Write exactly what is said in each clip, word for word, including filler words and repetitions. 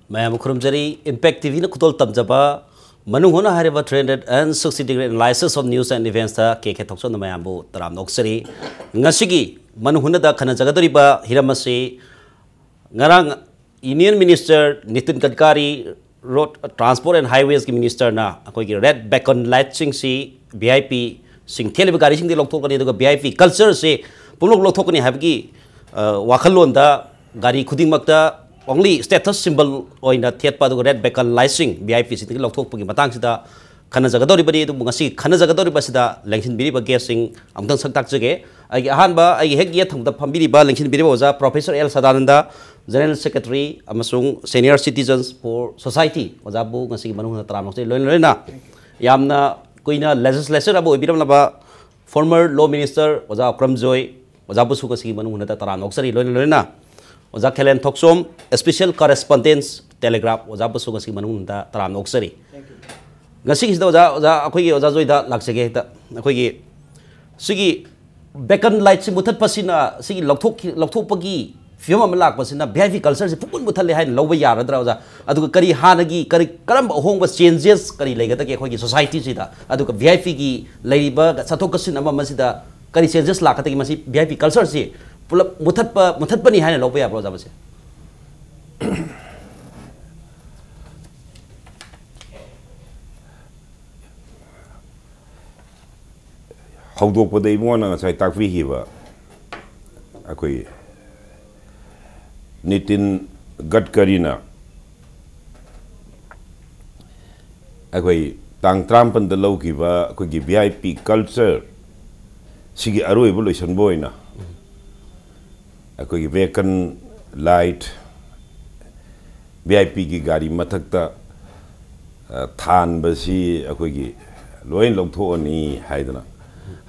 ꯃꯌꯥꯝꯕꯨ ꯈꯨꯔꯨꯝꯖꯔꯤ꯫ Impact T ꯚꯤꯅ ꯈꯨꯗꯣꯜ ꯇꯝꯖꯕ ꯃꯅꯨꯡ ꯍꯨꯠꯅ ꯍꯥꯏꯔꯤꯕ three hundred and sixty degree analysis of news and events ꯇ ꯀꯦ ꯀꯦ ꯊꯣꯛꯆꯣꯝꯅ ꯃꯌꯥꯝꯕꯨ ꯇꯔꯥꯝꯅ ꯑꯣꯛꯆꯔꯤ꯫ ꯉꯁꯤꯒꯤ ꯃꯅꯨꯡ ꯍꯨꯠꯅꯗ ꯈꯟꯅꯖꯒꯗꯧꯔꯤꯕ ꯍꯤꯔꯝ ꯑꯁꯤ ꯉꯔꯥꯡ Union Minister Nitin ꯒꯗꯀꯥꯔꯤ, Road Transport and Highways ꯀꯤ Minister ꯅ ꯑꯩꯈꯣꯏꯒꯤ red beacon light ꯁꯤꯡꯁꯤ V I P ꯁꯤꯡ ꯊꯦꯠꯂꯤꯕ ꯒꯥꯔꯤꯁꯤꯡꯗꯤ ꯂꯧꯊꯣꯛꯀꯅꯤ, ꯑꯗꯨꯒ V I P culture ꯁꯤ ꯄꯨꯝꯂꯧ ꯂꯧꯊꯣꯛꯀꯅꯤ ꯍꯥꯏꯕꯒꯤ, ꯑ, ꯋꯥꯈꯜꯂꯣꯟꯗ ꯒꯥꯔꯤ ꯈꯨꯗꯤꯡꯃꯛꯇ only status symbol ꯑꯣꯏꯅ ꯊꯦꯠꯄ, ꯑꯗꯨꯒ red beacon light ꯁꯤꯡ V I P ꯁꯤꯡꯗꯒꯤ ꯂꯧꯊꯣꯛꯄꯒꯤ ꯃꯇꯥꯡꯁꯤꯗ ꯈꯟꯅꯖꯒꯗꯧꯔꯤꯕꯅꯤ꯫ ꯑꯗꯨꯕꯨ ꯉꯁꯤ ꯈꯟꯅꯖꯒꯗꯧꯔꯤꯕꯁꯤꯗ ꯂꯦꯡꯁꯤꯟꯕꯤꯔꯤꯕ guest ꯁꯤꯡ ꯑꯃꯨꯛꯇꯪ ꯁꯛ ꯇꯥꯛꯆꯒꯦ꯫ ꯑꯩꯒꯤ ꯑꯍꯥꯟꯕ, ꯑꯩꯒꯤ ꯍꯦꯛ ꯌꯦꯠ ꯊꯪꯕꯗ ꯐꯝꯕꯤꯔꯤꯕ, ꯂꯦꯡꯁꯤꯟꯕꯤꯔꯤꯕ ꯑꯣꯖꯥ Professor L Sadananda, General Secretary ꯑꯃꯁꯨꯡ Senior Citizens for Society, ꯑꯣꯖꯥꯕꯨ ꯉꯁꯤꯒꯤ ꯃꯅꯨꯡ ꯍꯨꯠꯅ ꯇꯔꯥꯝꯅ ꯑꯣꯛꯆꯔꯤ꯫ ꯂꯣꯏꯅ ꯂꯣꯏꯅꯅ ꯌꯥꯝꯅ ꯀꯨꯏꯅ legislature ꯑꯃ ꯑꯣꯏꯕꯤꯔꯝꯂꯕ former Law Minister ꯑꯣꯖꯥ ꯑꯀ꯭ꯔꯝ ꯖꯣꯏ, ꯑꯣꯖꯥꯕꯨꯁꯨ ꯉꯁꯤꯒꯤ ꯃꯅꯨꯡ ꯍꯨꯠꯅꯗ ꯇꯔꯥꯝꯅ ꯑꯣꯛꯆꯔꯤ꯫ ꯂꯣꯏꯅ ꯂꯣꯏꯅꯅ ꯑꯣꯖꯥ ꯈꯦꯂꯦꯟ ꯊꯣꯛꯆꯣꯝ, Special Correspondent Telegraph, ꯑꯣꯖꯥꯕꯨꯁꯨ ꯉꯁꯤꯒꯤ ꯃꯅꯨꯡ ꯍꯨꯠꯅꯗ ꯇꯔꯥꯝꯅ ꯑꯣꯛꯆꯔꯤ꯫ ꯉꯁꯤꯒꯤꯁꯤꯗ ꯑꯣꯖꯥ, ꯑꯣꯖꯥ, ꯑꯩꯈꯣꯏꯒꯤ ꯑꯣꯖꯥ ꯖꯣꯏꯗ ꯂꯥꯛꯆꯒꯦ ꯍꯦꯛꯇ꯫ ꯑꯩꯈꯣꯏꯒꯤ ꯁꯤꯒꯤ beacon light ꯁꯤ ꯃꯨꯊꯠꯄꯁꯤꯅ, ꯁꯤꯒꯤ ꯂꯧꯊꯣꯛꯈꯤ-, ꯂꯧꯊꯣꯛꯄꯒꯤ ꯐꯤꯕꯝ ꯑꯃ ꯂꯥꯛꯄꯁꯤꯅ V I P culture ꯁꯤ ꯄꯨꯡꯃꯨꯠ ꯃꯨꯊꯠꯂꯦ ꯍꯥꯏꯅ ꯂꯧꯕ ꯌꯥꯔꯗ꯭ꯔꯥ, ꯑꯣꯖꯥ? ꯑꯗꯨꯒ ꯀꯔꯤ ꯍꯥꯟꯅꯒꯤ, ꯀꯔꯤ, ꯀꯔꯝꯕ ꯑꯍꯣꯡꯕ changes ꯀꯔꯤ ꯂꯩꯒꯗꯒꯦ ꯑꯩꯈꯣꯏꯒꯤ society ꯁꯤꯗ? ꯑꯗꯨꯒ V I P ꯒꯤ ꯂꯩꯔꯤꯕ ꯆꯠꯊꯣꯛ ꯆꯠꯁꯤꯟ ꯑꯃ ꯑꯃꯁꯤꯗ ꯀꯔꯤ changes ꯂꯥꯛꯀꯗꯒꯦ? ꯃꯁꯤ V I P culture ꯁꯤ ꯄꯨꯂꯞ ꯃꯨꯊꯠꯄ, ꯃꯨꯊꯠꯄꯅꯤ ꯍꯥꯏꯅ ꯂꯧꯕ ꯌꯥꯕ꯭ꯔꯣ, ꯑꯣꯖꯥ, ꯃꯁꯤ? ꯍꯧꯗꯣꯛꯄꯗ ꯏꯕꯨꯡꯉꯣꯅ ꯉꯁꯥꯏ ꯇꯥꯛꯄꯤꯈꯤꯕ ꯑꯩꯈꯣꯏ ꯅꯤꯇꯤꯟ ꯒꯠꯀꯔꯤꯅ ꯑꯩꯈꯣꯏ ꯇꯥꯡ ꯇꯔꯥꯃꯥꯄꯟꯗ ꯂꯧꯈꯤꯕ ꯑꯩꯈꯣꯏꯒꯤ V I P culture ꯁꯤꯒꯤ ꯑꯔꯣꯏꯕ ꯂꯣꯏꯁꯟꯕ ꯑꯣꯏꯅ ꯑꯩꯈꯣꯏꯒꯤ beacon light, V I P ꯒꯤ ꯒꯥꯔꯤ ꯃꯊꯛꯇ, ꯑ, ꯊꯥꯟꯕꯁꯤ ꯑꯩꯈꯣꯏꯒꯤ ꯂꯣꯏ ꯂꯧꯊꯣꯛꯑꯅꯤ ꯍꯥꯏꯗꯅ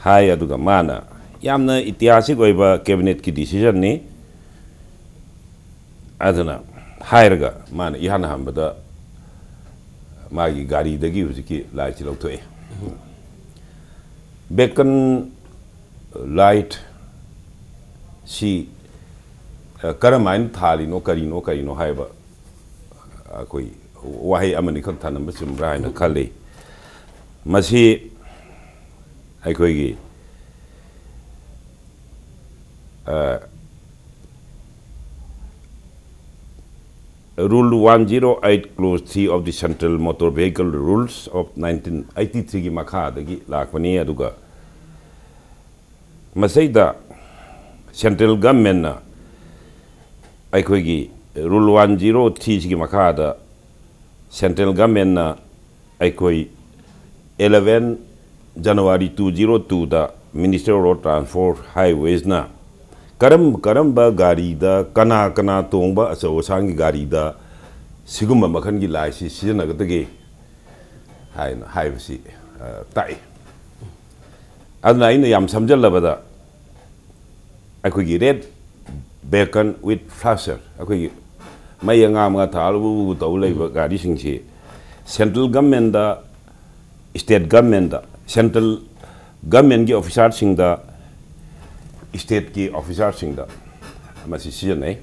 ꯍꯥꯏ꯫ ꯑꯗꯨꯒ ꯃꯥꯅ ꯌꯥꯝꯅ ꯏꯇꯤꯍꯥꯁꯤꯛ ꯑꯣꯏꯕ cabinet ꯀꯤ decision ꯅꯤ꯫ ꯑꯗꯨꯅ ꯍꯥꯏꯔꯒ ꯃꯥꯅ ꯏꯍꯥꯟ ꯍꯥꯟꯕꯗ ꯃꯥꯒꯤ ꯒꯥꯔꯤꯗꯒꯤ ꯍꯧꯖꯤꯛꯀꯤ light ꯁꯤ ꯂꯧꯊꯣꯛꯑꯦ꯫ Beacon light ꯁꯤ, ꯑ, ꯀꯔꯝ ꯍꯥꯏꯅ ꯊꯥꯜꯂꯤꯅꯣ, ꯀꯔꯤꯅꯣ, ꯀꯔꯤꯅꯣ ꯍꯥꯏꯕ ꯑꯩꯈꯣꯏ ꯋꯥꯍꯩ ꯑꯃꯅꯤꯈꯛ ꯊꯝꯂꯝꯕ ꯆꯨꯝꯕ꯭ꯔꯥ ꯍꯥꯏꯅ ꯈꯜꯂꯤ꯫ ꯃꯁꯤ ꯑꯩꯈꯣꯏꯒꯤ Rule one zero eight, Clause three of the Central Motor Vehicle Rules of nineteen eighty-threeꯒꯤ ꯃꯈꯥꯗꯒꯤ ꯂꯥꯛꯄꯅꯤ꯫ ꯑꯗꯨꯒ ꯃꯁꯤꯗ central governmentꯅ ꯑꯩꯈꯣꯏꯒꯤ Rule one zero threeꯁꯤꯒꯤ ꯃꯈꯥꯗ central governmentꯅ ꯑꯩꯈꯣꯏ eleven January two zero twoꯗ Minister of Road Transport Highwaysꯅ ꯀꯔꯝ ꯀꯔꯝꯕ ꯒꯥꯔꯤꯗ, ꯀꯅꯥ ꯀꯅꯥ ꯇꯣꯡꯕ ꯑꯆꯧ ꯑꯁꯥꯡꯒꯤ ꯒꯥꯔꯤꯗ ꯁꯤꯒꯨꯝꯕ ꯃꯈꯜꯒꯤ ꯂꯥꯏꯠꯁꯤ ꯁꯤꯖꯤꯟꯅꯒꯗꯒꯦ ꯍꯥꯏꯅ ꯍꯥꯏꯕꯁꯤ ꯇꯥꯛꯏ꯫ ꯑꯗꯨꯅ ꯑꯩꯅ ꯌꯥꯝ ꯁꯝꯖꯜꯂꯕꯗ ꯑꯩꯈꯣꯏꯒꯤ red beacon with flasher, ꯑꯩꯈꯣꯏꯒꯤ ꯃꯩ ꯑꯉꯥꯡꯕ ꯊꯥꯜꯂꯒ ꯎ ꯎ ꯇꯧ ꯂꯩꯕ ꯒꯥꯔꯤꯁꯤꯡꯁꯤ central governmentꯗ, state governmentꯗ, central governmentꯀꯤ officerꯁꯤꯡꯗ, stateꯀꯤ officerꯁꯤꯡꯗ ꯃꯁꯤ ꯁꯤꯖꯤꯟꯅꯩ꯫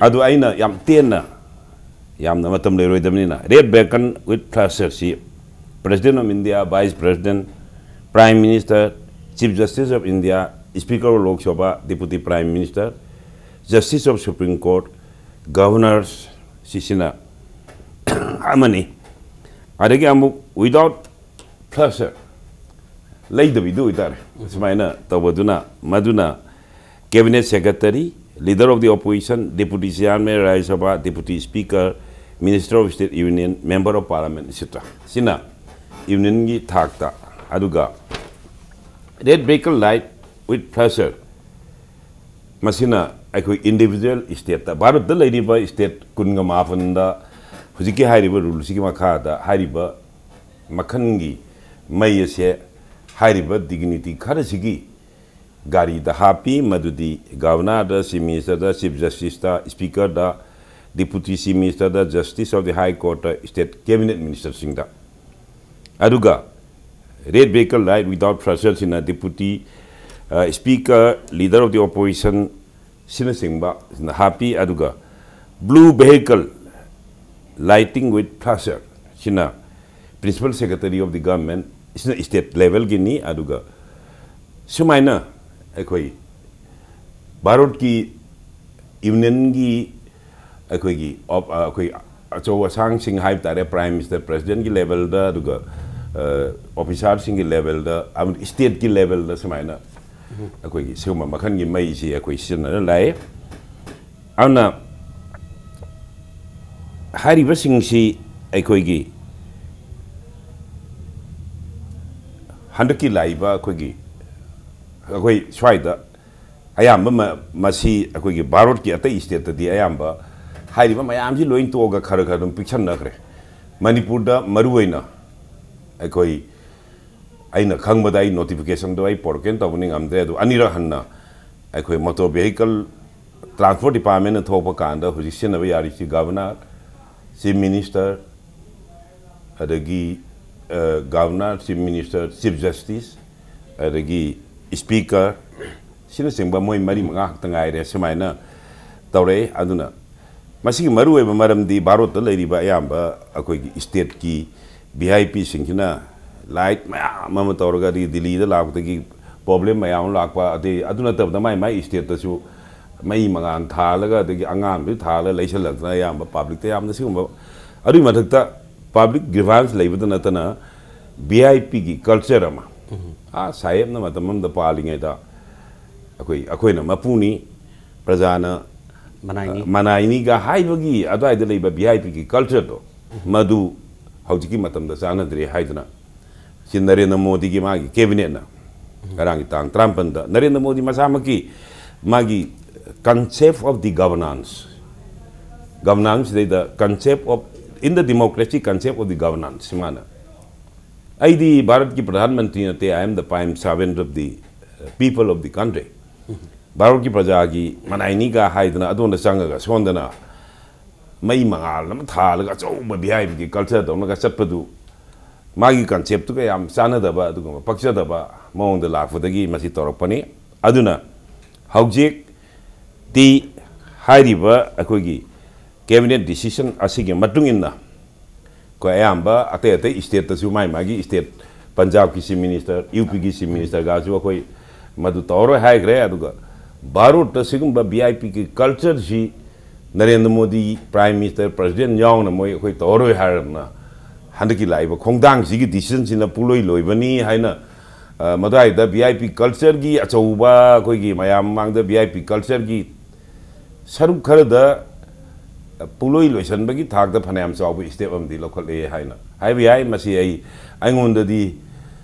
ꯑꯗꯨ ꯑꯩꯅ ꯌꯥꯝ ꯇꯦꯟꯅ, ꯌꯥꯝꯅ ꯃꯇꯝ ꯂꯩꯔꯣꯏꯗꯕꯅꯤꯅ, red beacon with flasherꯁꯤ President of India, Vice President, Prime Minister, Chief Justice of India, Speaker of Lok Sabha, Deputy Prime Minister, Justice of Supreme Court, Governors ꯁꯤꯁꯤꯅ ꯑꯃꯅꯤ꯫ ꯑꯗꯒꯤ ꯑꯃꯨꯛ without flasher, ꯂꯩꯗꯕꯤꯗꯨ ꯑꯣꯏꯇꯥꯔꯦ꯫ ꯁꯨꯃꯥꯏꯅ ꯇꯧꯕꯗꯨꯅ, ꯃꯗꯨꯅ Cabinet Secretary, Leader of the Opposition, Deputy Chairman Rajya Sabha, Deputy Speaker, Minister of State, Union, Member of Parliament, et cetera. ꯁꯤꯅ unionꯒꯤ ꯊꯥꯛꯇ꯫ ꯑꯗꯨꯒ red vehicle light with flasher, ꯃꯁꯤꯅ ꯑꯩꯈꯣꯏ individual stateꯇ, ꯚꯥꯔꯠꯇ ꯂꯩꯔꯤꯕ state ꯀꯨꯟꯒ ꯃꯥꯄꯟꯗ ꯍꯧꯖꯤꯛꯀꯤ ꯍꯥꯏꯔꯤꯕ ruleꯁꯤꯒꯤ ꯃꯈꯥꯗ ꯍꯥꯏꯔꯤꯕ ꯃꯈꯜꯒꯤ ꯃꯩ ꯑꯁꯦ ꯍꯥꯏꯔꯤꯕ dignity ꯈꯔꯁꯤꯒꯤ ꯒꯥꯔꯤꯗ ꯍꯥꯞꯄꯤ, ꯃꯗꯨꯗꯤ Governorꯗ, Chief Ministerꯗ, Chief Justiceꯇ, Speakerꯗ, Deputy Chief Ministerꯗ, Justice of the High Courtꯇ, state cabinet ministerꯁꯤꯡꯗ꯫ ꯑꯗꯨꯒ red vehicle light without flasherꯁꯤꯅ Deputy, ꯑ, Speaker, Leader of the Opposition ꯁꯤꯅꯆꯤꯡꯕ ꯁꯤꯅ ꯍꯥꯞꯄꯤ꯫ ꯑꯗꯨꯒ blue vehicle Lighting with Flasher ꯁꯤꯅ Principal Secretary of the Government, ꯁꯤꯅ state level ꯒꯤꯅꯤ꯫ ꯑꯗꯨꯒ ꯁꯨꯃꯥꯏꯅ ꯑꯩꯈꯣꯏ ꯚꯥꯔꯠꯀꯤ Union ꯒꯤ ꯑꯩꯈꯣꯏꯒꯤ ꯑꯣꯞ-, ꯑ, ꯑꯩꯈꯣꯏ ꯑꯆꯧ ꯑꯁꯥꯡꯁꯤꯡ ꯍꯥꯏꯕ ꯇꯥꯔꯦ, Prime Minister, President ꯀꯤ level ꯗ, ꯑꯗꯨꯒ, ꯑ, officer ꯁꯤꯡꯒꯤ level ꯗ, ꯑꯃꯗꯤ state ꯀꯤ level ꯗ ꯁꯨꯃꯥꯏꯅ ꯑꯩꯈꯣꯏꯒꯤ ꯁꯤꯒꯨꯝꯕ ꯃꯈꯜꯒꯤ ꯃꯩꯁꯤ ꯑꯩꯈꯣꯏ ꯁꯤꯖꯤꯟꯅꯔ ꯂꯥꯛꯑꯦ꯫ ꯑꯗꯨꯅ ꯍꯥꯏꯔꯤꯕꯁꯤꯡꯁꯤ ꯑꯩꯈꯣꯏꯒꯤ ꯍꯟꯗꯛꯀꯤ ꯂꯥꯛꯏꯕ ꯑꯩꯈꯣꯏꯒꯤ, ꯑꯩꯈꯣꯏ ꯁ꯭ꯋꯥꯏꯗ ꯑꯌꯥꯝꯕ ꯃ-, ꯃꯁꯤ ꯑꯩꯈꯣꯏꯒꯤ ꯚꯥꯔꯠꯀꯤ ꯑꯇꯩ state ꯇꯗꯤ ꯑꯌꯥꯝꯕ ꯍꯥꯏꯔꯤꯕ ꯃꯌꯥꯝꯁꯤ ꯂꯣꯏ ꯇꯣꯛꯑꯒ ꯈꯔ ꯈꯔ ꯑꯗꯨꯝ ꯄꯤꯛꯁꯟꯅꯈ꯭ꯔꯦ꯫ ꯃꯅꯤꯄꯨꯔꯗ ꯃꯔꯨꯑꯣꯏꯅ ꯑꯩꯈꯣꯏ, ꯑꯩꯅ ꯈꯪꯕꯗ, ꯑꯩ notification ꯗꯣ ꯑꯩ ꯄꯣꯔꯛꯀꯦꯅ ꯇꯧꯕꯅꯤ, ꯉꯝꯗ꯭ꯔꯦ꯫ ꯑꯗꯨ ꯑꯅꯤꯔꯛ ꯍꯟꯅ ꯑꯩꯈꯣꯏ Motor Vehicle Transport Department ꯅ ꯊꯣꯛꯄ ꯀꯥꯟꯗ ꯍꯧꯖꯤꯛ ꯁꯤꯖꯤꯟꯅꯕ ꯌꯥꯔꯤꯁꯤ Governor, Chief Minister, ꯑꯗꯒꯤ, ꯑ, Governor, Chief Minister, Chief Justice, ꯑꯗꯒꯤ Speaker, ꯁꯤꯅꯆꯤꯡꯕ ꯃꯣꯏ ꯃꯔꯤ ꯃꯉꯥ ꯈꯛꯇ ꯉꯥꯏꯔꯦ꯫ ꯁꯨꯃꯥꯏꯅ ꯇꯧꯔꯛꯑꯦ꯫ ꯑꯗꯨꯅ ꯃꯁꯤꯒꯤ ꯃꯔꯨꯑꯣꯏꯕ ꯃꯔꯝꯗꯤ ꯚꯥꯔꯠꯇ ꯂꯩꯔꯤꯕ ꯑꯌꯥꯝꯕ ꯑꯩꯈꯣꯏꯒꯤ state ꯀꯤ V I P ꯁꯤꯡꯁꯤꯅ light ꯃꯌꯥꯝ ꯑꯃ ꯇꯧꯔꯒ, ꯑꯗꯒꯤ ꯗꯤꯜꯂꯤꯗ ꯂꯥꯛꯄꯗꯒꯤ problem ꯃꯌꯥꯝ ꯑꯃ ꯂꯥꯛꯄ, ꯑꯗꯩ ꯑꯗꯨ ꯅꯠꯇꯕꯗ ꯃꯥꯏ ꯃꯥꯏ state ꯇꯁꯨ ꯃꯩ ꯃꯉꯥꯜ ꯊꯥꯜꯂꯒ, ꯑꯗꯒꯤ ꯑꯉꯥꯟꯕꯗꯨ ꯊꯥꯜꯂꯒ ꯂꯩꯁꯜꯂꯛꯇꯅ ꯑꯌꯥꯝꯕ public ꯇ ꯌꯥꯝꯅ ꯁꯤꯒꯨꯝꯕ, ꯑꯗꯨꯒꯤ ꯃꯊꯛꯇ public grievance ꯂꯩꯕꯗ ꯅꯠꯇꯅ V I P ꯒꯤ culture ꯑꯃ, ꯑꯥ ꯁꯥꯍꯦꯕꯅ ꯃꯇꯝ ꯑꯃꯗ ꯄꯥꯜꯂꯤꯉꯩꯗ ꯑꯩꯈꯣꯏ, ꯑꯩꯈꯣꯏꯅ ꯃꯄꯨꯅꯤ, ꯄ꯭ꯔꯖꯥꯅ ꯃꯅꯥꯏꯅꯤ꯫ ꯃꯅꯥꯏꯅꯤꯒ ꯍꯥꯏꯕꯒꯤ ꯑꯗꯨꯋꯥꯏꯗ ꯂꯩꯕ V I P ꯒꯤ culture ꯗꯣ, ꯃꯗꯨ ꯍꯧꯖꯤꯛꯀꯤ ꯃꯇꯝꯗ ꯆꯥꯟꯅꯗ꯭ꯔꯦ ꯍꯥꯏꯗꯨꯅ ꯁꯤ ꯅꯔꯦꯟꯗ꯭ꯔ ꯃꯣꯗꯤꯒꯤ ꯃꯥꯒꯤ cabinet ꯅ ꯉꯔꯥꯡꯒꯤ ꯇꯥꯡ ꯇꯔꯥꯃꯥꯄꯟꯗ ꯅꯔꯦꯟꯗ꯭ꯔ ꯃꯣꯗꯤ ꯃꯁꯥꯃꯛꯀꯤ ꯃꯥꯒꯤ concept of the governance, governance ꯁꯤꯗꯩꯗ concept of, in the democracy, concept of the governance ꯁꯤ ꯃꯥꯅ, "ꯑꯩꯗꯤ ꯚꯥꯔꯠꯀꯤ ꯄ꯭ꯔꯙꯥꯟ ꯃꯟꯇ꯭ꯔꯤ ꯅꯠꯇꯦ, I am the prime servant of the people of the country." ꯚꯥꯔꯠꯀꯤ ꯄ꯭ꯔꯖꯥꯒꯤ ꯃꯅꯥꯏꯅꯤꯒ ꯍꯥꯏꯗꯅ ꯑꯗꯣꯝꯗ ꯆꯪꯉꯒ ꯁꯣꯝꯗꯅ ꯃꯩ ꯃꯉꯥꯜ ꯑꯃ ꯊꯥꯜꯂꯒ ꯑꯆꯧꯕ V I P ꯒꯤ culture ꯇꯧꯅꯒ ꯆꯠꯄꯗꯨ ꯃꯥꯒꯤ concept ꯇꯨꯒ ꯌꯥꯝ ꯆꯥꯟꯅꯗꯕ, ꯑꯗꯨꯒꯨꯝꯕ ꯄꯛꯆꯗꯕ ꯃꯑꯣꯡꯗ ꯂꯥꯛꯄꯗꯒꯤ ꯃꯁꯤ ꯇꯧꯔꯛꯄꯅꯤ꯫ ꯑꯗꯨꯅ ꯍꯧꯖꯤꯛꯇꯤ ꯍꯥꯏꯔꯤꯕ ꯑꯩꯈꯣꯏꯒꯤ ꯀꯦꯕꯤꯅꯦꯠ ꯗꯤꯁꯤꯖꯟ ꯑꯁꯤꯒꯤ ꯃꯇꯨꯡ ꯏꯟꯅ ꯑꯩꯈꯣꯏ ꯑꯌꯥꯝꯕ ꯑꯇꯩ ꯑꯇꯩ ꯁ꯭ꯇꯦꯠꯇꯁꯨ ꯃꯥꯏ ꯃꯥꯒꯤ ꯁ꯭ꯇꯦꯠ, ꯄꯟꯖꯥꯕꯀꯤ ꯆꯤꯐ ꯃꯤꯅꯤꯁꯇꯔ, ꯌꯨ ꯄꯤꯒꯤ ꯆꯤꯐ ꯃꯤꯅꯤꯁꯇꯔꯒꯁꯨ ꯑꯩꯈꯣꯏ ꯃꯗꯨ ꯇꯧꯔꯔꯣꯏ ꯍꯥꯏꯈ꯭ꯔꯦ꯫ ꯑꯗꯨꯒ ꯚꯥꯔꯠꯇ ꯁꯤꯒꯨꯝꯕ ꯚꯤ ꯑꯥꯏ ꯄꯤꯒꯤ ꯀꯜꯆꯔꯁꯤ Narendra Modi prime minister, president ꯌꯥꯎꯅ ꯃꯣꯏ ꯑꯩꯈꯣꯏ ꯇꯧꯔꯔꯣꯏ ꯍꯥꯏꯔꯕꯅ ꯍꯟꯗꯛꯀꯤ ꯂꯥꯛꯏꯕ ꯈꯣꯡꯊꯥꯡꯁꯤꯒꯤ ꯗꯤꯁꯤꯖꯟꯁꯤꯅ ꯄꯨꯡꯂꯣꯏ ꯂꯣꯏꯕꯅꯤ ꯍꯥꯏꯅ, ꯑ, ꯃꯗꯨꯋꯥꯏꯗ ꯚꯤ ꯑꯥꯏ ꯄꯤ ꯀꯜꯆꯔꯒꯤ ꯑꯆꯧꯕ, ꯑꯩꯈꯣꯏꯒꯤ ꯃꯌꯥꯝ ꯃꯃꯥꯡꯗ ꯚꯤ ꯑꯥꯏ ꯄꯤ ꯀꯜꯆꯔꯒꯤ ꯁꯔꯨꯛ ꯈꯔꯗ ꯄꯨꯡꯂꯣꯏ ꯂꯣꯏꯁꯤꯟꯕꯒꯤ ꯊꯥꯛꯇ ꯐꯅꯌꯥꯝ ꯆꯥꯎꯕ ꯁ꯭ꯇꯦꯞ ꯑꯃꯗꯤ ꯂꯧꯈꯠꯂꯦ ꯍꯥꯏꯅ ꯍꯥꯏꯕ ꯌꯥꯏ꯫ ꯃꯁꯤ ꯑꯩ, ꯑꯩꯉꯣꯟꯗꯗꯤ,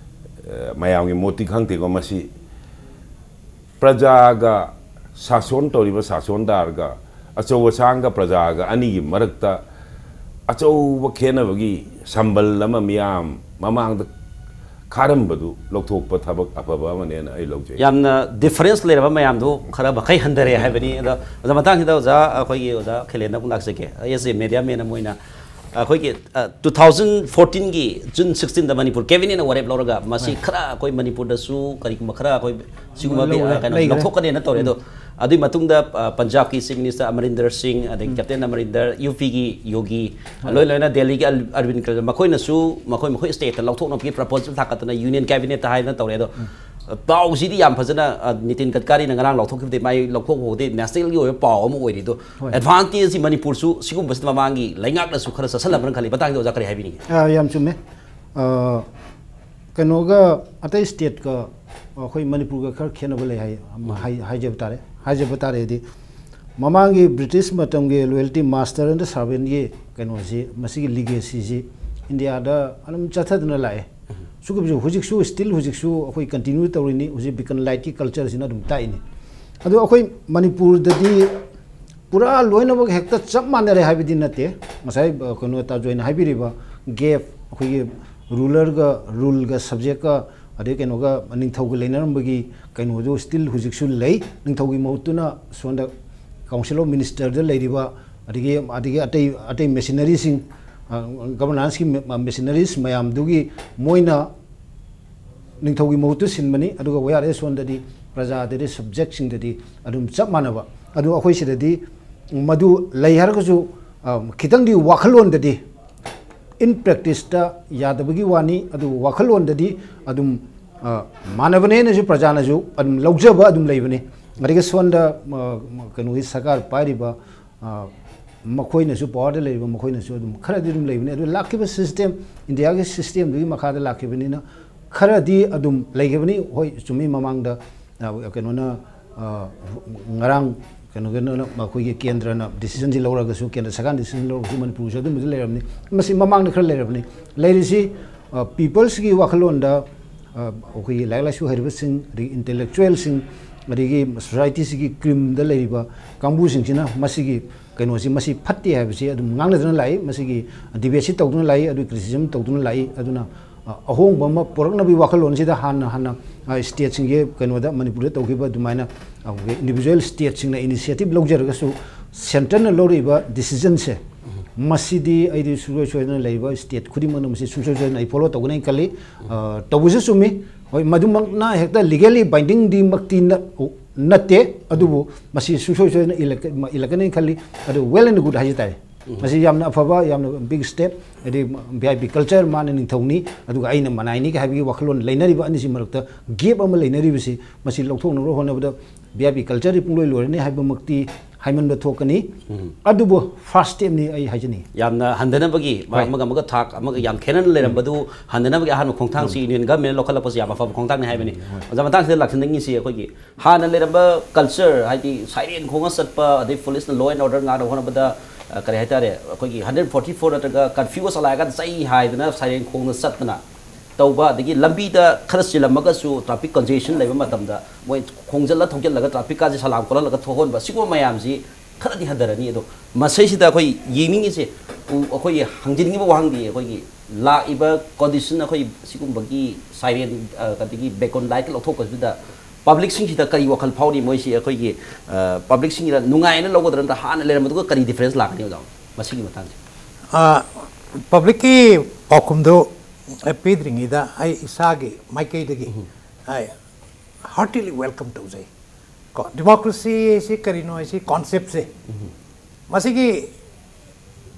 ꯑ, ꯃꯌꯥꯝꯒꯤ ꯃꯣꯠꯇꯤ ꯈꯪꯗꯦꯀꯣ꯫ ꯃꯁꯤ ꯄ꯭ꯔꯖꯥꯒ, ꯁꯥꯁꯣꯟ ꯇꯧꯔꯤꯕ ꯁꯥꯁꯣꯟꯗꯥꯔꯒ, ꯑꯆꯧ ꯑꯁꯥꯡꯒ ꯄ꯭ꯔꯖꯥꯒ ꯑꯅꯤꯒꯤ ꯃꯔꯛꯇ ꯑꯆꯧꯕ ꯈꯦꯠꯅꯕꯒꯤ ꯁꯝꯕꯜ ꯑꯃ ꯃꯤꯌꯥꯝ ꯃꯃꯥꯡꯗ ꯈꯥꯔꯝꯕꯗꯨ ꯂꯧꯊꯣꯛꯄ ꯊꯕꯛ ꯑꯐꯕ ꯑꯃꯅꯦꯅ ꯑꯩ ꯂꯧꯖꯩ꯫ ꯌꯥꯝꯅ ꯗꯤꯐꯔꯦꯟꯁ ꯂꯩꯔꯕ ꯃꯌꯥꯝꯗꯣ ꯈꯔ ꯃꯈꯩ ꯍꯟꯊꯔꯦ ꯍꯥꯏꯕꯅꯤ꯫ ꯑꯗꯣ, ꯑꯗꯣ ꯃꯇꯥꯡꯁꯤꯗ ꯑꯣꯖꯥ, ꯑꯩꯈꯣꯏꯒꯤ ꯑꯣꯖꯥ ꯈꯦꯂꯦꯟꯗ ꯑꯃꯨꯛ ꯂꯥꯛꯆꯒꯦ꯫ ꯑꯦꯁ ꯑꯦ ꯃꯦꯗꯤꯌꯥ ꯃꯦꯟ ꯑꯃ ꯑꯣꯏꯅ ꯑꯩꯈꯣꯏꯒꯤ, ꯑ, ꯇꯨ ꯊꯥꯎꯖꯟ ꯐꯣꯔꯇꯤꯟꯒꯤ ꯖꯨꯟ ꯁꯤꯛꯁꯇꯤꯟꯗ ꯃꯅꯤꯄꯨꯔ ꯀꯦꯕꯤꯅꯦꯠꯅ ꯋꯥꯔꯦꯞ ꯂꯧꯔꯒ ꯃꯁꯤ ꯈꯔ ꯑꯩꯈꯣꯏ ꯃꯅꯤꯄꯨꯔꯗꯁꯨ ꯀꯔꯤꯒꯨꯝꯕ ꯈꯔ ꯑꯩꯈꯣꯏ ꯁꯤꯒꯨꯝꯕ ꯂꯧ-, ꯑ, ꯀꯩꯅꯣ ꯂꯩꯈ꯭ꯔꯦ꯫ ꯂꯧꯊꯣꯛꯀꯅꯦꯅ ꯇꯧꯔꯦ꯫ ꯑꯗꯣ ꯑꯗꯨꯒꯤ ꯃꯇꯨꯡꯗ, ꯑ, ꯄꯟꯖꯥꯕꯀꯤ ꯆꯤꯐ ꯃꯤꯅꯤꯁꯇꯔ ꯑꯃꯔꯤꯟꯗꯔ ꯁꯤꯡ, ꯑꯗꯒꯤ ꯀꯦꯞꯇꯦꯟ ꯑꯃꯔꯤꯟꯗꯔ, ꯌꯨ ꯄꯤꯒꯤ ꯌꯣꯒꯤ, ꯂꯣꯏ ꯂꯣꯏꯅ ꯗꯦꯜꯂꯤꯒꯤ ꯑꯔ-, ꯑꯔꯕꯤꯟ ꯀꯦꯖ꯭ꯔꯤꯋꯥꯜ, ꯃꯈꯣꯏꯅꯁꯨ ꯃꯈꯣꯏ ꯃꯈꯣꯏ ꯁ꯭ꯇꯦꯠꯇ ꯂꯧꯊꯣꯛꯅꯕꯒꯤ ꯄ꯭ꯔꯄꯣꯖꯦꯜ ꯊꯥꯡꯒꯠꯇꯅ ꯌꯨꯅꯤꯌꯟ ꯀꯦꯕꯤꯅꯦꯠꯇ ꯍꯥꯏꯗꯅ ꯇꯧꯔꯦ꯫ ꯑꯗꯣ, ꯑ, ꯄꯥꯎꯁꯤꯗꯤ ꯌꯥꯝ ꯐꯖꯅ, ꯑ, ꯅꯤꯇꯤꯟ ꯒꯗꯀꯥꯔꯤꯅ ꯉꯔꯥꯡ ꯂꯧꯊꯣꯛꯈꯤꯕꯗꯤ ꯃꯥꯏ ꯂꯧꯊꯣꯛꯄꯕꯨꯗꯤ ꯅꯦꯁꯅꯦꯜꯒꯤ ꯑꯣꯏꯕ ꯄꯥꯎ ꯑꯃ ꯑꯣꯏꯔꯤ꯫ ꯑꯗꯣ ꯍꯣꯏ꯫ ꯑꯦꯗꯚꯥꯟꯇꯦꯖꯁꯤ ꯃꯅꯤꯄꯨꯔꯁꯨ ꯁꯤꯒꯨꯝꯕꯁꯤꯗ ꯃꯃꯥꯡꯒꯤ ꯂꯩꯉꯥꯛꯅꯁꯨ ꯈꯔ ꯆꯠꯁꯜꯂꯕ꯭ꯔꯅ ꯈꯜꯂꯤ꯫ ꯃꯇꯥꯡꯗ ꯑꯣꯖꯥ ꯀꯔꯤ ꯍꯥꯏꯕꯤꯅꯤꯡꯉꯤ? ꯑ, ꯌꯥꯝ ꯆꯨꯝꯃꯦ꯫ ꯑ, ꯀꯩꯅꯣꯒ ꯑꯇꯩ ꯁ꯭ꯇꯦꯠꯀ ꯑꯩꯈꯣꯏ ꯃꯅꯤꯄꯨꯔꯒ ꯈꯔ ꯈꯦꯠꯅꯕ ꯂꯩ ꯍꯥꯏ-, ꯍꯥꯏ-, ꯍꯥꯏꯖꯕ ꯇꯥꯔꯦ꯫ ꯍꯥꯏꯖꯕ ꯇꯥꯔꯦꯗꯤ, ꯃꯃꯥꯡꯒꯤ ꯕ꯭ꯔꯤꯇꯤꯁ ꯃꯇꯝꯒꯤ loyalty master and servant ꯀꯩꯅꯣꯁꯤ, ꯃꯁꯤꯒꯤ ꯂꯤꯒꯦꯁꯤꯁꯤ ꯏꯟꯗꯤꯌꯥꯗ ꯑꯗꯨꯝ ꯆꯠꯊꯗꯨꯅ ꯂꯥꯛꯑꯦ꯫ ꯁꯤꯒꯨꯝꯕꯁꯤ ꯍꯧꯖꯤꯛꯁꯨ, still ꯍꯧꯖꯤꯛꯁꯨ ꯑꯩꯈꯣꯏ continue ꯇꯧꯔꯤꯅꯤ꯫ ꯍꯧꯖꯤꯛ Beacon Lightꯀꯤ cultureꯁꯤꯅ ꯑꯗꯨꯝ ꯇꯥꯛꯏꯅꯤ꯫ ꯑꯗꯣ ꯑꯩꯈꯣꯏ ꯃꯅꯤꯄꯨꯔꯗꯗꯤ ꯄꯨꯔꯥ ꯂꯣꯏꯅꯃꯛ ꯍꯦꯛꯇ ꯆꯞ ꯃꯥꯟꯅꯔꯦ ꯍꯥꯏꯕꯗꯤ ꯅꯠꯇꯦ꯫ ꯉꯁꯥꯏ, ꯑ, ꯀꯩꯅꯣ ꯇꯥꯖꯣꯏꯅ ꯍꯥꯏꯕꯤꯔꯤꯕ gap, ꯑꯩꯈꯣꯏꯒꯤ rulerꯒ, ruleꯒ, subjectꯀ, ꯑꯗꯩ ꯀꯩꯅꯣꯒ, ꯅꯤꯡꯊꯧꯒ ꯂꯩꯅꯔꯝꯕꯒꯤ ꯀꯩꯅꯣꯗꯨ still ꯍꯧꯖꯤꯛꯁꯨ ꯂꯩ꯫ ꯅꯤꯡꯊꯧꯒꯤ ꯃꯍꯨꯠꯇꯨꯅ ꯁꯣꯝꯗ Council of Ministerꯗ ꯂꯩꯔꯤꯕ, ꯑꯗꯒꯤ, ꯑꯗꯒꯤ ꯑꯇꯩ, ꯑꯇꯩ machineryꯁꯤꯡ, ꯑ, governanceꯀꯤ ma-, machineries ꯃꯌꯥꯝꯗꯨꯒꯤ ꯃꯣꯏꯅ ꯅꯤꯡꯊꯧꯒꯤ ꯃꯍꯨꯠꯇꯨ ꯁꯤꯟꯕꯅꯤ꯫ ꯑꯗꯨꯒ whereas ꯁꯣꯝꯗꯗꯤ ꯄ꯭ꯔꯖꯥꯗꯗꯤ, subjectꯁꯤꯡꯗꯗꯤ ꯑꯗꯨꯝ ꯆꯞ ꯃꯥꯟꯅꯕ꯫ ꯑꯗꯨ ꯑꯩꯈꯣꯏ ꯁꯤꯗꯗꯤ ꯃꯗꯨ ꯂꯩ ꯍꯥꯏꯔꯒꯁꯨ, ꯑ, ꯈꯤꯇꯪꯗꯤ ꯋꯥꯈꯜꯂꯣꯟꯗꯗꯤ, in practice ꯇ ꯌꯥꯗꯕꯒꯤ ꯋꯥꯅꯤ, ꯑꯗꯨ ꯋꯥꯈꯜꯂꯣꯟꯗꯗꯤ ꯑꯗꯨꯝ, ꯑ, ꯃꯥꯟꯅꯕꯅꯦꯅꯁꯨ ꯄ꯭ꯔꯖꯥꯅꯁꯨ ꯑꯗꯨꯝ ꯂꯧꯖꯕ ꯑꯗꯨꯝ ꯂꯩꯕꯅꯤ꯫ ꯑꯗꯒꯤ ꯁꯣꯝꯗ, ꯑ, ꯀꯩꯅꯣꯒꯤ ꯁꯔꯀꯥꯔ ꯄꯥꯏꯔꯤꯕ, ꯑ, ꯃꯈꯣꯏꯅꯁꯨ, power ꯗ ꯂꯩꯔꯤꯕ ꯃꯈꯣꯏꯅꯁꯨ ꯑꯗꯨꯝ ꯈꯔꯗꯤ ꯑꯗꯨꯝ ꯂꯩꯕꯅꯤ꯫ ꯑꯗꯨ ꯂꯥꯛꯈꯤꯕ system, ꯏꯟꯗꯤꯌꯥꯒꯤ system ꯗꯨꯒꯤ ꯃꯈꯥꯗ ꯂꯥꯛꯈꯤꯕꯅꯤꯅ ꯈꯔꯗꯤ ꯑꯗꯨꯝ ꯂꯩꯈꯤꯕꯅꯤ꯫ ꯍꯣꯏ, ꯆꯨꯝꯃꯤ, ꯃꯃꯥꯡꯗ, ꯑ, ꯀꯩꯅꯣꯅ, ꯑ, ꯉꯔꯥꯡ ꯀꯩꯅꯣꯒꯤꯅ ꯑꯩꯈꯣꯏꯒꯤ ꯀꯦꯟꯗ꯭ꯔꯅ decision ꯁꯤ ꯂꯧꯔꯒꯁꯨ, ꯀꯦꯟꯗ꯭ꯔ ꯁꯔꯀꯥꯔꯅ decision ꯂꯧꯔꯒꯁꯨ ꯃꯅꯤꯄꯨꯔꯁꯨ ꯑꯗꯨꯝꯕꯗꯤ ꯂꯩꯔꯝꯅꯤ꯫ ꯃꯁꯤ ꯃꯃꯥꯡꯗ ꯈꯔ ꯂꯩꯔꯕꯅꯤ꯫ ꯂꯩꯔꯤꯁꯤ, ꯑ, people ꯁꯤꯒꯤ ꯋꯥꯈꯜꯂꯣꯟꯗ, ꯑ, ꯑꯩꯈꯣꯏꯒꯤ ꯂꯥꯏꯔꯤꯛ ꯂꯥꯏꯁꯨ ꯍꯩꯔꯕꯁꯤꯡ, ꯑꯗꯒꯤ intellectual ꯁꯤꯡ, ꯑꯗꯒꯤ society ꯁꯤꯒꯤ cream ꯗ ꯂꯩꯔꯤꯕ ꯀꯥꯡꯕꯨꯁꯤꯡꯁꯤꯅ ꯃꯁꯤꯒꯤ ꯀꯩꯅꯣꯁꯤ, ꯃꯁꯤ ꯐꯠꯇꯦ ꯍꯥꯏꯕꯁꯤ ꯑꯗꯨꯝ ꯉꯥꯡꯅꯗꯨꯅ ꯂꯥꯛꯏ, ꯃꯁꯤꯒꯤ debate ꯁꯤ ꯇꯧꯗꯨꯅ ꯂꯥꯛꯏ, ꯑꯗꯨ criticism ꯇꯧꯗꯨꯅ ꯂꯥꯛꯏ꯫ ꯑꯗꯨꯅ, ꯑ, ꯑꯍꯣꯡꯕ ꯑꯃ ꯄꯨꯔꯛꯅꯕꯒꯤ ꯋꯥꯈꯜꯂꯣꯟꯁꯤꯗ ꯍꯥꯟꯅ, ꯍꯥꯟꯅ, ꯑ, state ꯁꯤꯡꯒꯤ ꯀꯩꯅꯣꯗ, ꯃꯅꯤꯄꯨꯔꯗ ꯇꯧꯈꯤꯕ ꯑꯗꯨꯃꯥꯏꯅ, ꯑ, individual state ꯁꯤꯡꯅ initiative ꯂꯧꯖꯔꯒꯁꯨ, centre ꯅ ꯂꯧꯔꯤꯕ decision ꯁꯦ, ꯃꯁꯤꯗꯤ ꯑꯩꯗꯤ ꯁꯨꯡꯁꯣꯏ ꯁꯣꯏꯗꯅ ꯂꯩꯔꯤꯕ state ꯈꯨꯗꯤꯡꯃꯛꯅ ꯃꯁꯤ ꯁꯨꯡꯁꯣꯏ ꯁꯣꯏꯗꯅ ꯑꯩ follow ꯇꯧꯒꯅꯤ ꯈꯜꯂꯤ꯫ ꯑ, ꯇꯧꯕꯁꯨ ꯆꯨꯝꯃꯤ꯫ ꯍꯣꯏ, ꯃꯗꯨꯃꯛꯅ ꯍꯦꯛꯇ legally binding ꯗꯤ ꯃꯛꯇꯤ ꯅꯠ-, ꯅꯠꯇꯦ, ꯑꯗꯨꯕꯨ ꯃꯁꯤ ꯁꯨꯡꯁꯣꯏ ꯁꯣꯏꯗꯅ ꯏꯜꯂꯛꯀ-, ꯏꯜꯂꯛꯀꯅꯤ ꯈꯜꯂꯤ꯫ ꯑꯗꯨ well and good ꯍꯥꯏꯖ ꯇꯥꯔꯦ꯫ ꯎꯝ꯫ ꯃꯁꯤ ꯌꯥꯝꯅ ꯑꯐꯕ, ꯌꯥꯝꯅ big step, ꯍꯥꯏꯗꯤ V I P culture, ꯃꯥꯅ ꯅꯤꯡꯊꯧꯅꯤ, ꯑꯗꯨꯒ ꯑꯩꯅ ꯃꯅꯥꯏꯅꯤ ꯍꯥꯏꯕꯒꯤ ꯋꯥꯈꯜꯂꯣꯟ ꯂꯩꯅꯔꯤꯕ ꯑꯅꯤꯁꯤ ꯃꯔꯛꯇ gap ꯑꯃ ꯂꯩꯅꯔꯤꯕꯁꯤ, ꯃꯁꯤ ꯂꯧꯊꯣꯛꯅꯕ ꯍꯣꯠꯅꯕꯗ V I P culture ꯗꯤ ꯄꯨꯡꯂꯣꯏ ꯂꯣꯏꯔꯅꯤ ꯍꯥꯏꯕꯃꯛꯇꯤ ꯍꯥꯏꯃꯟꯕ ꯊꯣꯛꯀꯅꯤ꯫ ꯎꯝ꯫ ꯑꯗꯨꯕꯨ first step ꯅꯤ ꯑꯩ ꯍꯥꯏꯖꯅꯤꯡꯉꯤ꯫ ꯌꯥꯝꯅ ꯍꯟꯊꯅꯕꯒꯤ, ꯍꯣꯏ꯫ ꯑꯃꯒ ꯑꯃꯒ ꯊꯥꯛ ꯑꯃꯒ ꯌꯥꯝ ꯈꯦꯠꯅꯅ ꯂꯩꯔꯝꯕꯗꯨ ꯍꯟꯊꯅꯕꯒꯤ ꯑꯍꯥꯟꯕ ꯈꯣꯡꯊꯥꯡꯁꯤ ꯎꯝ꯫ Union Government ꯅ ꯂꯧꯈꯠꯂꯛꯄꯁꯤ ꯌꯥꯝ ꯑꯐꯕ ꯈꯣꯡꯊꯥꯡꯅꯤ ꯍꯥꯏꯕꯅꯤ꯫ ꯎꯝ, ꯍꯣꯏ꯫ ꯑꯣꯖꯥ, ꯃꯇꯥꯡꯁꯤꯗ ꯂꯥꯛꯁꯤꯟꯅꯤꯡꯉꯤꯁꯤ ꯑꯩꯈꯣꯏꯒꯤ ꯍꯥꯟꯅ ꯂꯩꯔꯝꯕ culture, ꯍꯥꯏꯗꯤ siren ꯈꯣꯡꯉ ꯆꯠꯄ, ꯑꯗꯩ police ꯅ law and order ꯉꯥꯛꯅ ꯍꯣꯠꯅꯕꯗ, ꯑ, ꯀꯔꯤ ꯍꯥꯏꯇꯥꯔꯦ, ꯑꯩꯈꯣꯏꯒꯤ hundred forty four ꯅꯠꯇ꯭ꯔꯒ curfew ꯆꯂꯥꯏꯔꯒ ꯆꯩ ꯍꯥꯏꯗꯅ siren ꯈꯣꯡꯅ ꯆꯠꯇꯅ ꯇꯧꯕ, ꯑꯗꯒꯤ ꯂꯝꯕꯤꯗ ꯈꯔ ꯆꯤꯜꯂꯝꯃꯒꯁꯨ traffic congestion ꯂꯩꯕ ꯃꯇꯝꯗ ꯃꯣꯏ ꯈꯣꯡꯖꯤꯜꯂ ꯊꯧꯖꯤꯜꯂꯒ traffic ꯀꯥꯁꯦ ꯁꯂꯥꯝ ꯀꯣꯜꯍꯜꯂꯒ ꯊꯣꯛꯍꯟꯕ, ꯁꯤꯒꯨꯝꯕ ꯃꯌꯥꯝꯁꯤ ꯈꯔꯗꯤ ꯍꯟꯊꯔꯅꯤ꯫ ꯑꯗꯣ ꯃꯁꯤꯁꯤꯗ ꯑꯩꯈꯣꯏ ꯌꯦꯡꯅꯤꯡꯉꯤꯁꯦ, ꯎ-, ꯑꯩꯈꯣꯏꯒꯤ ꯍꯪꯖꯅꯤꯡꯉꯤꯕ ꯋꯥꯍꯪꯗꯤ, ꯑꯩꯈꯣꯏꯒꯤ ꯂꯥꯛꯏꯕ condition, ꯑꯩꯈꯣꯏ ꯁꯤꯒꯨꯝꯕꯒꯤ siren, ꯑ, ꯑꯗꯒꯤ beacon light ꯂꯧꯊꯣꯛꯄꯁꯤꯗ public ꯁꯤꯡꯁꯤꯗ ꯀꯔꯤ ꯋꯥꯈꯜ ꯐꯥꯎꯔꯤ? ꯃꯣꯏꯁꯤ ꯑꯩꯈꯣꯏꯒꯤ, ꯑ, public ꯁꯤꯡꯁꯤꯅ ꯅꯨꯡꯉꯥꯏꯅ ꯂꯧꯒꯗ꯭ꯔꯥ, ꯅꯠꯇ꯭ꯔꯒ ꯍꯥꯟꯅ ꯂꯩꯔꯝꯕꯗꯨꯒ ꯀꯔꯤ difference ꯂꯥꯛꯀꯅꯤ, ꯑꯣꯖꯥ, ꯃꯁꯤꯒꯤ ꯃꯇꯥꯡꯁꯦ? ꯑ, public ꯀꯤ ꯄꯥꯎꯈꯨꯝꯗꯨ, ꯑ, ꯄꯤꯗ꯭ꯔꯤꯉꯩꯗ ꯑꯩ ꯏꯁꯥꯒꯤ ꯃꯥꯏꯀꯩꯗꯒꯤ ꯎꯝ꯫ ꯑꯩ heartily welcome ꯇꯧꯖꯩ꯫ ꯀꯣ, ꯗꯤꯃꯣꯀ꯭ꯔꯦꯁꯤ ꯍꯥꯏꯁꯤ ꯀꯔꯤꯅꯣ ꯍꯥꯏꯁꯤ ꯀꯣꯟꯁꯦꯞꯁꯦ, ꯃꯁꯤꯒꯤ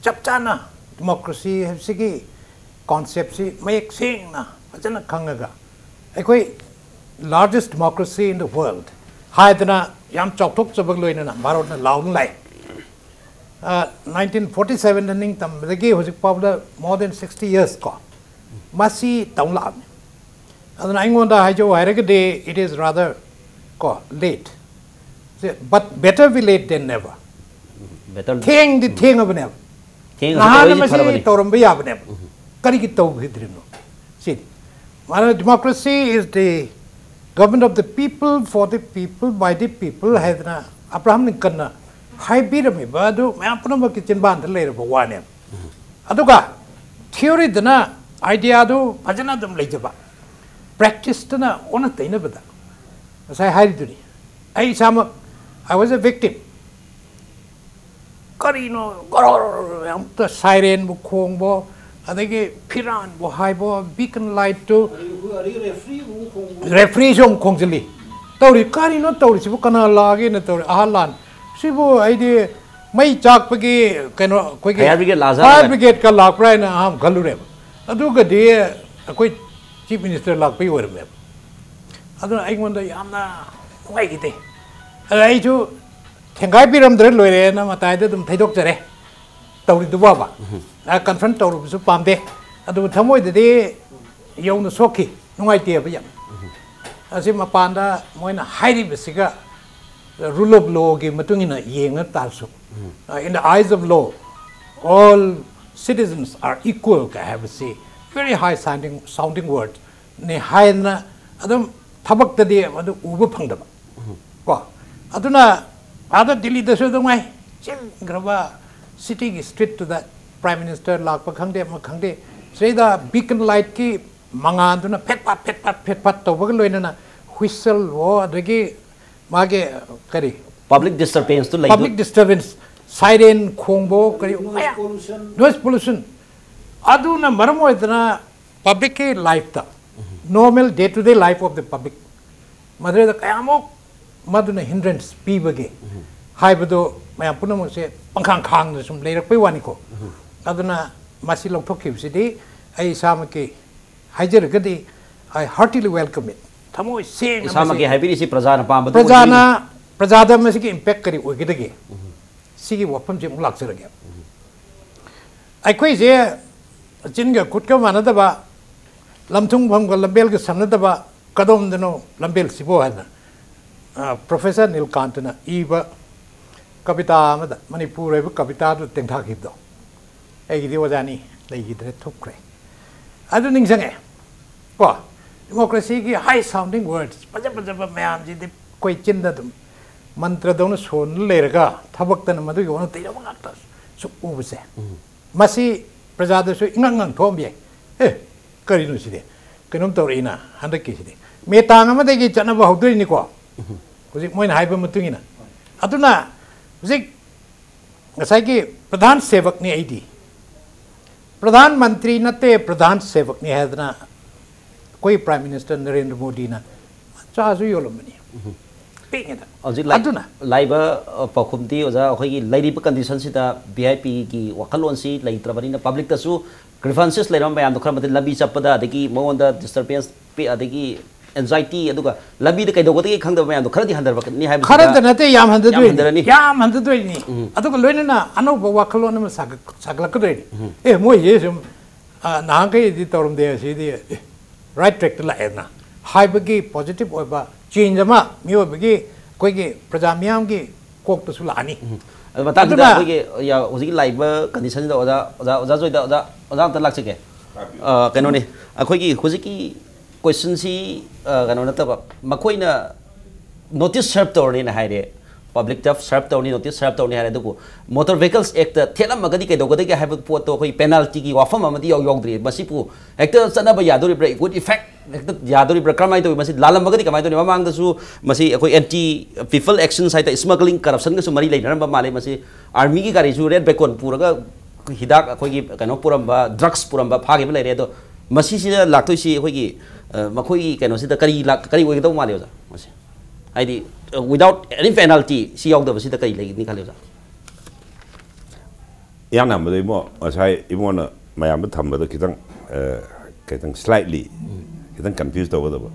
ꯆꯞ ꯆꯥꯅ ꯗꯤꯃꯣꯀ꯭ꯔꯦꯁꯤ ꯍꯥꯏꯕꯁꯤꯒꯤ ꯀꯣꯟꯁꯦꯞꯁꯤ ꯃꯌꯦꯛ ꯁꯦꯡꯅ ꯐꯖꯅ ꯈꯪꯉꯒ, ꯑꯩꯈꯣꯏ largest democracy in the world ꯍꯥꯏꯗꯅ ꯌꯥꯝ ꯆꯥꯎꯊꯣꯛꯆꯕꯒ ꯂꯣꯏꯅꯅ ꯚꯥꯔꯠꯅ ꯂꯥꯎꯅ ꯂꯥꯛꯑꯦ꯫ ꯅꯥꯏꯟꯇꯤꯟ ꯐꯣꯔꯇꯤ ꯁꯚꯦꯟꯗ ꯅꯤꯡꯇꯝꯕꯗꯒꯤ ꯍꯧꯖꯤꯛ ꯐꯥꯎꯕꯗ more than sixty years ꯀꯣ, ꯃꯁꯤ ꯇꯧ ꯂꯥꯛꯑꯕꯅꯤ꯫ ꯑꯗꯨꯅ ꯑꯩꯉꯣꯟꯗ ꯍꯥꯏꯖꯧ ꯍꯥꯏꯔꯒꯗꯤ, it is rather ꯀꯣ, late, but better be late than never꯫ Better ꯊꯦꯡꯗꯤ ꯊꯦꯡꯉꯕꯅꯦꯕ꯫ ꯊꯦꯡꯉꯁꯨ ꯅꯍꯥꯟꯅ ꯇꯧꯔꯛꯏꯁꯤ ꯃꯁꯤ ꯐꯔꯕꯅꯤ꯫ ꯇꯧꯔꯝꯕ ꯌꯥꯕꯅꯦꯕ꯫ ꯀꯔꯤꯒꯤ ꯇꯧꯈꯤꯗ꯭ꯔꯤꯅꯣ? ꯁꯤꯗꯤ ꯃꯥꯅ democracy is the government of the people, for the people, by the people ꯍꯥꯏꯗꯅ ꯑꯕ꯭ꯔꯥꯍꯝ ꯂꯤꯡꯀꯟꯅ ꯍꯥꯏꯕꯤꯔꯝꯃꯤꯕ ꯑꯗꯨ ꯃꯌꯥꯝ ꯄꯨꯝꯅꯃꯛꯀꯤ ꯆꯤꯟꯕꯥꯟꯗ ꯂꯩꯔꯕ ꯋꯥꯅꯦꯕ꯫ ꯑꯗꯨꯒ ꯊꯤꯑꯣꯔꯤꯗꯅ ꯑꯥꯏꯗꯤꯌꯥꯗꯨ ꯐꯖꯅ ꯑꯗꯨꯝ ꯂꯩꯖꯕ, ꯄ꯭ꯔꯦꯛꯇꯤꯁꯇꯅ ꯑꯣꯟꯅ ꯇꯩꯅꯕꯗ ꯉꯁꯥꯏ ꯍꯥꯏꯔꯤꯗꯨꯅꯤ꯫ ꯑꯩ ꯏꯁꯥꯃꯛ, I was a victim꯫ ꯀꯔꯤꯅꯣ ꯒꯣꯔꯣꯔꯣꯔꯣ ꯑꯃꯨꯛꯇ ꯁꯥꯏꯔꯦꯟꯕꯨ ꯈꯣꯡꯕꯣ, ꯑꯗꯒꯤ ꯐꯤꯔꯥꯟꯕꯨ ꯍꯥꯏꯕꯣ, ꯕꯤꯀꯟ ꯂꯥꯏꯠꯇꯨ, ꯔꯦꯐ꯭ꯔꯤꯁꯨ ꯑꯃꯨꯛ ꯈꯣꯡꯖꯤꯜꯂꯤ꯫ ꯇꯧꯔꯤ ꯀꯔꯤꯅꯣ ꯇꯧꯔꯤꯁꯤꯕꯨ? ꯀꯅꯥ ꯂꯥꯛꯑꯒꯦꯅ ꯇꯧꯔꯤ ꯑꯍꯜ ꯂꯥꯟ꯫ ꯁꯤꯕꯨ ꯑꯩꯗꯤ ꯃꯩ ꯆꯥꯛꯄꯒꯤ ꯀꯩꯅꯣ ꯑꯩꯈꯣꯏꯒꯤ Fire brigade ꯂꯥꯛꯑꯖꯥꯠꯂ? Fire brigade ꯀ ꯂꯥꯛꯄ꯭ꯔꯥ ꯍꯥꯏꯅ ꯑꯍꯥꯟꯕ ꯈꯜꯂꯨꯔꯦꯕ꯫ ꯑꯗꯨꯒꯗꯤ ꯑꯩꯈꯣꯏ ꯆꯤꯐ ꯃꯤꯅꯤꯁꯇꯔ ꯂꯥꯛꯄꯒꯤ ꯑꯣꯏꯔꯝꯃꯦꯕ꯫ ꯑꯗꯨꯅ ꯑꯩꯉꯣꯟꯗ ꯌꯥꯝꯅ ꯅꯨꯡꯉꯥꯏꯈꯤꯗꯦ꯫ ꯑꯗ ꯑꯩꯁꯨ ꯊꯦꯡꯒꯥꯏꯕꯤꯔꯝꯗ꯭ꯔꯦ, ꯂꯣꯏꯔꯦꯅ ꯃꯇꯥꯏꯗ ꯑꯗꯨꯝ ꯊꯩꯗꯣꯛꯆꯔꯦ꯫ ꯇꯧꯔꯤꯗꯨ ꯐꯥꯎꯕ ꯀꯟꯐ꯭ꯔꯟ ꯇꯧꯔꯨꯕꯁꯨ ꯄꯥꯝꯗꯦ꯫ ꯑꯗꯨꯕꯨ ꯊꯃꯣꯏꯗꯗꯤ ꯌꯧꯅ ꯁꯣꯛꯈꯤ, ꯅꯨꯡꯉꯥꯏꯇꯦꯕ ꯌꯥꯝ꯫ ꯑꯁꯤ ꯃꯄꯥꯟꯗ ꯃꯣꯏꯅ ꯍꯥꯏꯔꯤꯕꯁꯤꯒ rule of law ꯒꯤ ꯃꯇꯨꯡ ꯏꯟꯅ ꯌꯦꯡꯉ ꯇꯥꯔꯁꯨ, in the eyes of law, all citizens are equal ꯀꯥꯏ ꯍꯥꯏꯕꯁꯤ very high sounding, sounding word ꯅꯤ ꯍꯥꯏꯅ ꯑꯗꯨꯝ ꯊꯕꯛꯇꯗꯤ ꯑꯗꯨ ꯎꯕ ꯐꯪꯗꯕ꯫ ꯀꯣ, ꯑꯗꯨꯅ ꯑꯥꯗ ꯗꯤꯜꯂꯤꯗꯁꯨ ꯑꯗꯨꯉꯥꯏ ꯆꯤꯟꯈ꯭ꯔꯕ ꯁꯤꯇꯤꯒꯤ ꯁ꯭ꯇ꯭ꯔꯤꯠꯇꯨꯗ ꯄ꯭ꯔꯥꯏꯝ ꯃꯤꯅꯤꯁꯇꯔ ꯂꯥꯛꯄ ꯈꯪꯗꯦ, ꯑꯃ ꯈꯪꯗꯦ, ꯁꯤꯗꯩꯗ ꯕꯤꯀꯟ ꯂꯥꯏꯠꯀꯤ ꯃꯉꯥꯜꯗꯨꯅ ꯐꯦꯠ ꯐꯥꯠ ꯐꯦꯠ ꯐꯥꯠ ꯐꯦꯠ ꯐꯥꯠ ꯇꯧꯕꯒ ꯂꯣꯏꯅꯅ ꯍꯨꯏꯁꯜꯋꯣ, ꯑꯗꯒꯤ ꯃꯥꯒꯤ ꯀꯔꯤ, ꯄꯕ꯭ꯂꯤꯛ ꯗꯤꯁꯇꯔꯕꯦꯟꯁꯇꯨ ꯂꯩ꯫ ꯄꯕ꯭ꯂꯤꯛ ꯗꯤꯁꯇꯔꯕꯦꯟꯁ, ꯁꯥꯏꯔꯦꯟ ꯈꯣꯡꯕꯣ, ꯀꯔꯤ, ꯅꯣꯏꯁ ꯄꯣꯂꯨꯁꯟ, ꯑꯗꯨꯅ ꯃꯔꯝ ꯑꯣꯏꯗꯅ ꯄꯕ꯭ꯂꯤꯛꯀꯤ ꯂꯥꯏꯐꯇ, normal day to day life of the public, ꯃꯗꯨꯗ ꯀꯌꯥꯃꯨꯛ ꯃꯗꯨꯅ ꯍꯤꯟꯗ꯭ꯔꯦꯟꯁ ꯄꯤꯕꯒꯦ ꯍꯥꯏꯕꯗꯣ ꯃꯌꯥꯝ ꯄꯨꯝꯅꯃꯛꯁꯦ ꯄꯪꯈꯥꯡ ꯈꯥꯡꯗ ꯁꯨꯝ ꯂꯩꯔꯛꯄꯩ ꯋꯥꯅꯤꯀꯣ꯫ ꯑꯗꯨꯅ ꯃꯁꯤ ꯂꯧꯊꯣꯛꯈꯤꯕꯁꯤꯗꯤ ꯑꯩ ꯏꯁꯥꯃꯛꯀꯤ ꯍꯥꯏꯖꯔꯒꯗꯤ, I heartily welcome it. ꯊꯃꯣꯏ ꯁꯦꯡꯅ ꯏꯁꯥꯃꯛꯀꯤ ꯃꯁꯤ ꯍꯥꯏꯕꯤꯔꯤꯁꯤ ꯄ꯭ꯔꯖꯥꯅ ꯄꯥꯝꯕꯗꯨ ꯄ꯭ꯔꯖꯥꯅ, ꯑꯣꯏꯗꯣꯏꯅꯤ꯫ ꯄ꯭ꯔꯖꯥꯗ ꯃꯁꯤꯒꯤ ꯏꯝꯄꯦꯛ ꯀꯔꯤ ꯑꯣꯏꯒꯗꯒꯦ? ꯁꯤꯒꯤ ꯋꯥꯐꯝꯁꯦ ꯑꯃꯨꯛ ꯂꯥꯛꯆꯔꯒꯦ꯫ ꯑꯩꯈꯣꯏꯁꯦ ꯆꯤꯟꯒ ꯈꯨꯠꯀ ꯃꯥꯟꯅꯗꯕ, ꯂꯝꯊꯨꯡꯐꯝꯒ ꯂꯝꯕꯦꯜꯒ ꯁꯝꯅꯗꯕ, ꯀꯗꯣꯝꯗꯅꯣ ꯂꯝꯕꯦꯜꯁꯤꯕꯣ ꯍꯥꯏꯅ, ꯑ, ꯄ꯭ꯔꯣꯐꯦꯁꯔ ꯅꯤꯜꯀꯥꯟꯇꯅ ꯏꯕ ꯀꯕꯤꯇꯥ ꯑꯃꯗ, ꯃꯅꯤꯄꯨꯔ ꯍꯥꯏꯕ ꯀꯕꯤꯇꯥꯗꯨ ꯇꯦꯡꯊꯥꯈꯤꯕꯗꯣ, ꯑꯩꯒꯤꯗꯤ ꯑꯣꯖꯥꯅꯤ, ꯂꯩꯈꯤꯗ꯭ꯔꯦ, ꯊꯨꯞꯈ꯭ꯔꯦ꯫ ꯑꯗꯨ ꯅꯤꯡꯁꯤꯡꯉꯦ ꯀꯣ, ꯗꯤꯃꯣꯀ꯭ꯔꯦꯁꯤꯒꯤ ꯍꯥꯏ ꯁꯥꯎꯟꯗꯤꯡ ꯋꯥꯔꯗꯁ ꯐꯖ ꯐꯖꯕ ꯃꯌꯥꯝꯁꯤꯗꯤ ꯑꯩꯈꯣꯏ ꯆꯤꯟꯗ ꯑꯗꯨꯝ ꯃꯟꯇ꯭ꯔꯗꯧꯅ ꯁꯣꯟꯅ ꯂꯩꯔꯒ ꯊꯕꯛꯇꯅ ꯃꯗꯨꯒꯤ ꯑꯣꯟꯅ ꯇꯩꯅꯕ ꯉꯥꯛꯇ ꯁꯨꯝ ꯎꯕꯁꯦ, ꯃꯁꯤ ꯄ꯭ꯔꯖꯥꯗꯁꯨ ꯏꯉꯥꯡ ꯉꯥꯡꯊꯣꯛꯑꯝꯕ ꯌꯥꯏ꯫ ꯑꯦ, ꯀꯔꯤꯅꯣ ꯁꯤꯗꯤ? ꯀꯩꯅꯣꯝ ꯇꯧꯔꯛꯏꯅ ꯍꯟꯗꯛꯀꯤꯁꯤꯗꯤ꯫ ꯃꯦ ꯇꯥꯡ ꯑꯃꯗꯒꯤ ꯆꯠꯅꯕ ꯍꯧꯗꯣꯏꯅꯤꯀꯣ꯫ ꯍꯧꯖꯤꯛ ꯃꯣꯏꯅ ꯍꯥꯏꯕ ꯃꯇꯨꯡ ꯏꯟꯅ꯫ ꯑꯗꯨꯅ ꯍꯧꯖꯤꯛ ꯉꯁꯥꯏꯒꯤ ꯄ꯭ꯔꯙꯥꯟ ꯁꯦꯕꯛꯅꯤ ꯑꯩꯗꯤ꯫ ꯄ꯭ꯔꯙꯥꯟ ꯃꯟꯇ꯭ꯔꯤ ꯅꯠꯇꯦ, ꯄ꯭ꯔꯙꯥꯟ ꯁꯦꯕꯛꯅꯤ ꯍꯥꯏꯗꯅ ꯑꯩꯈꯣꯏ ꯄ꯭ꯔꯥꯏꯝ ꯃꯤꯅꯤꯁꯇꯔ ꯅꯔꯦꯟꯗ꯭ꯔ ꯃꯣꯗꯤꯅ ꯃꯆꯥꯁꯨ ꯌꯣꯜꯂꯝꯕꯅꯤ꯫ ꯄꯤꯛꯉꯩꯗ꯫ ꯍꯧꯖꯤꯛ ꯂꯥꯛ-, ꯑꯗꯨꯅ ꯂꯥꯛꯏꯕ, ꯑ, ꯄꯥꯎꯈꯨꯝꯗꯤ ꯑꯣꯖꯥ, ꯑꯩꯈꯣꯏꯒꯤ ꯂꯩꯔꯤꯕ ꯀꯟꯗꯤꯁꯟꯁꯤꯗ ꯚꯤ ꯑꯥꯏ ꯄꯤꯒꯤ ꯋꯥꯈꯜꯂꯣꯟꯁꯤ ꯂꯩꯇ꯭ꯔꯕꯅꯤꯅ ꯄꯕ꯭ꯂꯤꯛꯇꯁꯨ ꯒ꯭ꯔꯤꯚꯥꯟꯁꯦꯁ ꯂꯩꯔꯝꯕ ꯃꯌꯥꯝꯗꯣ ꯈꯔ ꯃꯇꯤꯛ ꯂꯝꯕꯤ ꯆꯠꯄꯗ ꯑꯗꯒꯤ ꯃꯉꯣꯟꯗ ꯗꯤꯁꯇꯔꯕꯦꯟꯁ ꯄꯤ-, ꯑꯗꯒꯤ ꯑꯦꯟꯖꯥꯏꯇꯤ, ꯑꯗꯨꯒ ꯂꯝꯕꯤꯗ ꯀꯩꯗꯧꯒꯗꯒꯦ ꯈꯪꯗꯕ ꯃꯌꯥꯝꯗꯣ ꯈꯔꯗꯤ ꯍꯟꯊꯔꯛꯀꯅꯤ ꯍꯥꯏꯕꯁꯤꯗ ꯈꯔꯗ ꯅꯠꯇꯦ, ꯌꯥꯝ ꯍꯟꯊꯗꯣꯏꯅꯤ꯫ ꯌꯥꯝ ꯍꯟꯊꯔꯅꯤ꯫ ꯌꯥꯝ ꯍꯟꯊꯗꯣꯏꯅꯤ꯫ ꯎꯝ꯫ ꯑꯗꯨꯒ ꯂꯣꯏꯅꯅ ꯑꯅꯧꯕ ꯋꯥꯈꯜꯂꯣꯟ ꯑꯃ ꯁꯥꯒꯠ-, ꯁꯥꯒꯠꯂꯛꯀꯗꯣꯏꯅꯤ꯫ ꯎꯝ꯫ ꯑꯦ, ꯃꯣꯏꯁꯦ ꯁꯨꯝ, ꯑ, ꯅꯍꯥꯟꯈꯩꯗꯤ ꯇꯧꯔꯝꯗꯦ, ꯑꯁꯤꯗꯤ, ꯑꯦ, ꯔꯥꯏꯠ ꯇ꯭ꯔꯦꯛꯇ ꯂꯥꯛꯑꯦꯗꯅ ꯍꯥꯏꯕꯒꯤ ꯄꯣꯖꯤꯇꯤꯚ ꯑꯣꯏꯕ ꯆꯦꯟꯖ ꯑꯃ ꯃꯤꯑꯣꯏꯕꯒꯤ, ꯑꯩꯈꯣꯏꯒꯤ ꯄ꯭ꯔꯖꯥ ꯃꯤꯌꯥꯝꯒꯤ ꯀꯣꯛꯇꯁꯨ ꯂꯥꯛꯑꯅꯤ꯫ ꯎꯝ꯫ ꯑꯗꯨ ꯃꯇꯥꯡꯁꯤꯗ ꯑꯗꯨꯅ ꯑꯩꯈꯣꯏꯒꯤ, ꯌꯥ-, ꯍꯧꯖꯤꯛꯀꯤ ꯂꯥꯛꯏꯕ ꯀꯟꯗꯤꯁꯟꯁꯤꯗ ꯑꯣꯖꯥ, ꯑꯣꯖꯥ, ꯑꯣꯖꯥ ꯖꯣꯏꯗ, ꯑꯣꯖꯥ, ꯑꯣꯖꯥ ꯑꯝꯇ ꯂꯥꯛꯆꯒꯦ꯫ ꯑ, ꯀꯩꯅꯣꯅꯤ, ꯑꯩꯈꯣꯏꯒꯤ ꯍꯧꯖꯤꯛꯀꯤ ꯀꯣꯏꯁꯟꯁꯤ, ꯑ, ꯀꯩꯅꯣ ꯅꯠꯇꯕ, ꯃꯈꯣꯏꯅ ꯅꯣꯇꯤꯁ ꯁꯔꯞ ꯇꯧꯔꯅꯤꯅ ꯍꯥꯏꯔꯦ, ꯄꯕ꯭ꯂꯤꯛꯇ ꯁꯔꯞ ꯇꯧꯔꯅꯤ, ꯅꯣꯇꯤꯁ ꯁꯔꯞ ꯇꯧꯔꯅꯤ ꯍꯥꯏꯔꯦ, ꯑꯗꯨꯕꯨ ꯃꯣꯇꯣꯔ ꯚꯦꯍꯤꯀꯜꯁ ꯑꯦꯛꯇ ꯊꯦꯠꯂꯝꯃꯒꯗꯤ ꯀꯩꯗꯧꯒꯗꯒꯦ ꯍꯥꯏꯕ ꯄꯣꯠꯇꯣ ꯑꯩꯈꯣꯏ ꯄꯦꯅꯥꯜꯇꯤꯒꯤ ꯋꯥꯐꯝ ꯑꯃꯗꯤ ꯌꯥꯎ-, ꯌꯥꯎꯗ꯭ꯔꯤ꯫ ꯃꯁꯤꯕꯨ ꯍꯦꯛꯇ ꯆꯠꯅꯕ ꯌꯥꯗꯣꯔꯤꯕ꯭ꯔꯥ? It would effect ꯍꯦꯛꯇ ꯌꯥꯗꯣꯔꯤꯕ꯭ꯔꯥ? ꯀꯔꯝꯍꯥꯏꯅ ꯇꯧꯋꯤ? ꯃꯁꯤ ꯂꯥꯜꯂꯝꯃꯒꯗꯤ ꯀꯃꯥꯏꯅ ꯇꯧꯅꯤ? ꯃꯃꯥꯡꯗꯁꯨ ꯃꯁꯤ ꯑꯩꯈꯣꯏ ꯑꯦꯟꯇꯤ ꯄꯤꯄꯜ ꯑꯦꯛꯁꯟꯁ ꯍꯥꯏꯇꯥꯔꯦ, ꯁ꯭ꯃꯒ꯭ꯂꯤꯡ, ꯀꯔꯞꯁꯟꯒꯁꯨ ꯃꯔꯤ ꯂꯩꯅꯔꯝꯕ ꯃꯥꯜꯂꯦ꯫ ꯃꯁꯤ ꯑꯥꯔꯃꯤꯒꯤ ꯒꯥꯔꯤꯁꯨ ꯔꯦꯠ ꯕꯦꯀꯣꯟ ꯄꯨꯔꯒ ꯍꯤꯗꯥꯛ, ꯑꯩꯈꯣꯏꯒꯤ ꯀꯩꯅꯣ ꯄꯨꯔꯝꯕ, ꯗ꯭ꯔꯒꯁ ꯄꯨꯔꯝꯕ ꯐꯥꯈꯤꯕ ꯂꯩꯔꯦ꯫ ꯑꯗꯣ ꯃꯁꯤꯁꯤꯗ ꯂꯥꯛꯇꯣꯏꯁꯤ ꯑꯩꯈꯣꯏꯒꯤ, ꯑ, ꯃꯈꯣꯏꯒꯤ ꯀꯩꯅꯣꯁꯤꯗ ꯀꯔꯤ ꯂꯥꯛ-, ꯀꯔꯤ ꯑꯣꯏꯒꯗꯧ ꯃꯥꯜꯂꯤ ꯑꯣꯖꯥ? ꯃꯁꯤ ꯍꯥꯏꯗꯤ without any penalty ꯁꯤ ꯌꯥꯎꯗꯕꯁꯤꯗ ꯀꯔꯤ ꯂꯩꯒꯅꯤ ꯈꯜꯂꯤ ꯑꯣꯖꯥ? ꯏꯍꯥꯟ ꯍꯥꯟꯕꯗ ꯏꯕꯣ, ꯉꯁꯥꯏ ꯏꯕꯣꯅ ꯃꯌꯥꯝꯗ ꯊꯝꯕꯗ ꯈꯤꯇꯪ ꯑ, ꯈꯤꯇꯪ slightly ꯈꯤꯇꯪ confuse ꯇꯧꯒꯗꯕ,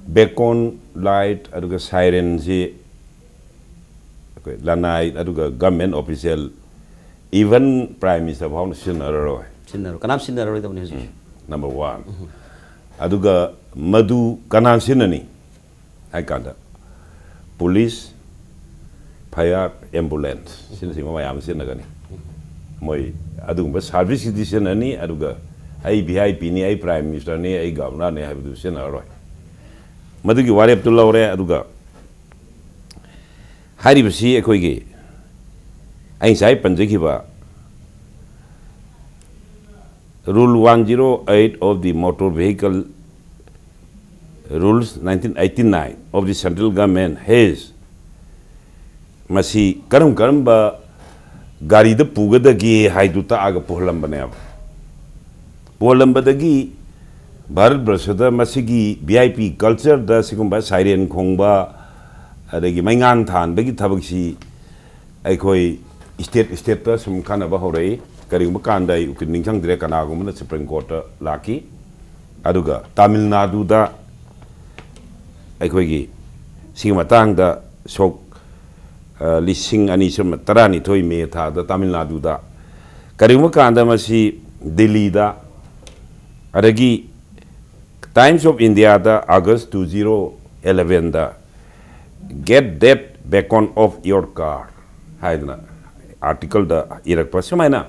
ꯕꯦꯀꯣꯟ ꯂꯥꯏꯠ ꯑꯗꯨꯒ ꯁꯥꯏꯔꯦꯟꯁꯤ ꯑꯩꯈꯣꯏ ꯂꯅꯥꯏ ꯑꯗꯨꯒ government official, even Prime Minister ꯐꯥꯎꯅ ꯁꯤꯖꯤꯟꯅꯔꯔꯣꯏ꯫ ꯁꯤꯖꯤꯟꯅꯔꯣꯏ, ꯀꯅꯥꯝ ꯁꯤꯖꯤꯟꯅꯔꯔꯣꯏꯗꯕꯅꯤ ꯍꯧꯖꯤꯛ꯫ Number one. ꯑꯗꯨꯒ ꯃꯗꯨ ꯀꯅꯥ ꯁꯤꯖꯤꯟꯅꯅꯤ ꯍꯥꯏ ꯀꯥꯟꯗ, ꯄꯨꯂꯤꯁ, ꯐꯥꯌꯔ, ꯑꯦꯝꯕꯨꯂꯦꯟꯁ ꯁꯤꯅꯆꯤꯡꯕ ꯃꯌꯥꯝ ꯁꯤꯖꯤꯟꯅꯒꯅꯤ꯫ ꯃꯣꯏ ꯑꯗꯨꯒꯨꯝꯕ ꯁꯥꯔꯚꯤꯁꯀꯤꯗꯤ ꯁꯤꯖꯤꯟꯅꯅꯤ, ꯑꯗꯨꯒ ꯑꯩ V I P ꯅꯤ, ꯑꯩ Prime Minister ꯅꯤ, ꯑꯩ Governor ꯅꯤ ꯍꯥꯏꯕꯗꯨ ꯁꯤꯖꯤꯟꯅꯔꯔꯣꯏ꯫ ꯃꯗꯨꯒꯤ ꯋꯥꯔꯦꯞꯇꯨ ꯂꯧꯔꯦ꯫ ꯑꯗꯨꯒ ꯍꯥꯏꯔꯤꯕꯁꯤ ꯑꯩꯈꯣꯏꯒꯤ ꯑꯩ ꯉꯁꯥꯏ ꯄꯟꯖꯈꯤꯕ Rule one zero eight of the Motor Vehicle Rules nineteen eighty-nine of the Central Government has ꯃꯁꯤ ꯀꯔꯝ ꯀꯔꯝꯕ ꯒꯥꯔꯤꯗ ꯄꯨꯒꯗꯒꯦ ꯍꯥꯏꯗꯨ ꯇꯥꯛꯑꯒ ꯄꯨꯍꯜꯂꯝꯕꯅꯦꯕ꯫ ꯄꯨꯍꯜꯂꯝꯕꯗꯒꯤ ꯚꯥꯔꯠ ꯕꯔꯁꯗ ꯃꯁꯤꯒꯤ V I P culture ꯗ ꯁꯤꯒꯨꯝꯕ ꯁꯥꯏꯔꯦꯟ ꯈꯣꯡꯕ ꯑꯗꯒꯤ ꯃꯩꯉꯥꯟ ꯊꯥꯟꯕꯒꯤ ꯊꯕꯛꯁꯤ ꯑꯩꯈꯣꯏ state state ꯇ ꯁꯨꯝ ꯈꯟꯅꯕ ꯍꯧꯔꯛꯏ꯫ ꯀꯔꯤꯒꯨꯝꯕ ꯀꯥꯟꯗ ꯑꯩ ꯎꯀꯤꯜ ꯅꯤꯡꯁꯤꯡꯗ꯭ꯔꯦ, ꯀꯅꯥꯒꯨꯝꯕꯅ Supreme Court ꯇ ꯂꯥꯛꯈꯤ꯫ ꯑꯗꯨꯒ ꯇꯥꯃꯤꯜ ꯅꯥꯗꯨꯗ ꯑꯩꯈꯣꯏꯒꯤ ꯁꯤꯒꯤ ꯃꯇꯥꯡꯗ ꯁꯣꯛ, ꯑ, ꯂꯤꯁꯤꯡ ꯑꯅꯤ ꯁꯨꯞꯅ ꯇꯔꯥꯅꯤꯊꯣꯏ ꯃꯦ ꯊꯥꯗ ꯇꯥꯃꯤꯜ ꯅꯥꯗꯨꯗ, ꯀꯔꯤꯒꯨꯝꯕ ꯀꯥꯟꯗ ꯃꯁꯤ ꯗꯤꯜꯂꯤꯗ, ꯑꯗꯒꯤ Times of India the August two zero eleven the "Get that beacon off your car" ꯍꯥꯏꯗꯅ article ꯗ ꯏꯔꯛꯄ ꯁꯨꯃꯥꯏꯅ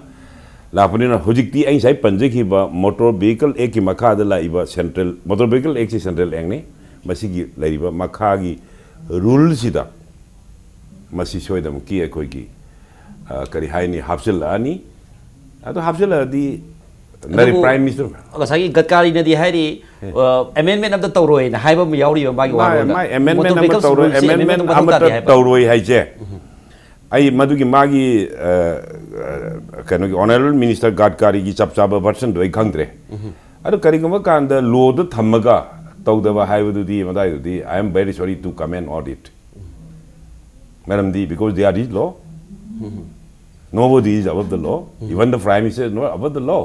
ꯂꯥꯛꯄꯅꯤꯅ, ꯍꯧꯖꯤꯛꯇꯤ ꯑꯩ ꯉꯁꯥꯏ ꯄꯟꯖꯈꯤꯕ Motor Vehicle Act ꯀꯤ ꯃꯈꯥꯗ ꯂꯥꯛꯏꯕ central, Motor Vehicle Act ꯁꯤ central act ꯅꯤ, ꯃꯁꯤꯒꯤ ꯂꯩꯔꯤꯕ ꯃꯈꯥꯒꯤ rule ꯁꯤꯗ ꯃꯁꯤ ꯁꯣꯏꯗꯅꯃꯛꯀꯤ ꯑꯩꯈꯣꯏꯒꯤ, ꯑ, ꯀꯔꯤ ꯍꯥꯏꯅꯤ, ꯍꯥꯞꯆꯤꯜꯂꯛꯑꯅꯤ꯫ ꯑꯗꯣ ꯍꯥꯞꯆꯤꯜꯂꯛꯑꯗꯤ ꯅꯔꯤ-, ꯑꯗꯨꯕꯨ Prime Minister ꯉꯁꯥꯏꯒꯤ ꯒꯗꯀꯥꯔꯤꯅꯗꯤ ꯍꯥꯏꯔꯤ, ꯑ, amendment ꯑꯝꯇ ꯇꯧꯔꯣꯏꯅ ꯍꯥꯏꯕ ꯑꯃ ꯌꯥꯎꯔꯤꯕ ꯃꯥꯒꯤ ꯃꯥ-, ꯋꯥꯔꯣꯜꯗ꯫ ꯃꯥ amendment Motor ꯑꯃ Vehicles ꯇꯧꯔꯣꯏ, Rule ꯁꯤ amendment amendment ꯑꯃ ꯑꯃꯠꯇ ꯃꯊꯧ ꯇꯥꯗꯦ ꯍꯥꯏꯕ꯫ ꯇꯧꯔꯣꯏ ꯍꯥꯏꯁꯦ꯫ ꯑꯩ ꯃꯗꯨꯒꯤ ꯃꯥꯒꯤ, ꯑ, ꯑ, ꯀꯩꯅꯣꯒꯤ Honourable Minister ꯒꯗꯀꯥꯔꯤꯒꯤ ꯆꯞ ꯆꯥꯕ version ꯗꯣ ꯑꯩ ꯈꯪꯗ꯭ꯔꯦ꯫ ꯑꯗꯣ ꯀꯔꯤꯒꯨꯝꯕ ꯀꯥꯟꯗ law ꯗ ꯊꯝꯃꯒ ꯇꯧꯗꯕ ꯍꯥꯏꯕꯗꯨꯗꯤ ꯃꯗꯥꯏꯗꯨꯗꯤ I am very sorry to comment on it. ꯃꯔꯝꯗꯤ because they are rich law. Nobody is above the law. Even the prime minister is not above the law.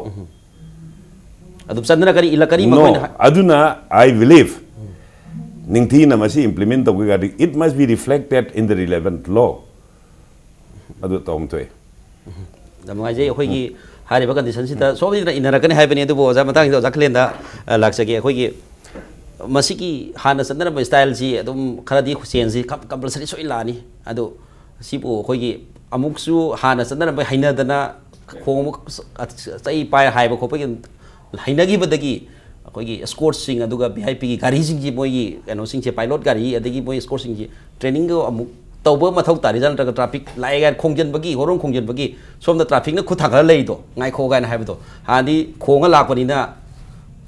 ꯑꯗꯨꯝ ꯆꯠꯅꯔꯛꯀꯅꯤ, ꯏꯜꯂꯛꯀꯅꯤ No. ꯃꯈꯣꯏꯅ ꯍꯥꯏ- ꯑꯗꯨꯅ I believe ꯅꯤꯡꯊꯤꯅ ꯃꯁꯤ implement ꯇꯧꯒꯦ ꯍꯥꯏꯔꯗꯤ it must be reflected in the relevant law. ꯑꯗꯨ ꯇꯧꯐꯝ ꯊꯣꯛꯑꯦ. ꯌꯥꯝ ꯅꯨꯡꯉꯥꯏꯖꯩ꯫ ꯑꯩꯈꯣꯏꯒꯤ ꯍꯥꯏꯔꯤꯕ condition ꯁꯤꯗ ꯁꯣꯝꯁꯤꯅ ꯏꯟꯅꯔꯛꯀꯅꯤ ꯍꯥꯏꯕꯅꯤ, ꯑꯗꯨꯕꯨ ꯑꯣꯖꯥ ꯃꯇꯥꯡꯁꯤꯗ ꯑꯣꯖꯥ ꯈꯂꯦꯟꯗ ꯑ, ꯂꯥꯛꯆꯒꯦ꯫ ꯑꯩꯈꯣꯏꯒꯤ ꯃꯁꯤꯒꯤ ꯍꯥꯟꯅ ꯆꯠꯅꯔꯝꯕ style ꯁꯤ ꯑꯗꯨꯝ ꯈꯔꯗꯤ change ꯁꯤ compulsory ꯁꯣꯏ ꯂꯥꯛꯑꯅꯤ꯫ ꯑꯗꯨ ꯁꯤꯕꯨ ꯑꯩꯈꯣꯏꯒꯤ ꯑꯃꯨꯛꯁꯨ ꯍꯥꯟꯅ ꯆꯠꯅꯔꯝꯕ ꯍꯩꯅꯗꯅ ꯈꯣꯡ ꯑꯃꯨꯛ ꯆꯩ ꯄꯥꯏ ꯍꯥꯏꯕ ꯈꯣꯠꯄꯒꯤ ꯍꯩꯅꯈꯤꯕꯗꯒꯤ ꯑꯩꯈꯣꯏꯒꯤ escort ꯁꯤꯡ ꯑꯗꯨꯒ V I P ꯒꯤ ꯒꯥꯔꯤꯁꯤꯡꯁꯤ ꯃꯣꯏꯒꯤ ꯀꯩꯅꯣꯁꯤꯡꯁꯦ pilot ꯒꯥꯔꯤ ꯑꯗꯒꯤ ꯃꯣꯏ escort ꯁꯤꯡꯁꯤ training ꯒ ꯑꯃꯨꯛ ꯇꯧꯕ ꯃꯊꯧ ꯇꯥꯔꯤꯖꯥꯠ ꯅꯠꯇ꯭ꯔꯒ traffic ꯂꯥꯛꯑꯦ ꯀꯥꯏꯅ ꯈꯣꯡꯖꯟꯕꯒꯤ horn ꯈꯣꯡꯖꯟꯕꯒꯤ ꯁꯣꯝꯗ traffic ꯅ ꯈꯨꯠ ꯊꯥꯡꯒꯠꯂ ꯂꯩꯗꯣ ꯉꯥꯏꯈꯣ ꯀꯥꯏꯅ ꯍꯥꯏꯕꯗꯣ ꯍꯥꯟꯅꯗꯤ ꯈꯣꯡꯉ ꯂꯥꯛꯄꯅꯤꯅ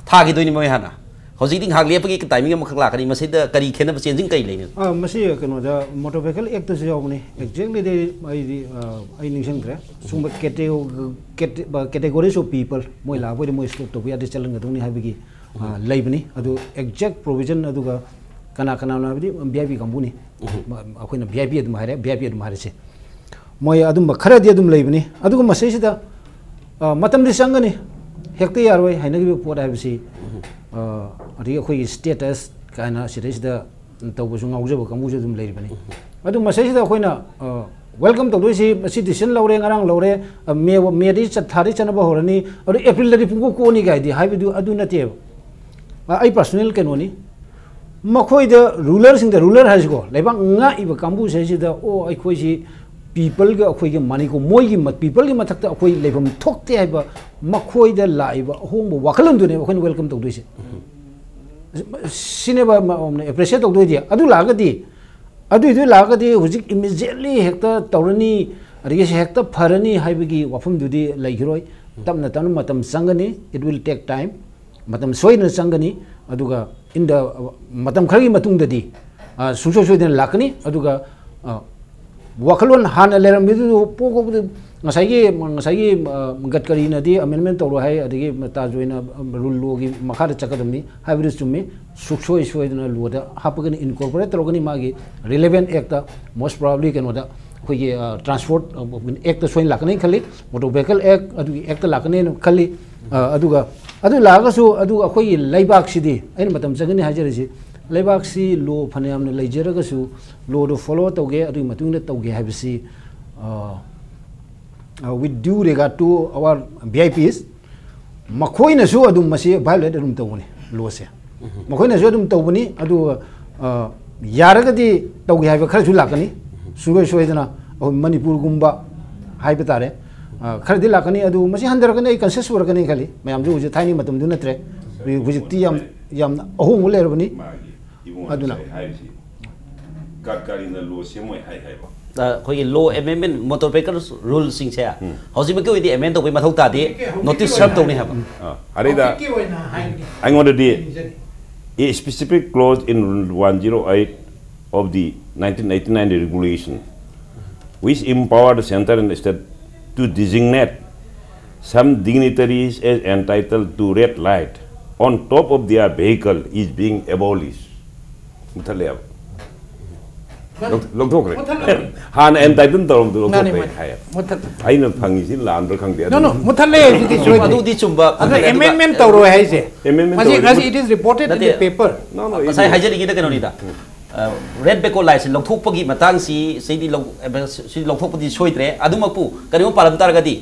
ꯊꯥꯈꯤꯗꯣꯏꯅꯤ ꯃꯣꯏ ꯍꯥꯟꯅ꯫ ꯍꯧꯖꯤꯛꯇꯤ ꯉꯥꯏꯍꯥꯛ ꯂꯦꯞꯄꯒꯤ timing ꯑꯃꯈꯛ ꯂꯥꯛꯀꯅꯤ꯫ ꯃꯁꯤꯗ ꯀꯔꯤ ꯈꯦꯠꯅꯕ changing ꯀꯔꯤ ꯂꯩꯅꯤ? ꯑꯥ, ꯃꯁꯤ ꯀꯩꯅꯣꯗ motor vehicle act ꯇꯁꯨ ꯌꯥꯎꯕꯅꯤ꯫ Exactly ꯗꯤ ꯑꯩꯗꯤ, ꯑꯥ, ꯑꯩ ꯅꯤꯡꯁꯤꯡꯗ꯭ꯔꯦ꯫ ꯁꯨꯝꯕ categories of people ꯃꯣꯏ ꯂꯥꯛꯄꯩꯗꯤ ꯃꯣꯏ stop ꯇꯧꯕ ꯌꯥꯗꯦ, ꯆꯠꯍꯟꯒꯗꯧꯅꯤ ꯍꯥꯏꯕꯒꯤ, ꯑꯥ, ꯂꯩꯕꯅꯤ꯫ ꯑꯗꯨ exact provision ꯑꯗꯨꯒ ꯀꯅꯥ ꯀꯅꯥꯅꯣ ꯍꯥꯏꯕꯗꯤ V I P ꯀꯥꯡꯕꯨꯅꯤ꯫ ꯃ-, ꯑꯩꯈꯣꯏꯅ V I P ꯑꯗꯨꯝ ꯍꯥꯏꯔꯦ, V I P ꯑꯗꯨꯝ ꯍꯥꯏꯔꯁꯦ꯫ ꯃꯣꯏ ꯑꯗꯨꯝꯕ ꯈꯔꯗꯤ ꯑꯗꯨꯝ ꯂꯩꯕꯅꯤ꯫ ꯑꯗꯨꯒ ꯃꯁꯤꯁꯤꯗ, ꯑ, ꯃꯇꯝꯗꯤ ꯆꯪꯒꯅꯤ꯫ ꯍꯦꯛꯇ ꯌꯥꯔꯣꯏ꯫ ꯍꯩꯅꯈꯤꯕ ꯄꯣꯠ ꯍꯥꯏꯕꯁꯤ, ꯑ, ꯑꯗꯒꯤ ꯑꯩꯈꯣꯏꯒꯤ status ꯀꯥꯏꯅ ꯁꯤꯗꯩꯁꯤꯗ ꯇꯧꯕꯁꯨ ꯉꯥꯎꯖꯕ ꯀꯥꯡꯕꯨꯁꯨ ꯑꯗꯨꯝ ꯂꯩꯔꯤꯕꯅꯤ꯫ ꯑꯗꯨ ꯃꯁꯤꯗꯩꯁꯤꯗ ꯑꯩꯈꯣꯏꯅ, ꯑ, welcome ꯇꯧꯗꯣꯏꯁꯤ, ꯃꯁꯤ decision ꯂꯧꯔꯦ, ꯉꯔꯥꯡ ꯂꯧꯔꯦ, ꯑ, ꯃꯦ, ꯃꯦꯗꯒꯤ ꯆꯠ-, ꯊꯥꯗꯒꯤ ꯆꯠꯅꯕ ꯍꯧꯔꯅꯤ, ꯑꯗꯨ April ꯗꯗꯤ ꯄꯨꯡꯀꯣꯛ ꯀꯣꯛꯑꯅꯤ ꯀꯥꯏꯗꯤ ꯍꯥꯏꯕꯗꯨ ꯑꯗꯨ ꯅꯠꯇꯦꯕ꯫ ꯑ, ꯑꯩ personal ꯀꯩꯅꯣꯅꯤ꯫ ꯃꯈꯣꯏꯗ ruler ꯁꯤꯡꯗ, ruler ꯍꯥꯏꯁꯤꯀꯣ, ꯂꯩꯕꯥꯛ ꯉꯥꯛꯏꯕ ꯀꯥꯡꯕꯨꯁꯤꯗꯩꯁꯤꯗ, ꯑꯣ, ꯑꯩꯈꯣꯏꯁꯤ people ꯒ ꯑꯩꯈꯣꯏꯒꯤ ꯃꯅꯤꯀꯣ-, ꯃꯣꯏꯒꯤ ꯃ-, people ꯒꯤ ꯃꯊꯛꯇ ꯑꯩꯈꯣꯏ ꯂꯩꯐꯝ ꯊꯣꯛꯇꯦ ꯍꯥꯏꯕ ꯃꯈꯣꯏꯗ ꯂꯥꯛꯏꯕ ꯑꯍꯣꯡꯕ ꯋꯥꯈꯜꯂꯣꯟꯗꯨꯅꯦꯕ ꯑꯩꯈꯣꯏꯅ welcome ꯇꯧꯗꯣꯏꯁꯦ꯫ ꯁꯤꯅꯦꯕ ꯃ-, ꯃ-, appreciate ꯇꯧꯗꯣꯏꯗꯤ꯫ ꯑꯗꯨ ꯂꯥꯛꯑꯒꯗꯤ, ꯑꯗꯨꯏꯗꯨ ꯂꯥꯛꯑꯒꯗꯤ ꯍꯧꯖꯤꯛ immediately ꯍꯦꯛꯇ ꯇꯧꯔꯅꯤ, ꯑꯗꯒꯤ ꯁꯤ ꯍꯦꯛꯇ ꯐꯔꯅꯤ ꯍꯥꯏꯕꯒꯤ ꯋꯥꯐꯝꯗꯨꯗꯤ ꯂꯩꯈꯤꯔꯣꯏ꯫ ꯇꯞꯅ ꯇꯞꯅ ꯃꯇꯝ ꯆꯪꯒꯅꯤ, it will take time. ꯃꯇꯝ ꯁꯣꯏꯗꯅ ꯆꯪꯒꯅꯤ꯫ ꯑꯗꯨꯒ in the, ꯃꯇꯝ ꯈꯔꯒꯤ ꯃꯇꯨꯡꯗꯗꯤ, ꯑ, ꯁꯨꯡꯁꯣꯏ ꯁꯣꯏꯗꯅ ꯂꯥꯛꯀꯅꯤ꯫ ꯑꯗꯨꯒ, ꯑ, ꯋꯥꯈꯜꯂꯣꯟ ꯍꯥꯟꯅ ꯂꯩꯔꯝꯃꯤꯗꯨ ꯄꯣꯛ-, ꯄꯣꯛ-, ꯉꯁꯥꯏꯒꯤ ꯉꯁꯥꯏꯒꯤ ꯒꯠꯀꯔꯤꯅꯗꯤ ꯑꯃꯦꯟꯃꯦꯟ ꯇꯧꯔꯣꯏ ꯍꯥꯏ, ꯑꯗꯒꯤ ꯇꯥꯖ ꯑꯣꯏꯅ ꯔꯨꯜ ꯂꯣꯒꯤ ꯃꯈꯥꯗ ꯆꯠꯀꯗꯕꯅꯤ ꯍꯥꯏꯕꯗꯨ ꯆꯨꯝꯃꯤ꯫ ꯁꯨꯛꯁꯣꯏ ꯁꯣꯏꯗꯅ ꯂꯣꯗ ꯍꯥꯞꯄꯒꯅꯤ, ꯏꯟꯀꯣꯔꯄꯣꯔꯦꯠ ꯇꯧꯔꯒꯅꯤ ꯃꯥꯒꯤ ꯔꯤꯂꯦꯚꯦꯟ ꯑꯦꯛꯇ, ꯃꯣꯁ ꯄ꯭ꯔꯣꯕꯦꯕꯂꯤ ꯀꯩꯅꯣꯗ ꯑꯩꯈꯣꯏꯒꯤ ꯇ꯭ꯔꯥꯟꯁꯄꯣꯔꯠ ꯑꯦꯛꯇ ꯁꯣꯏꯅ ꯂꯥꯛꯀꯅꯤ ꯈꯜꯂꯤ, ꯃꯣꯇꯣꯔ ꯚꯦꯍꯤꯀꯜ ꯑꯦꯛ ꯑꯗꯨꯒꯤ ꯑꯦꯛꯇ ꯂꯥꯛꯀꯅꯦꯅ ꯈꯜꯂꯤ꯫ ꯑꯗꯨꯒ ꯑꯗꯨ ꯂꯥꯛꯑꯒꯁꯨ ꯑꯗꯨ ꯑꯩꯈꯣꯏꯒꯤ ꯂꯩꯕꯥꯛꯁꯤꯗꯤ ꯑꯩꯅ ꯃꯇꯝ ꯆꯪꯒꯅꯤ ꯍꯥꯏꯖꯔꯤꯁꯤ, ꯂꯩꯕꯥꯛꯁꯤ ꯂꯣ ꯐꯅꯌꯥꯝꯅ ꯂꯩꯖꯔꯒꯁꯨ ꯂꯣꯗꯨ ꯐꯣꯂꯣ ꯇꯧꯒꯦ, ꯑꯗꯨꯒꯤ ꯃꯇꯨꯡ ꯏꯟꯅ ꯇꯧꯒꯦ ꯍꯥꯏꯕꯁꯤ with due regard to our V I Ps, ꯃꯈꯣꯏꯅꯁꯨ ꯑꯗꯨꯝ ꯃꯁꯤ ꯚꯥꯏꯑꯣꯂꯦꯠ ꯑꯗꯨꯝ ꯇꯧꯕꯅꯤ ꯂꯣꯁꯦ꯫ ꯃꯈꯣꯏꯅꯁꯨ ꯑꯗꯨꯝ ꯇꯧꯕꯅꯤ꯫ ꯑꯗꯨꯒ ꯌꯥꯔꯒꯗꯤ ꯇꯧꯒꯦ ꯍꯥꯏꯕ ꯈꯔꯁꯨ ꯂꯥꯛꯀꯅꯤ, ꯁꯨꯡꯁꯣꯏ ꯁꯣꯏꯗꯅ ꯑꯩꯈꯣꯏ ꯃꯅꯤꯄꯨꯔꯒꯨꯝꯕ ꯍꯥꯏꯕ ꯇꯥꯔꯦ꯫ ꯈꯔꯗꯤ ꯂꯥꯛꯀꯅꯤ꯫ ꯑꯗꯨ ꯃꯁꯤ ꯍꯟꯊꯔꯛꯀꯅꯤ, ꯑꯩ ꯀꯟꯁꯤꯌꯁ ꯑꯣꯏꯔꯛꯀꯅꯤ ꯈꯜꯂꯤ꯫ ꯃꯌꯥꯝꯁꯨ ꯍꯧꯖꯤꯛ ꯊꯥꯏꯅꯒꯤ ꯃꯇꯝꯗꯨ ꯅꯠꯇ꯭ꯔꯦ꯫ ꯍꯧꯖꯤꯛ- ꯍꯧꯖꯤꯛꯇꯤ ꯌꯥꯝ ꯌꯥꯝꯅ ꯑꯍꯣꯡꯕ ꯂꯩꯔꯕꯅꯤ꯫ ꯃꯥꯒꯤ ꯏꯕꯨꯡꯉꯣ ꯑꯗꯨꯅ ꯉꯁꯥꯏ ꯍꯥꯏꯔꯤꯁꯤ ꯒꯠꯀꯥꯔꯤꯅ ꯂꯣ ꯁꯦꯝꯃꯣꯏ ꯍꯥꯏ ꯍꯥꯏꯕ꯫ ꯑ, ꯑꯩꯈꯣꯏꯒꯤ ꯂꯣ ꯑꯦꯃꯦꯟꯃꯦꯟ, ꯃꯣꯇꯣꯔ ꯚꯦꯍꯤꯀꯜ ꯔꯨꯜꯁꯤꯡꯁꯦ ꯍꯧꯖꯤꯛꯃꯛꯀꯤ ꯑꯣꯏꯅꯗꯤ ꯑꯦꯃꯦꯟ ꯇꯧꯕꯒꯤ ꯃꯊꯧ ꯇꯥꯗꯦ, ꯍꯧꯖꯤꯛꯀꯤ ꯅꯣꯇꯤꯁ ꯁꯔꯞ ꯑꯣꯏꯅ ꯇꯧꯅꯤ ꯍꯥꯏꯕ꯫ ꯑ, ꯑꯗꯩꯗ ꯍꯧꯖꯤꯛꯀꯤ ꯑꯣꯏꯅ ꯍꯥꯏꯔꯗꯤ ꯑꯩꯉꯣꯟꯗꯗꯤ ꯌꯦꯡꯖꯅꯤ꯫ A specific clause in one zero eight of the nineteen eighty-nine regulation, which empowered the center and state to designate some dignitaries as entitled to red light on top of their vehicle, is being abolished. ꯃꯨꯊꯠꯂꯦꯕ꯫ ꯂꯧ- ꯂꯧꯊꯣꯛꯈ꯭ꯔꯦ꯫ ꯃꯨꯊꯠꯂꯦ꯫ ꯍꯥꯟꯅ ꯑꯦꯟꯇꯥꯏꯇꯜ ꯇꯧꯔꯝꯕꯗꯨ ꯃꯥꯅꯤ, ꯂꯧꯊꯣꯛꯈ꯭ꯔꯦ ꯃꯥꯅꯤ꯫ ꯍꯥꯏꯌꯦꯕ꯫ ꯃꯨꯊꯠ- ꯑꯩꯅ ꯐꯪꯉꯤꯁꯤ ꯂꯥꯟꯕ꯭ꯔꯥ ꯈꯪꯗꯦ꯫ No, no, ꯑꯗꯨ ꯃꯨꯊꯠꯂꯦ, ꯑꯗꯨꯗꯤ ꯁꯣꯏꯗ꯭ꯔꯦ꯫ ꯑꯗꯨꯗꯤ ꯆꯨꯝꯕ, ꯑꯗꯨ ꯃꯨꯊꯠꯂꯦ꯫ ꯑꯗꯨꯒ ꯑꯦꯃꯦꯟꯃꯦꯟ ꯇꯧꯔꯣꯏ ꯍꯥꯏꯁꯦ꯫ ꯑꯦꯃꯦꯟꯃꯦꯟ ꯃꯁꯤ ꯇꯧꯔꯣꯏ꯫ ꯉꯁꯤ it is reported in the ꯅꯠꯇꯦ꯫ Paper. No, no, ꯉꯁꯥꯏ it is ꯍꯥꯏꯖꯅꯤꯡꯉꯤꯗ ꯀꯩꯅꯣꯅꯤꯗ꯫ ꯔꯦꯠ ꯕꯦꯀꯣ ꯂꯥꯏꯠꯁꯦ ꯂꯧꯊꯣꯛꯄꯒꯤ ꯃꯇꯥꯡꯁꯤ ꯁꯤꯗꯤ ꯂꯧ-, ꯁꯤ ꯂꯧꯊꯣꯛꯄꯗꯤ ꯁꯣꯏꯗ꯭ꯔꯦ꯫ ꯑꯗꯨꯃꯛꯄꯨ ꯀꯔꯤꯒꯨꯝꯕ ꯄꯥꯜꯂꯝ ꯇꯥꯔꯒꯗꯤ,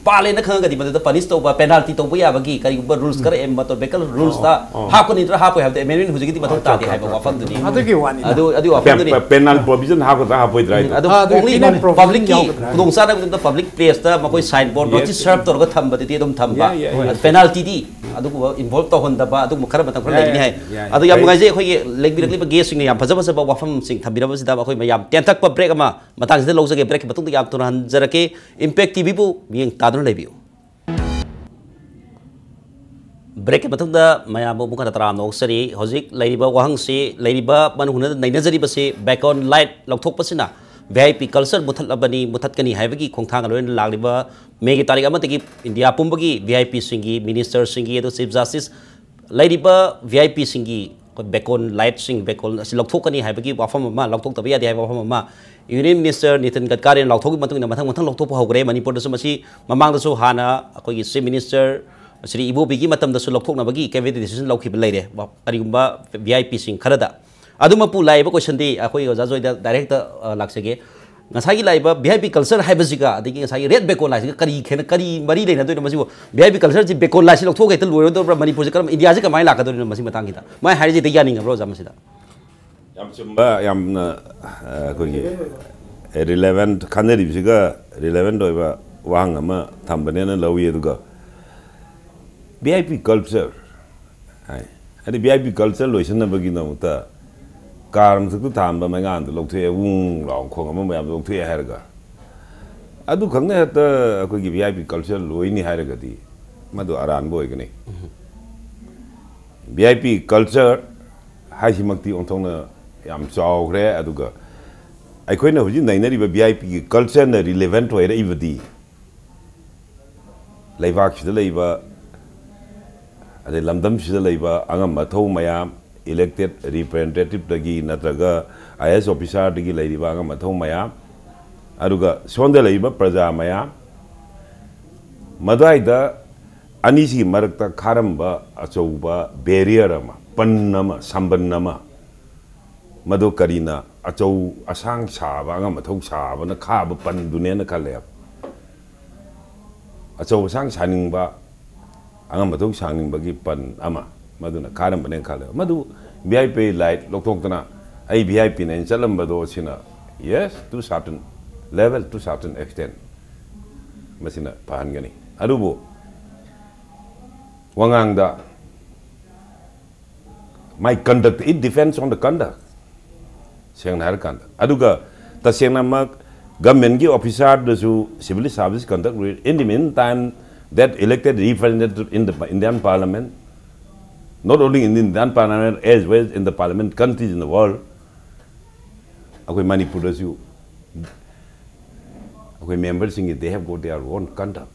ꯄꯥꯜꯂꯦꯅ ꯈꯪꯉꯒꯗꯤ ꯃꯗꯨꯗ ꯄꯅꯤꯁ ꯇꯧꯕ, ꯄꯦꯅꯥꯜꯇꯤ ꯇꯧꯕ ꯌꯥꯕꯒꯤ ꯀꯔꯤꯒꯨꯝꯕ ꯔꯨꯜꯁ ꯈꯔ, ꯃꯣꯇꯣꯔ ꯚꯦꯍꯤꯀꯜ ꯔꯨꯜꯁꯇ ꯑꯣ, ꯑꯣ꯫ ꯍꯥꯞꯀꯅꯤ ꯅꯠꯇ꯭ꯔꯥ ꯍꯥꯞꯄꯣꯏ ꯍꯥꯏꯕꯗꯤ ꯑꯦꯃꯦꯟꯃꯦꯟ ꯍꯧꯖꯤꯛꯀꯤꯗꯤ ꯃꯊꯧ ꯑꯠꯆꯥ, ꯇꯥꯗꯦ ꯑꯠꯆꯥ, ꯍꯥꯏꯕ ꯑꯠꯆꯥ꯫ ꯋꯥꯐꯝꯗꯨꯅꯤ꯫ ꯑꯗꯨꯒꯤ ꯋꯥꯅꯤꯗ꯫ ꯑꯗꯨ, ꯑꯗꯨꯒꯤ ꯄꯦ-, ꯋꯥꯐꯝꯗꯨꯅꯤ꯫ ꯄꯦ-, ꯄꯦꯅꯥꯜ ꯄ꯭ꯔꯣꯚꯤꯖꯟ ꯍꯥꯞꯀꯗ꯭ꯔꯥ ꯍꯥꯞꯄꯣꯏꯗ꯭ꯔꯥ ꯍꯥꯏꯗꯣ꯫ ꯑꯗꯨ ꯑꯥ, ꯑꯗꯨꯒꯤ ꯑꯣꯡꯂꯤ ꯄꯦꯅꯥꯜ ꯄꯕ꯭ꯂꯤꯛꯀꯤ ꯄ꯭ꯔꯣꯚꯤꯖꯟ ꯌꯥꯎꯒꯗ꯭ꯔꯥ? ꯈꯨꯗꯣꯡꯆꯥꯗꯕꯗꯨꯗ ꯄꯕ꯭ꯂꯤꯛ ꯄ꯭ꯂꯦꯁꯇ ꯃꯈꯣꯏ ꯁꯥꯏꯟ ꯕꯣꯔꯗ, ꯌꯦꯁ꯫ ꯅꯣꯇꯤꯁ ꯁꯔꯞ ꯇꯧꯔꯒ ꯊꯝꯕꯗꯨꯗꯤ ꯑꯗꯨꯝ ꯊꯝꯕ꯫ ꯌꯥꯏ, ꯌꯥꯏ, ꯌꯥꯏ꯫ ꯄꯦꯅꯥꯜꯇꯤꯗꯤ ꯑꯗꯨꯒꯨꯝꯕ ꯏꯟꯚꯣꯜꯕ ꯇꯧꯍꯟꯗꯕ ꯑꯗꯨꯒꯨꯝꯕ ꯈꯔ ꯃꯇꯝ ꯈꯔ ꯌꯥꯏ, ꯂꯩꯒꯅꯤ ꯍꯥꯏ꯫ ꯌꯥꯏ, ꯌꯥꯏ꯫ ꯑꯗꯣ ꯌꯥꯝ ꯐꯩ꯫ ꯅꯨꯡꯉꯥꯏꯖꯩ ꯑꯩꯈꯣꯏꯒꯤ ꯂꯩꯕꯤꯔꯛꯂꯤꯕ ꯒꯦꯁꯁꯤꯡꯅ ꯌꯥꯝ ꯐꯖ ꯐꯖꯕ ꯋꯥꯐꯝꯁꯤꯡ ꯊꯝꯕꯤꯔꯕꯁꯤꯗ ꯑꯩꯈꯣꯏ ꯃꯌꯥꯝ ꯇꯦꯟꯊꯛꯄ ꯕ꯭ꯔꯦꯛ ꯑꯃ ꯃꯇꯥꯡꯁꯤꯗ ꯂꯧꯖꯒꯦ꯫ ꯕ꯭ꯔꯦꯛꯀꯤ ꯃꯇꯨꯡꯗ ꯌꯥꯝ ꯊꯨꯅ ꯍꯟꯖꯔꯛꯀꯦ꯫ ꯏꯝꯄꯦꯛ ꯇꯤꯚꯤꯕꯨ ꯃꯤꯠꯌꯦꯡ ꯇꯥꯗꯨꯅ ꯂꯩꯕꯤꯌꯨ꯫ ꯕ꯭ꯔꯦꯛꯀꯤ ꯃꯇꯨꯡꯗ ꯃꯌꯥꯝꯕꯨ ꯑꯃꯨꯛ ꯍꯟꯅ ꯇꯔꯥꯝꯅ ꯑꯣꯛꯆꯔꯤ꯫ ꯍꯧꯖꯤꯛ ꯂꯩꯔꯤꯕ ꯋꯥꯍꯪꯁꯤ, ꯂꯩꯔꯤꯕ ꯃꯅꯨꯡ ꯍꯨꯠꯅ ꯅꯩꯅꯖꯔꯤꯕꯁꯤ ꯕꯦꯀꯣꯟ ꯂꯥꯏꯠ ꯂꯧꯊꯣꯛꯄꯁꯤꯅ ꯚꯤ ꯑꯥꯏ ꯄꯤ ꯀꯜꯆꯔ ꯃꯨꯊꯠꯂꯕꯅꯤ, ꯃꯨꯊꯠꯀꯅꯤ ꯍꯥꯏꯕꯒꯤ ꯈꯣꯡꯊꯥꯡꯒ ꯂꯣꯏꯅ ꯂꯥꯛꯂꯤꯕ ꯃꯦꯒꯤ ꯇꯥꯔꯤꯛ ꯑꯃꯗꯒꯤ ꯏꯟꯗꯤꯌꯥ ꯄꯨꯝꯕꯒꯤ ꯚꯤ ꯑꯥꯏ ꯄꯤꯁꯤꯡꯒꯤ, ꯃꯤꯅꯤꯁꯇꯔꯁꯤꯡꯒꯤ, ꯑꯗꯨ ꯆꯤꯐ ꯖꯁꯇꯤꯁ ꯂꯩꯔꯤꯕ ꯚꯤ ꯑꯥꯏ ꯄꯤꯁꯤꯡꯒꯤ ꯑꯩꯈꯣꯏ ꯕꯦꯀꯣꯟ ꯂꯥꯏꯠꯁꯤꯡ, ꯕꯦꯀꯣꯟ ꯑꯁꯤ ꯂꯧꯊꯣꯛꯀꯅꯤ ꯍꯥꯏꯕꯒꯤ ꯋꯥꯐꯝ ꯑꯃ, ꯂꯧꯊꯣꯛꯇꯕ ꯌꯥꯗꯦ ꯍꯥꯏꯕ ꯋꯥꯐꯝ ꯑꯃ ꯌꯨꯅꯤꯌꯟ ꯃꯤꯅꯤꯁꯇꯔ ꯅꯤꯇꯤꯟ ꯒꯗꯀꯥꯔꯤꯅ ꯂꯥꯎꯊꯣꯛꯈꯤꯕ ꯃꯇꯨꯡ ꯏꯟꯅ ꯃꯊꯪ ꯃꯊꯪ ꯂꯧꯊꯣꯛꯄ ꯍꯧꯈ꯭ꯔꯦ꯫ ꯃꯅꯤꯄꯨꯔꯗꯁꯨ ꯃꯁꯤ ꯃꯃꯥꯡꯗꯁꯨ ꯍꯥꯟꯅ ꯑꯩꯈꯣꯏꯒꯤ ꯆꯤꯐ ꯃꯤꯅꯤꯁꯇꯔ ꯁ꯭ꯔꯤ ꯏꯕꯣꯕꯤꯒꯤ ꯃꯇꯝꯗꯁꯨ ꯂꯧꯊꯣꯛꯅꯕꯒꯤ ꯀꯦꯕꯤꯅꯦꯠ ꯗꯤꯁꯤꯖꯟ ꯂꯧꯈꯤꯕ ꯂꯩꯔꯦ꯫ ꯀꯔꯤꯒꯨꯝꯕ ꯚꯤ ꯑꯥꯏ ꯄꯤꯁꯤꯡ ꯈꯔꯗ ꯑꯗꯨꯃꯛꯄꯨ ꯂꯥꯛꯏꯕ ꯀꯣꯏꯁꯟꯗꯤ ꯑꯩꯈꯣꯏ ꯑꯣꯖꯥ ꯖꯣꯏꯗ ꯗꯥꯏꯔꯦꯛꯇ, ꯑ, ꯂꯥꯛꯆꯒꯦ꯫ ꯉꯁꯥꯏꯒꯤ ꯂꯥꯛꯏꯕ ꯚꯤ ꯑꯥꯏ ꯄꯤ ꯀꯜꯆꯔ ꯍꯥꯏꯕꯁꯤꯒ ꯑꯗꯒꯤ ꯉꯁꯥꯏꯒꯤ ꯔꯦꯠ ꯕꯦꯀꯣꯟ ꯂꯥꯏꯁꯤꯒ ꯀꯔꯤ ꯈꯦꯠꯅ-, ꯀꯔꯤ ꯃꯔꯤ ꯂꯩꯅꯗꯣꯏꯅꯣ ꯃꯁꯤꯕꯨ? ꯚꯤ ꯑꯥꯏ ꯄꯤ ꯀꯜꯆꯔꯁꯤ ꯕꯦꯀꯣꯟ ꯂꯥꯏꯁꯤ ꯂꯧꯊꯣꯛꯑꯒ ꯍꯦꯛꯇ ꯂꯣꯏꯔꯗꯧꯕ꯭ꯔꯥ? ꯃꯅꯤꯄꯨꯔꯁꯤ ꯀꯔꯝ, ꯏꯟꯗꯤꯌꯥꯁꯤ ꯀꯃꯥꯏꯅ ꯂꯥꯛꯀꯗꯣꯔꯤꯅꯣ ꯃꯁꯤ ꯃꯇꯥꯡꯁꯤꯗ? ꯃꯥꯏ ꯍꯥꯏꯔꯤꯁꯤ ꯍꯦꯛꯇ ꯌꯥꯅꯤꯡꯉꯕ꯭ꯔꯣ ꯑꯣꯖꯥ ꯃꯁꯤꯗ? ꯌꯥꯝ ꯆꯨꯝꯕ, ꯌꯥꯝꯅ, ꯑ, ꯑꯩꯈꯣꯏꯒꯤ ꯔꯤꯂꯦꯚꯦꯟꯠ, ꯈꯟꯅꯔꯤꯕꯁꯤꯒ ꯔꯤꯂꯦꯚꯦꯟꯠ ꯑꯣꯏꯕ ꯋꯥꯍꯪ ꯑꯃ ꯊꯝꯕꯅꯦꯅ ꯂꯧꯏ꯫ ꯑꯗꯨꯒ ꯚꯤ ꯑꯥꯏ ꯄꯤ ꯀꯜꯆꯔ ꯍꯥꯏ꯫ ꯍꯥꯏꯗꯤ ꯚꯤ ꯑꯥꯏ ꯄꯤ ꯀꯜꯆꯔ ꯂꯣꯏꯁꯤꯟꯅꯕꯒꯤꯗꯃꯛꯇ ꯀꯥꯔ ꯃꯊꯛꯇ ꯊꯥꯟꯕ ꯃꯩꯉꯥꯟꯗꯨ ꯂꯧꯊꯣꯛꯑꯦ, ꯎꯪ ꯂꯥꯎ ꯈꯣꯡ ꯑꯃ ꯃꯌꯥꯝꯗꯣ ꯂꯧꯊꯣꯛꯑꯦ ꯍꯥꯏꯔꯒ, ꯑꯗꯨꯈꯛꯅ ꯍꯦꯛꯇ ꯑꯩꯈꯣꯏꯒꯤ ꯚꯤ ꯑꯥꯏ ꯄꯤ ꯀꯜꯆꯔ ꯂꯣꯏꯅꯤ ꯍꯥꯏꯔꯒꯗꯤ ꯃꯗꯨ ꯑꯔꯥꯟꯕ ꯑꯣꯏꯒꯅꯤ꯫ ꯚꯤ ꯑꯥꯏ ꯄꯤ ꯀꯜꯆꯔ ꯍꯥꯏꯁꯤꯃꯛꯇꯤ ꯑꯣꯟꯊꯣꯛꯅ ꯌꯥꯝ ꯆꯥꯎꯈ꯭ꯔꯦ꯫ ꯑꯗꯨꯒ ꯑꯩꯈꯣꯏꯅ ꯍꯧꯖꯤꯛ ꯅꯩꯅꯔꯤꯕ ꯚꯤ ꯑꯥꯏ ꯄꯤꯒꯤ ꯀꯜꯆꯔꯅ ꯔꯤꯂꯦꯚꯦꯟꯠ ꯑꯣꯏꯔꯛꯏꯕꯗꯤ ꯂꯩꯕꯥꯛꯁꯤꯗ ꯂꯩꯕ, ꯑꯗꯩ ꯂꯝꯗꯝꯁꯤꯗ ꯂꯩꯕ ꯑꯉꯝ ꯑꯊꯧ ꯃꯌꯥꯝ, ꯏꯂꯦꯛꯇꯦꯠ ꯔꯤꯄ꯭ꯔꯖꯦꯟꯇꯦꯇꯤꯞꯇꯒꯤ ꯅꯠꯇ꯭ꯔꯒ ꯑꯥꯏ ꯑꯦ ꯑꯦꯁ ꯑꯣꯐꯤꯁꯥꯔꯗꯒꯤ ꯂꯩꯔꯤꯕ ꯑꯉꯝ ꯑꯊꯧ ꯃꯌꯥꯝ, ꯑꯗꯨꯒ ꯁꯣꯝꯗ ꯂꯩꯔꯤꯕ ꯄ꯭ꯔꯖꯥ ꯃꯌꯥꯝ, ꯃꯗꯨꯋꯥꯏꯗ ꯑꯅꯤꯁꯤꯒꯤ ꯃꯔꯛꯇ ꯈꯥꯔꯝꯕ ꯑꯆꯧꯕ ꯕꯦꯔꯤꯌꯔ ꯑꯃ, ꯄꯟ ꯑꯃ, ꯁꯝꯕꯟ ꯑꯃ, ꯃꯗꯨ ꯀꯔꯤꯅ ꯑꯆꯧ ꯑꯁꯥꯡ ꯁꯥꯕ, ꯑꯉꯝ ꯑꯊꯧ ꯁꯥꯕꯅ ꯈꯥꯕ ꯄꯟꯗꯨꯅꯦꯅ ꯈꯜꯂꯦꯕ꯫ ꯑꯆꯧ ꯑꯁꯥꯡ ꯁꯥꯅꯤꯡꯕ, ꯑꯉꯝ ꯑꯊꯧ ꯁꯥꯅꯤꯡꯕꯒꯤ ꯄꯟ ꯑꯃ ꯃꯗꯨꯅ ꯈꯥꯔꯝꯕꯅꯦꯅ ꯈꯜꯂꯦꯕ꯫ ꯃꯗꯨ ꯚꯤ ꯑꯥꯏ ꯄꯤ ꯂꯥꯏꯠ ꯂꯧꯊꯣꯛꯇꯅ ꯑꯩ ꯚꯤ ꯑꯥꯏ ꯄꯤꯅꯦꯅ ꯆꯠꯂꯝꯕꯗꯣ ꯁꯤꯅ, yes, to certain level, to certain extent, ꯃꯁꯤꯅ ꯐꯍꯟꯒꯅꯤ꯫ ꯑꯗꯨꯕꯨ ꯋꯥꯉꯥꯡꯗ my conduct, it depends on the conduct, ꯁꯦꯡꯅ ꯍꯥꯏꯔꯀꯥꯟꯗ꯫ ꯑꯗꯨꯒ ꯇꯁꯦꯡꯅꯃꯛ ꯒꯚꯔꯟꯃꯦꯟꯠꯀꯤ ꯑꯣꯐꯤꯁꯥꯔꯗꯁꯨ civil service conduct, in the meantime that elected representative in the Indian Parliament, not only in the Indian Parliament as well in the Parliament countries in the world, ꯑꯩꯈꯣꯏ ꯃꯅꯤꯄꯨꯔꯗꯁꯨ ꯑꯩꯈꯣꯏ ꯃꯦꯝꯕꯔꯁꯤꯡꯒꯤ, they have got their own conduct.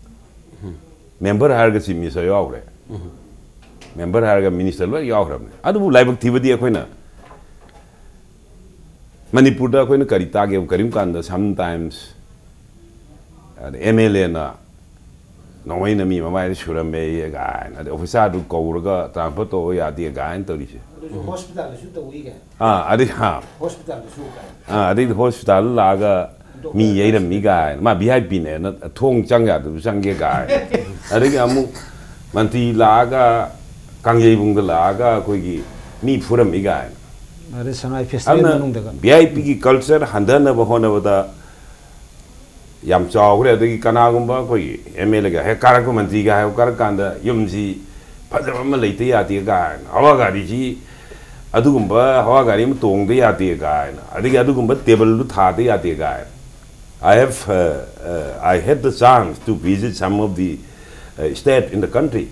Member ꯍꯥꯏꯔꯒ chief minister ꯌꯥꯎꯈ꯭ꯔꯦ, member ꯍꯥꯏꯔꯒ minister ꯂꯣꯏ ꯌꯥꯎꯈ꯭ꯔꯕꯅꯦ꯫ ꯑꯗꯨꯕꯨ ꯂꯥꯏꯕꯛ ꯊꯤꯕꯗꯤ ꯑꯩꯈꯣꯏꯅ ꯃꯅꯤꯄꯨꯔꯗ ꯑꯩꯈꯣꯏꯅ ꯀꯔꯤ ꯇꯥꯒꯦꯕ? ꯀꯔꯤꯒꯨꯝꯕ ꯀꯥꯟꯗ sometimes ꯑꯦꯝ ꯑꯦꯜ ꯑꯦꯅ ꯅꯣꯡꯃꯩꯅ ꯃꯤ ꯃꯃꯥꯏꯗ ꯁꯨꯔꯝꯃꯦ ꯀꯥꯏꯅ, ꯑꯗꯩ ꯑꯣꯐꯤꯁꯥꯔꯗꯨ ꯀꯧꯔꯒ ꯇ꯭ꯔꯥꯟꯁꯐꯔ ꯇꯧꯕ ꯌꯥꯗꯦ ꯀꯥꯏꯅ ꯇꯧꯔꯤꯁꯦ꯫ ꯑꯗꯨꯁꯨ ꯍꯣꯁꯄꯤꯇꯥꯜꯗꯁꯨ ꯇꯧꯏꯒ꯫ ꯑꯥ ꯑꯗꯩ ꯍꯥ ꯍꯣꯁꯄꯤꯇꯥꯜꯗꯁꯨ ꯀꯥꯏ꯫ ꯑꯥ ꯑꯗꯩꯗꯤ ꯍꯣꯁꯄꯤꯇꯥꯜ ꯂꯥꯛꯑꯒ ꯃꯤ ꯌꯩꯔꯝꯃꯤ ꯀꯥꯏꯅ, ꯃꯥ ꯚꯤ ꯑꯥꯏ ꯄꯤꯅꯦꯅ ꯊꯣꯡ ꯆꯪ ꯌꯥꯗꯕꯁꯨ ꯆꯪꯒꯦ ꯀꯥꯏꯅ꯫ ꯑꯗꯒꯤ ꯑꯃꯨꯛ ꯃꯟꯇ꯭ꯔꯤ ꯂꯥꯛꯑꯒ, ꯀꯥꯡꯖꯩꯕꯨꯡꯗ ꯂꯥꯛꯑꯒ ꯑꯩꯈꯣꯏꯒꯤ ꯃꯤ ꯐꯨꯔꯝꯃꯤ ꯀꯥꯏꯅ꯫ ꯑꯗꯩ ꯁꯉꯥꯏ ꯐꯦꯁꯇꯤꯚꯦꯜ ꯑꯗꯨꯅ ꯃꯅꯨꯡꯗꯒ ꯚꯤ ꯑꯥꯏ ꯄꯤꯒꯤ ꯀꯜꯆꯔ ꯍꯟꯊꯅꯕ ꯍꯣꯠꯅꯕꯗ ꯌꯥꯝ ꯆꯥꯎꯈ꯭ꯔꯦ꯫ ꯑꯗꯒꯤ ꯀꯅꯥꯒꯨꯝꯕ ꯑꯩꯈꯣꯏꯒꯤ ꯑꯦꯝ ꯑꯦꯜ ꯑꯦꯒ ꯍꯦꯛ ꯀꯥꯔꯛꯄ, ꯃꯟꯇ꯭ꯔꯤꯒ ꯍꯥꯏꯕ ꯀꯥꯔꯛ ꯀꯥꯟꯗ ꯌꯨꯝꯁꯤ ꯐꯖꯕ ꯑꯃ ꯂꯩꯇ ꯌꯥꯗꯦ ꯀꯥꯏꯅ, ꯍꯋꯥ ꯒꯥꯔꯤꯁꯤ, ꯑꯗꯨꯒꯨꯝꯕ ꯍꯋꯥ ꯒꯥꯔꯤ ꯑꯃ ꯇꯣꯡꯗ ꯌꯥꯗꯦ ꯀꯥꯏꯅ, ꯑꯗꯒꯤ ꯑꯗꯨꯒꯨꯝꯕ ꯇꯦꯕꯜꯗꯨ ꯊꯥꯗ ꯌꯥꯗꯦ ꯀꯥꯏꯅ꯫ I have, uh, uh, I had the chance to visit some of the uh, state in the country.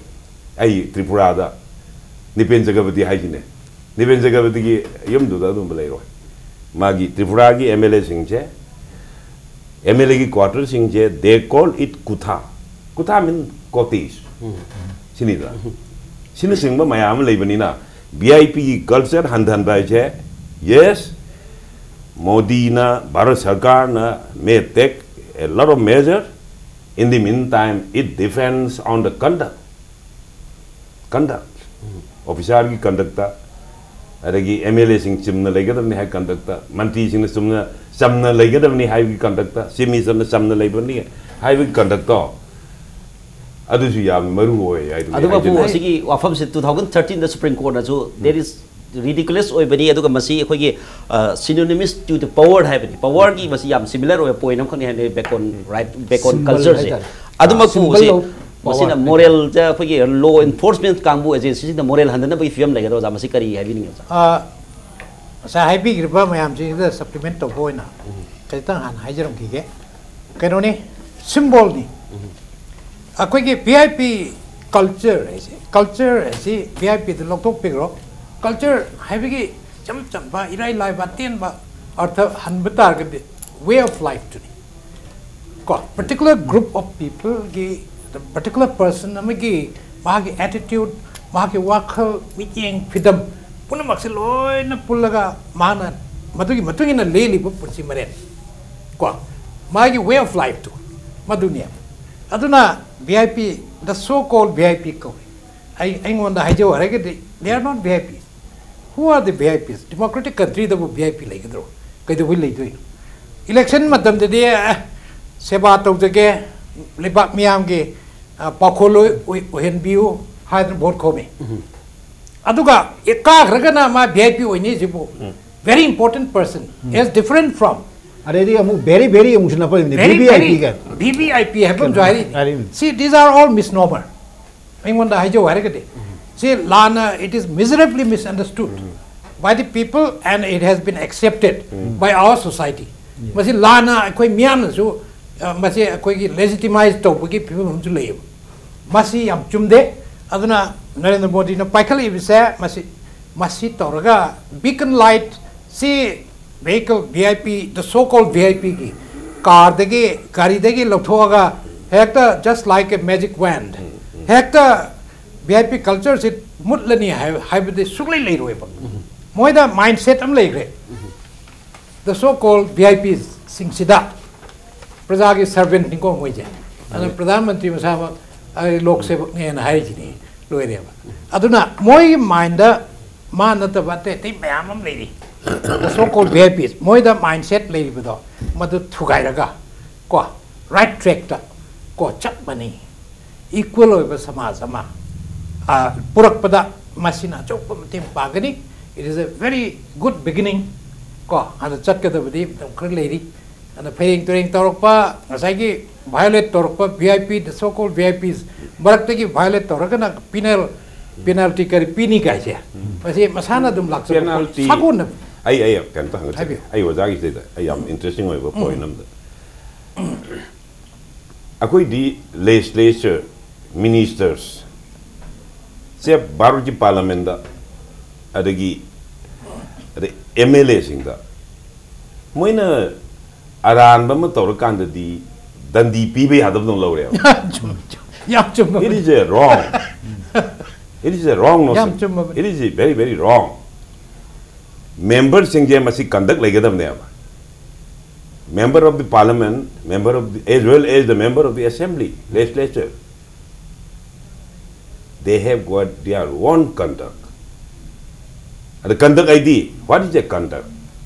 ꯑꯩ ꯇ꯭ꯔꯤꯄꯨꯔꯥꯗ ꯅꯤꯄꯦꯟ ꯆꯒꯕꯇꯤ ꯍꯥꯏꯁꯤꯅꯦ, ꯅꯤꯄꯦꯟ ꯆꯒꯕꯇꯤꯒꯤ ꯌꯨꯝꯗꯨꯗ ꯑꯗꯨꯝꯕ ꯂꯩꯔꯣꯏ꯫ ꯃꯥꯒꯤ ꯇ꯭ꯔꯤꯄꯨꯔꯥꯒꯤ ꯑꯦꯝ ꯑꯦꯜ ꯑꯦꯁꯤꯡꯁꯦ, ꯑꯦꯝ ꯑꯦꯜ ꯑꯦꯒꯤ ꯀ꯭ꯋꯥꯇꯔꯁꯤꯡꯁꯦ, they call it ꯀꯨꯊꯥ꯫ ꯀꯨꯊꯥ mean cottage ꯁꯤꯅꯤꯗꯅ꯫ ꯁꯤꯅꯆꯤꯡꯕ ꯃꯌꯥꯝ ꯑꯃ ꯂꯩꯕꯅꯤꯅ ꯚꯤ ꯑꯥꯏ ꯄꯤꯒꯤ ꯀꯜꯆꯔ ꯍꯟꯊꯍꯟꯕ ꯍꯥꯏꯁꯦ, yes, ꯃꯣꯗꯤꯅ, ꯚꯥꯔꯠ ꯁꯔꯀꯥꯔꯅ may take a lot of measure. In the meantime, it depends on the conduct. Conduct, ꯑꯣꯐꯤꯁꯥꯔꯒꯤ ꯀꯟꯗꯛꯇ, ꯑꯗꯒꯤ ꯑꯦꯝ ꯑꯦꯜ ꯑꯦꯁꯤꯡ ꯆꯨꯝꯅ ꯂꯩꯒꯗꯕꯅꯤ ꯍꯥꯏꯕ ꯀꯟꯗꯛꯇ, ꯃꯟꯇ꯭ꯔꯤꯁꯤꯡꯅ ꯆꯨꯝꯅ ꯆꯝꯅ ꯂꯩꯒꯗꯕꯅꯤ ꯍꯥꯏꯕꯒꯤ ꯀꯟꯗꯛꯇ, ꯆꯤꯐ ꯃꯤꯅꯤꯁꯇꯔꯅ ꯆꯝꯅ ꯂꯩꯕꯅꯤ ꯍꯥꯏꯕꯒꯤ ꯀꯟꯗꯛꯇꯣ, ꯑꯗꯨꯁꯨ ꯌꯥꯝ ꯃꯔꯨ ꯑꯣꯏ ꯍꯥꯏꯗꯨꯅꯤ ꯑꯗꯨꯒ ꯄꯨ ꯍꯥꯏꯖꯅꯤꯡꯉꯤ꯫ ꯑꯁꯤꯒꯤ ꯋꯥꯐꯝꯁꯦ two thousand thirteen ꯗ Supreme Court ꯅꯁꯨ that is ridiculous ꯑꯣꯏꯕꯅꯤ, ꯑꯗꯨꯒ ꯃꯁꯤ ꯑꯩꯈꯣꯏꯒꯤ synonymous to the power ꯍꯥꯏꯕꯅꯤ, ꯄꯋꯔꯒꯤ ꯃꯁꯤ ꯌꯥꯝ similar ꯑꯣꯏꯕ point ꯑꯃꯈꯛꯅꯤ ꯍꯥꯏꯅ ꯕꯦꯀꯣꯟ ꯔꯥꯏꯠ, ꯕꯦꯀꯣꯟ Symbol ꯀꯜꯆꯔꯁꯦ꯫ ꯍꯥꯏꯇꯥꯔꯦ꯫ ꯑꯗꯨꯃꯛꯄꯨ Symbol ꯃꯁꯤ of power ꯃꯁꯤꯅ ꯍꯥꯏꯇꯥꯔꯦ꯫ ꯃꯣꯔꯦꯜꯗ ꯑꯩꯈꯣꯏꯒꯤ ꯂꯣ ꯑꯦꯟꯐꯣꯔꯁꯃꯦꯟ ꯀꯥꯡꯕꯨ ꯑꯦꯖꯦꯟꯁꯤꯁꯤꯡꯗ ꯃꯣꯔꯦꯜ ꯍꯟꯊꯅꯕꯒꯤ ꯐꯤꯕꯝ ꯂꯩꯒꯗ꯭ꯔꯥ ꯑꯣꯖꯥ? ꯃꯁꯤ ꯀꯔꯤ ꯍꯥꯏꯕꯤꯅꯤꯡꯉꯤ ꯑꯣꯖꯥ? ꯑ, ꯉꯁꯥꯏ ꯍꯥꯏꯕꯤꯈ꯭ꯔꯤꯕ ꯃꯌꯥꯝꯁꯤꯗ supplement ꯇꯧꯕ ꯑꯣꯏꯅ ꯈꯖꯤꯛꯇꯪ ꯍꯥꯟꯅ ꯍꯥꯏꯖꯔꯝꯈꯤꯒꯦ꯫ ꯀꯩꯅꯣꯅꯤ, symbolꯅꯤ꯫ ꯑꯩꯈꯣꯏꯒꯤ ꯚꯤ ꯑꯥꯏ ꯄꯤ ꯀꯜꯆꯔ ꯍꯥꯏꯁꯦ, ꯀꯜꯆꯔ ꯍꯥꯏꯁꯤ ꯚꯤ ꯑꯥꯏ ꯄꯤꯗ ꯂꯧꯊꯣꯛꯄꯤꯈ꯭ꯔꯣ꯫ ꯀꯜꯆꯔ ꯍꯥꯏꯕꯒꯤ ꯏꯆꯝ ꯆꯝꯕ, ꯏꯔꯥꯏ ꯂꯥꯏꯕ, ꯑꯇꯦꯟꯕ ꯑꯔꯊ ꯍꯟꯕ ꯇꯥꯔꯒꯗꯤ, Way of life ꯇꯨꯅꯤ꯫ ꯀꯣ, particular group of people ꯒꯤ, particular person ꯑꯃꯒꯤ ꯃꯥꯒꯤ attitude, ꯃꯥꯒꯤ ꯋꯥꯈꯜ, ꯃꯤꯠꯌꯦꯡ, ꯐꯤꯗꯝ ꯄꯨꯝꯅꯃꯛꯁꯦ ꯂꯣꯏꯅ ꯄꯨꯜꯂꯒ ꯃꯥꯅ ꯃꯗꯨꯒꯤ ꯃꯇꯨꯡ ꯏꯟꯅ ꯂꯦꯜꯂꯤꯕ ꯄꯨꯟꯁꯤ ꯃꯔꯦꯜ꯫ ꯀꯣ, ꯃꯥꯒꯤ way of life ꯇꯨ ꯃꯗꯨꯅꯦꯕ꯫ ꯑꯗꯨꯅ V I P, the so called V I P ꯀꯧꯏ꯫ ꯑꯩ, ꯑꯩꯉꯣꯟꯗ ꯍꯥꯏꯖꯧ ꯍꯥꯏꯔꯒꯗꯤ, they are not V I Ps. Who are the V I Ps? Democratic country ꯗꯕꯨ V I P ꯂꯩꯒꯗ꯭ꯔꯣ? ꯀꯩꯗꯧꯕꯩ ꯂꯩꯗꯣꯏꯅꯣ? Election ꯃꯇꯝꯗꯗꯤ, ꯑꯦ, ꯁꯦꯕꯥ ꯇꯧꯖꯒꯦ, ꯂꯩꯕꯥꯛ ꯃꯤꯌꯥꯝꯒꯤ, ꯑ, ꯄꯥꯎꯈꯣꯜ ꯑꯣꯏ-, ꯑꯣꯏ-, ꯑꯣꯏꯍꯟꯕꯤꯌꯨ ꯍꯥꯏꯗꯅ vote ꯈꯣꯝꯃꯤ꯫ ꯑꯗꯨꯒ ꯍꯦꯛ ꯀꯥꯈ꯭ꯔꯒꯅ ꯃꯥ V I P ꯑꯣꯏꯅꯤꯁꯤꯕꯨ, very important person, as different from ꯑꯗꯩꯗꯤ ꯑꯃꯨꯛ very, very ꯑꯃꯨꯛꯁꯨ ꯅꯞꯄꯛꯏꯕꯅꯤ, very, V V I P very ꯒ꯫ V V I P ꯍꯥꯏꯕ ꯑꯃꯁꯨ ꯍꯥꯏꯔꯤ꯫ ꯍꯥꯏꯔꯤꯕꯅꯤ꯫ See, these are all misnomer. ꯑꯩꯉꯣꯟꯗ ꯍꯥꯏꯖꯧ ꯍꯥꯏꯔꯒꯗꯤ, ꯁꯤ ꯂꯥꯟꯅ, it is miserably misunderstood by the people and it has been accepted by our society. ꯃꯁꯤ ꯂꯥꯟꯅ ꯑꯩꯈꯣꯏ ꯃꯤꯌꯥꯝꯅꯁꯨ, ꯑ, ꯃꯁꯤ ꯑꯩꯈꯣꯏꯒꯤ legitimize ꯇꯧꯕꯒꯤ ꯐꯤꯕꯝ ꯑꯃꯁꯨ ꯂꯩꯌꯦꯕ꯫ ꯃꯁꯤ ꯌꯥꯝ ꯆꯨꯝꯗꯦ꯫ ꯑꯗꯨꯅ ꯅꯔꯦꯟꯗ꯭ꯔ ꯃꯣꯗꯤꯅ ꯄꯥꯏꯈꯠꯂꯛꯏꯕꯁꯦ ꯃꯁꯤ, ꯃꯁꯤ ꯇꯧꯔꯒ beacon light ꯁꯤ vehicle V I P, the so called V I P ꯒꯤ car ꯗꯒꯤ, ꯒꯥꯔꯤꯗꯒꯤ ꯂꯧꯊꯣꯛꯑꯒ ꯍꯦꯛꯇ just like a magic wand, ꯍꯦꯛꯇ V I P culture ꯁꯤ ꯃꯨꯠꯂꯅꯤ ꯍꯥꯏ-, ꯍꯥꯏꯕꯗꯤ ꯁꯨꯛꯂꯩ ꯂꯩꯔꯣꯏꯕ꯫ ꯃꯣꯏꯗ mindset ꯑꯃ ꯂꯩꯈ꯭ꯔꯦ꯫ The so called V I P ꯁꯤꯡꯁꯤꯗ ꯄ꯭ꯔꯖꯥꯒꯤ servant ꯅꯤꯀꯣ ꯃꯣꯏꯁꯦ꯫ ꯑꯗꯨꯅ ꯄ꯭ꯔꯙꯥꯟ ꯃꯟꯇ꯭ꯔꯤ ꯃꯁꯥꯃꯛ ꯑꯩ ꯂꯣꯛ ꯁꯦꯕꯛꯅꯦꯅ ꯍꯥꯏꯔꯤꯁꯤꯅꯤ, ꯂꯣꯏꯔꯦꯕ꯫ ꯑꯗꯨꯅ ꯃꯣꯏꯒꯤ mind ꯗ ꯃꯥ ꯅꯠꯇꯕ ꯑꯇꯩ ꯑꯇꯩ ꯃꯌꯥꯝ ꯑꯃ ꯂꯩꯔꯤ꯫ The so called V I Ps, ꯃꯣꯏꯗ mindset ꯂꯩꯔꯤꯕꯗꯣ ꯃꯗꯨ ꯊꯨꯒꯥꯏꯔꯒ ꯀꯣ, right track ꯇ ꯀꯣ, ꯆꯞ ꯃꯥꯟꯅꯩ, equal ꯑꯣꯏꯕ ꯁꯃꯥꯖ ꯑꯃ, ꯑ, ꯄꯨꯔꯛꯄꯗ ꯃꯁꯤꯅ ꯑꯆꯧꯕ ꯃꯇꯦꯡ ꯄꯥꯡꯒꯅꯤ꯫ It is a very good beginning ꯀꯣ꯫ ꯑꯗꯨ ꯆꯠꯀꯗꯕꯗꯤ ꯃꯇꯝ ꯈꯔ ꯂꯩꯔꯤ꯫ ꯑꯗ ꯐꯩꯔꯦꯡ ꯇꯨꯔꯦꯡ ꯇꯧꯔꯛꯄ, ꯉꯁꯥꯏꯒꯤ violate ꯇꯧꯔꯛꯄ V I P, the so called V I Ps ꯃꯔꯛꯇꯒꯤ violate ꯇꯧꯔꯒꯅ penal, penalty ꯀꯔꯤ ꯄꯤꯅꯤ ꯀꯥꯏꯁꯦ, ꯃꯁꯤ ꯃꯁꯥꯅ ꯑꯗꯨꯝ ꯂꯥꯛꯆꯕ ꯄꯣꯠ, penalty ꯁꯥꯒꯣꯟꯅꯕ꯫ ꯑꯩ, ꯑꯩ ꯀꯩꯅꯣꯝꯇ ꯍꯪꯒꯠꯆꯒꯦ꯫ ꯍꯥꯏꯕꯤꯌꯨ꯫ ꯑꯩ ꯑꯣꯖꯥꯒꯤꯁꯤꯗ ꯑꯩ ꯌꯥꯝ interesting ꯑꯣꯏꯕ point ꯑꯃꯗ, ꯑꯩꯈꯣꯏꯗꯤ legislature, ministers ꯁꯦ ꯚꯥꯔꯠꯀꯤ parliament ꯗ, ꯑꯗꯒꯤ, ꯑꯗꯩ M L A ꯁꯤꯡꯗ ꯃꯣꯏꯅ ꯑꯔꯥꯟꯕ ꯑꯃ ꯇꯧꯔꯀꯥꯟꯗꯗꯤ ꯗꯟꯗꯤ ꯄꯤꯕ ꯌꯥꯗꯕꯗꯧꯅ ꯂꯧꯔꯦꯕ꯫ ꯆꯨꯝꯃꯦ, ꯆꯨꯝꯃꯦ꯫ ꯌꯥꯝ ꯆꯨꯝꯕ It is a wrong. It is a wrong notion. ꯌꯥꯝ ꯆꯨꯝꯃꯕꯅꯤ꯫ It is a very, very wrong. Member ꯁꯤꯡꯁꯦ ꯃꯁꯤ conduct ꯂꯩꯒꯗꯕꯅꯦꯕ. Member of the parliament, member of the, as well as the member of the assembly, legislature, they have got their own conduct. ꯑꯗ conduct ꯍꯥꯏꯗꯤ, what is a conduct?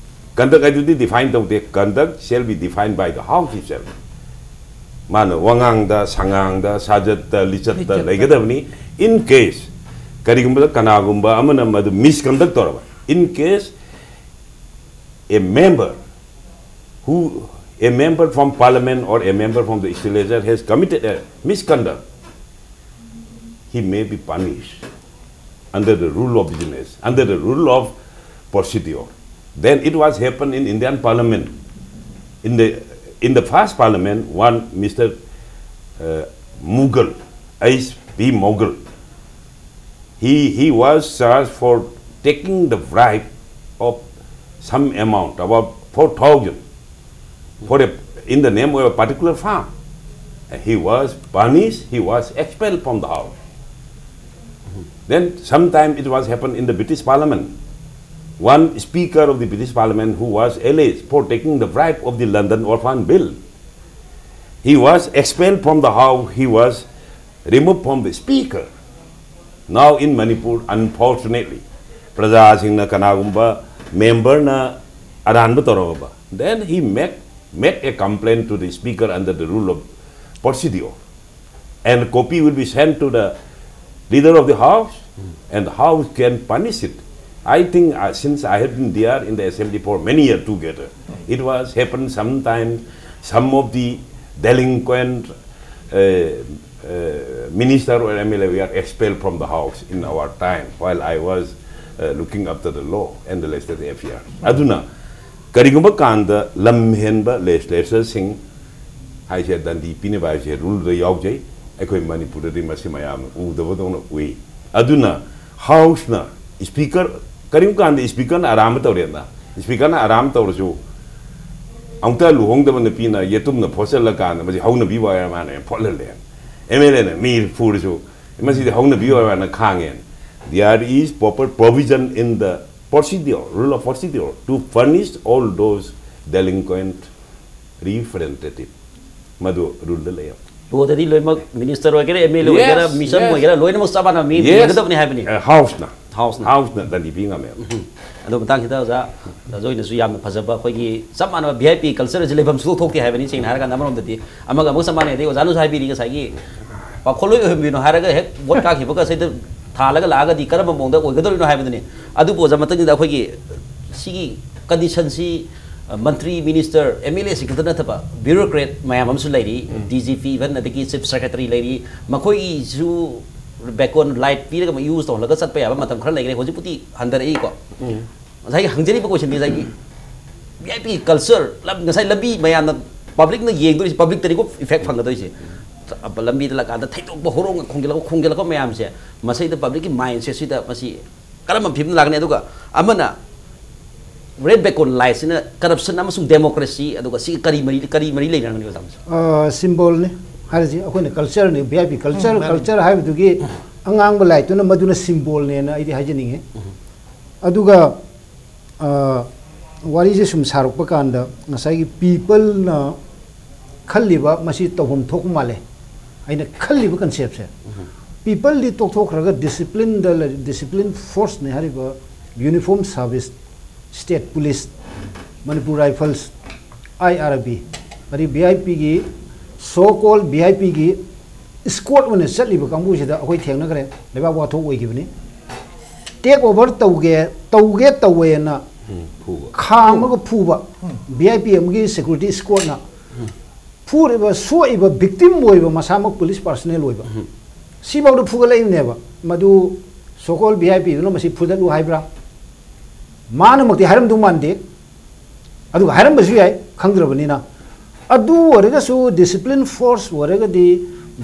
Conduct ꯍꯥꯏꯗꯨꯗꯤ define ꯇꯧꯗꯦ. Conduct shall be defined by the House itself. ꯃꯥꯅ ꯋꯥꯉꯥꯡꯗ, ꯁꯉꯥꯡꯗ, ꯁꯥꯖꯠꯇ, ꯂꯤꯆꯠꯇ ꯂꯤꯆꯠꯇ꯫ ꯂꯩꯒꯗꯕꯅꯤ. In case ꯀꯔꯤꯒꯨꯝꯕꯗ ꯀꯅꯥꯒꯨꯝꯕ ꯑꯃꯅ ꯃꯗꯨ misconduct ꯇꯧꯔꯕ, in case a member who, a member from parliament or a member from the legislature has committed a misconduct, he may be punished under the rule of business, under the rule of procedure. Then it was happened in Indian parliament. In the, in the first parliament, one Mister uh, Mughal, H P Mughal, he, he was charged for taking the bribe of some amount, about four thousand, for a, in the name of a particular firm. And he was punished, he was expelled from the house. Then sometime it was happened in the British Parliament. One speaker of the British Parliament who was alleged for taking the bribe of the London Orphan Bill, he was expelled from the house, he was removed from the speaker. Now in Manipur, unfortunately, ꯄ꯭ꯔꯖꯥꯁꯤꯡꯅ ꯀꯅꯥꯒꯨꯝꯕ memberꯅ ꯑꯔꯥꯟꯕ ꯇꯧꯔꯛꯑꯕ, then he make, make a complaint to the speaker under the rule of procedure. And copy will be sent to the leader of the house, and the house can punish it. I think, uh, since I have been there in the assembly for many years together, it was happened sometime, some of the delinquent uh, uh, minister or M L A were expelled from the house in our time while I was uh, looking after the law and the legislative affairs. ꯑꯗꯨꯅ ꯀꯔꯤꯒꯨꯝꯕ ꯀꯥꯟꯗ ꯂꯝ ꯍꯦꯟꯕ legislatorꯁꯤꯡ ꯍꯥꯏꯁꯦ ꯗꯟꯗꯤ ꯄꯤꯅꯕ ꯍꯥꯏꯁꯦ ruleꯗ ꯌꯥꯎꯖꯩ꯫ ꯑꯩꯈꯣꯏ ꯃꯅꯤꯄꯨꯔꯗꯗꯤ ꯃꯁꯤ ꯃꯌꯥꯝꯅ ꯎꯗꯕꯗꯧꯅ ꯎꯏ꯫ ꯑꯗꯨꯅ houseꯅ speaker, ꯀꯔꯤꯒꯨꯝꯕ ꯀꯥꯟꯗ speakerꯅ ꯑꯔꯥꯟꯕ ꯇꯧꯔꯦꯗꯅ, speakerꯅ ꯑꯔꯥꯟꯕ ꯇꯧꯔꯁꯨ ꯑꯃꯨꯛꯇ ꯂꯨꯍꯣꯡꯗꯕ ꯅꯨꯄꯤꯅ ꯌꯦꯇꯨꯝꯅ ꯐꯣꯠꯆꯜꯂꯀꯥꯟꯗ ꯃꯁꯤ ꯍꯧꯅꯕꯤ ꯑꯣꯏꯔ ꯃꯥꯅ ꯐꯣꯠꯍꯜꯂꯦ꯫ ꯑꯦꯝ ꯑꯦꯜ ꯑꯦꯅ ꯃꯤ ꯐꯨꯔꯁꯨ ꯃꯁꯤꯗꯤ ꯍꯧꯅꯕꯤ ꯑꯣꯏꯔ ꯃꯥꯅ ꯈꯥꯡꯉꯦ꯫ There is proper provision in the procedure, rule of procedure to punish all those delinquent representative. ꯃꯗꯨ ꯔꯨꯜꯗ ꯂꯩ꯫ ꯂꯣꯗꯗꯤ ꯂꯣꯏꯅꯃꯛ ꯃꯤꯅꯤꯁꯇꯔ ꯑꯣꯏꯒꯦꯔꯥ, ꯑꯦꯝ ꯑꯦꯜ ꯑꯦ ꯑꯣꯏꯒꯦꯔꯥ, Yes, ꯃꯤꯁꯝ yes. ꯑꯣꯏꯒꯦꯔꯥ, ꯂꯣꯏꯅꯃꯛ ꯆꯞ ꯃꯥꯟꯅꯕ ꯃꯤ Yes. ꯌꯦꯡꯒꯗꯕꯅꯤ ꯍꯥꯏꯕꯅꯤ꯫ ꯍꯥꯎꯁꯅ ꯍꯥꯎꯁꯅ꯫ ꯍꯥꯎꯁꯅ ꯗꯟꯗꯤ ꯄꯤ ꯉꯝꯃꯦꯕ꯫ ꯑꯗꯣ ꯃꯇꯥꯡꯁꯤꯗ ꯑꯣꯖꯥ, ꯑꯣꯖꯥ ꯍꯣꯏꯅꯁꯨ ꯌꯥꯝꯅ ꯐꯖꯕ ꯑꯩꯈꯣꯏꯒꯤ ꯆꯞ ꯃꯥꯟꯅꯕ ꯚꯤ ꯑꯥꯏ ꯄꯤ ꯀꯜꯆꯔ ꯑꯁꯤ ꯂꯩꯐꯝ ꯁꯨꯡꯊꯣꯛ ꯊꯣꯛꯇꯦ ꯍꯥꯏꯕꯅꯤ꯫ ꯁꯦꯡꯅ ꯍꯥꯏꯔꯀꯥꯟꯗ ꯑꯃꯔꯣꯝꯗꯗꯤ ꯑꯃꯒ ꯑꯃꯒ ꯆꯞ ꯃꯥꯟꯅꯩ꯫ ꯑꯗꯩ ꯑꯣꯖꯥꯅꯁꯨ ꯍꯥꯏꯕꯤꯔꯤ ꯉꯁꯥꯏꯒꯤ ꯄꯥꯈꯣꯜꯂꯣꯏ ꯑꯣꯏꯍꯟꯕꯤꯅꯣ ꯍꯥꯏꯔꯒ ꯍꯦꯛ ꯚꯣꯠ ꯀꯥꯈꯤꯕꯒ ꯁꯤꯗ ꯊꯥꯜꯂꯒ ꯂꯥꯛꯑꯒꯗꯤ ꯀꯔꯝꯕ ꯃꯑꯣꯡꯗ ꯑꯣꯏꯒꯗꯧꯔꯤꯅꯣ ꯍꯥꯏꯕꯗꯨꯅꯤ꯫ ꯑꯗꯨꯕꯨ ꯑꯣꯖꯥ ꯃꯊꯪꯁꯤꯗ ꯑꯩꯈꯣꯏꯒꯤ ꯁꯤꯒꯤ ꯀꯟꯗꯤꯁꯟꯁꯤ ꯃꯟꯇ꯭ꯔꯤ, ꯃꯤꯅꯤꯁꯇꯔ, ꯑꯦꯝ ꯑꯦꯜ ꯑꯦꯁꯤ ꯈꯛꯇ ꯅꯠꯇꯕ ꯕ꯭ꯌꯨꯔꯣꯀ꯭ꯔꯦꯠ ꯃꯌꯥꯝ ꯑꯃꯁꯨ ꯂꯩꯔꯤ꯫ ꯗꯤ ꯖꯤ ꯄꯤ ꯏꯚꯟ ꯑꯗꯒꯤ ꯆꯤꯐ ꯁꯦꯀ꯭ꯔꯦꯇꯔꯤ ꯂꯩꯔꯤ꯫ ꯃꯈꯣꯏꯒꯤꯁꯨ ꯕꯦꯀꯣꯟ ꯂꯥꯏꯠ ꯄꯤꯔꯒ ꯌꯨꯁ ꯇꯧꯍꯜꯂꯒ ꯆꯠꯄ ꯌꯥꯕ ꯃꯇꯝ ꯈꯔ ꯂꯩꯈ꯭ꯔꯦ꯫ ꯍꯧꯖꯤꯛꯄꯨꯗꯤ ꯍꯟꯊꯔꯛꯏꯀꯣ꯫ ꯉꯁꯥꯏꯒꯤ ꯍꯪꯖꯔꯤꯕ ꯀꯣꯏꯁꯟꯗꯤ ꯉꯁꯥꯏꯒꯤ ꯚꯤ ꯑꯥꯏ ꯄꯤ ꯀꯜꯆꯔ, ꯉꯁꯥꯏ ꯂꯝꯕꯤ ꯃꯌꯥꯝꯅ ꯄꯕ꯭ꯂꯤꯛꯅ ꯌꯦꯡꯗꯣꯏꯁꯦ, ꯄꯕ꯭ꯂꯤꯛꯇꯅꯤꯀꯣ ꯏꯐꯦꯛ ꯐꯪꯒꯗꯣꯏꯁꯦ꯫ ꯂꯝꯕꯤꯗ ꯂꯥꯛꯀꯥꯟꯗ ꯊꯩꯗꯣꯛꯄ ꯍꯣꯔꯣꯡ ꯈꯣꯡꯖꯤꯜꯂꯛꯄ ꯈꯣꯡꯖꯤꯜꯂꯛꯄ ꯃꯌꯥꯝꯁꯦ ꯃꯁꯤꯗ ꯄꯕ꯭ꯂꯤꯛꯀꯤ ꯃꯥꯏꯟ ꯁꯦꯠꯁꯤꯗ ꯃꯁꯤ ꯀꯔꯝꯕ ꯐꯤꯕꯝ ꯂꯥꯛꯀꯅꯤ? ꯑꯗꯨꯒ ꯑꯃꯅ ꯔꯦꯠ ꯕꯦꯀꯣꯟ ꯂꯥꯏꯠꯁꯤꯅ ꯀꯔꯞꯁꯟ ꯑꯃꯁꯨꯡ ꯗꯦꯃꯣꯀ꯭ꯔꯦꯁꯤ, ꯑꯗꯨꯒ ꯁꯤ ꯀꯔꯤ ꯃꯔꯤ, ꯀꯔꯤ ꯃꯔꯤ ꯂꯩꯅꯔꯝꯒꯅꯤ, ꯑꯣꯖꯥ? ꯁꯤꯝꯕꯣꯜꯅꯤ ꯍꯥꯏꯔꯤꯁꯤ꯫ ꯑꯩꯈꯣꯏꯅ ꯀꯜꯆꯔꯅꯤ, V I P culture. Culture ꯍꯥꯏꯕꯗꯨꯒꯤ ꯑꯉꯥꯡꯕ ꯂꯥꯏꯠꯇꯨꯅ ꯃꯗꯨꯅ ꯁꯤꯝꯕꯣꯜꯅꯦꯅ ꯑꯩꯗꯤ ꯍꯥꯏꯖꯅꯤꯡꯉꯤ꯫ ꯑꯗꯨꯒ ꯑ, ꯋꯥꯔꯤꯁꯦ ꯁꯨꯝ ꯁꯥꯔꯛꯄ ꯀꯥꯟꯗ ꯉꯁꯥꯏꯒꯤ ꯄꯤꯄꯜꯅ ꯈꯜꯂꯤꯕ ꯃꯁꯤ ꯇꯧꯐꯝ ꯊꯣꯛꯄ ꯃꯥꯜꯂꯦ꯫ ꯑꯩꯅ ꯈꯜꯂꯤꯕ ꯀꯟꯁꯦꯞꯁꯦ, ꯄꯤꯄꯜꯗꯤ ꯇꯣꯛꯊꯣꯛꯈ꯭ꯔꯒ ꯗꯤꯁꯤꯄ꯭ꯂꯤꯟꯗ ꯂꯩ, ꯗꯤꯁꯤꯄ꯭ꯂꯤꯟ ꯐꯣꯔꯁꯅꯦ ꯍꯥꯏꯔꯤꯕ uniform service, state police, Manipur rifles, I R B, ꯑꯗꯩ ꯚꯤ ꯑꯥꯏ ꯄꯤꯒꯤ, ꯁꯣ ꯀꯣꯜ ꯚꯤ ꯑꯥꯏ ꯄꯤꯒꯤ ꯏꯁꯀꯣꯔꯠ ꯑꯣꯏꯅ ꯆꯠꯂꯤꯕ ꯀꯥꯡꯕꯨꯁꯤꯗ ꯑꯩꯈꯣꯏ ꯊꯦꯡꯅꯈ꯭ꯔꯦ꯫ ꯂꯩꯕꯥꯛ ꯋꯥꯊꯣꯛ ꯑꯣꯏꯈꯤꯕꯅꯤ꯫ ꯇꯦꯛ ꯑꯣꯚꯔ ꯇꯧꯒꯦ, ꯇꯧꯒꯦ ꯇꯧꯋꯦꯅ ꯎꯝ, ꯐꯨꯕ꯫ ꯈꯥꯝꯃꯒ ꯐꯨꯕ, ꯚꯤ ꯑꯥꯏ ꯄꯤ ꯑꯃꯒꯤ ꯁꯦꯀ꯭ꯌꯨꯔꯤꯇꯤ ꯏꯁꯀꯣꯔꯠꯅ ꯐꯨꯔꯤꯕ, ꯁꯣꯛꯏꯕ ꯚꯤꯛꯇꯤꯝ ꯑꯣꯏꯕ ꯃꯁꯥꯃꯛ ꯄꯨꯂꯤꯁ ꯄꯥꯔꯁꯅꯦꯜ ꯑꯣꯏꯕ, ꯁꯤꯐꯥꯎꯗ ꯐꯨꯒꯠꯂꯛꯏꯕꯅꯦꯕ꯫ ꯃꯗꯨ ꯁꯣꯀꯣꯜ ꯚꯤ ꯑꯥꯏ ꯄꯤꯗꯨꯅ ꯃꯁꯤ ꯐꯨꯗꯠꯂꯨ ꯍꯥꯏꯕ꯭ꯔꯥ? ꯃꯥꯅꯃꯛꯇꯤ ꯍꯥꯏꯔꯝꯗꯧ ꯃꯥꯟꯗꯦ꯫ ꯑꯗꯨꯒ ꯍꯥꯏꯔꯝꯕꯁꯨ ꯌꯥꯏ, ꯈꯪꯗ꯭ꯔꯕꯅꯤꯅ꯫ ꯑꯗꯨ ꯑꯣꯏꯔꯒꯁꯨ ꯗꯤꯁꯤꯄ꯭ꯂꯤꯟ ꯐꯣꯔꯁ ꯑꯣꯏꯔꯒꯗꯤ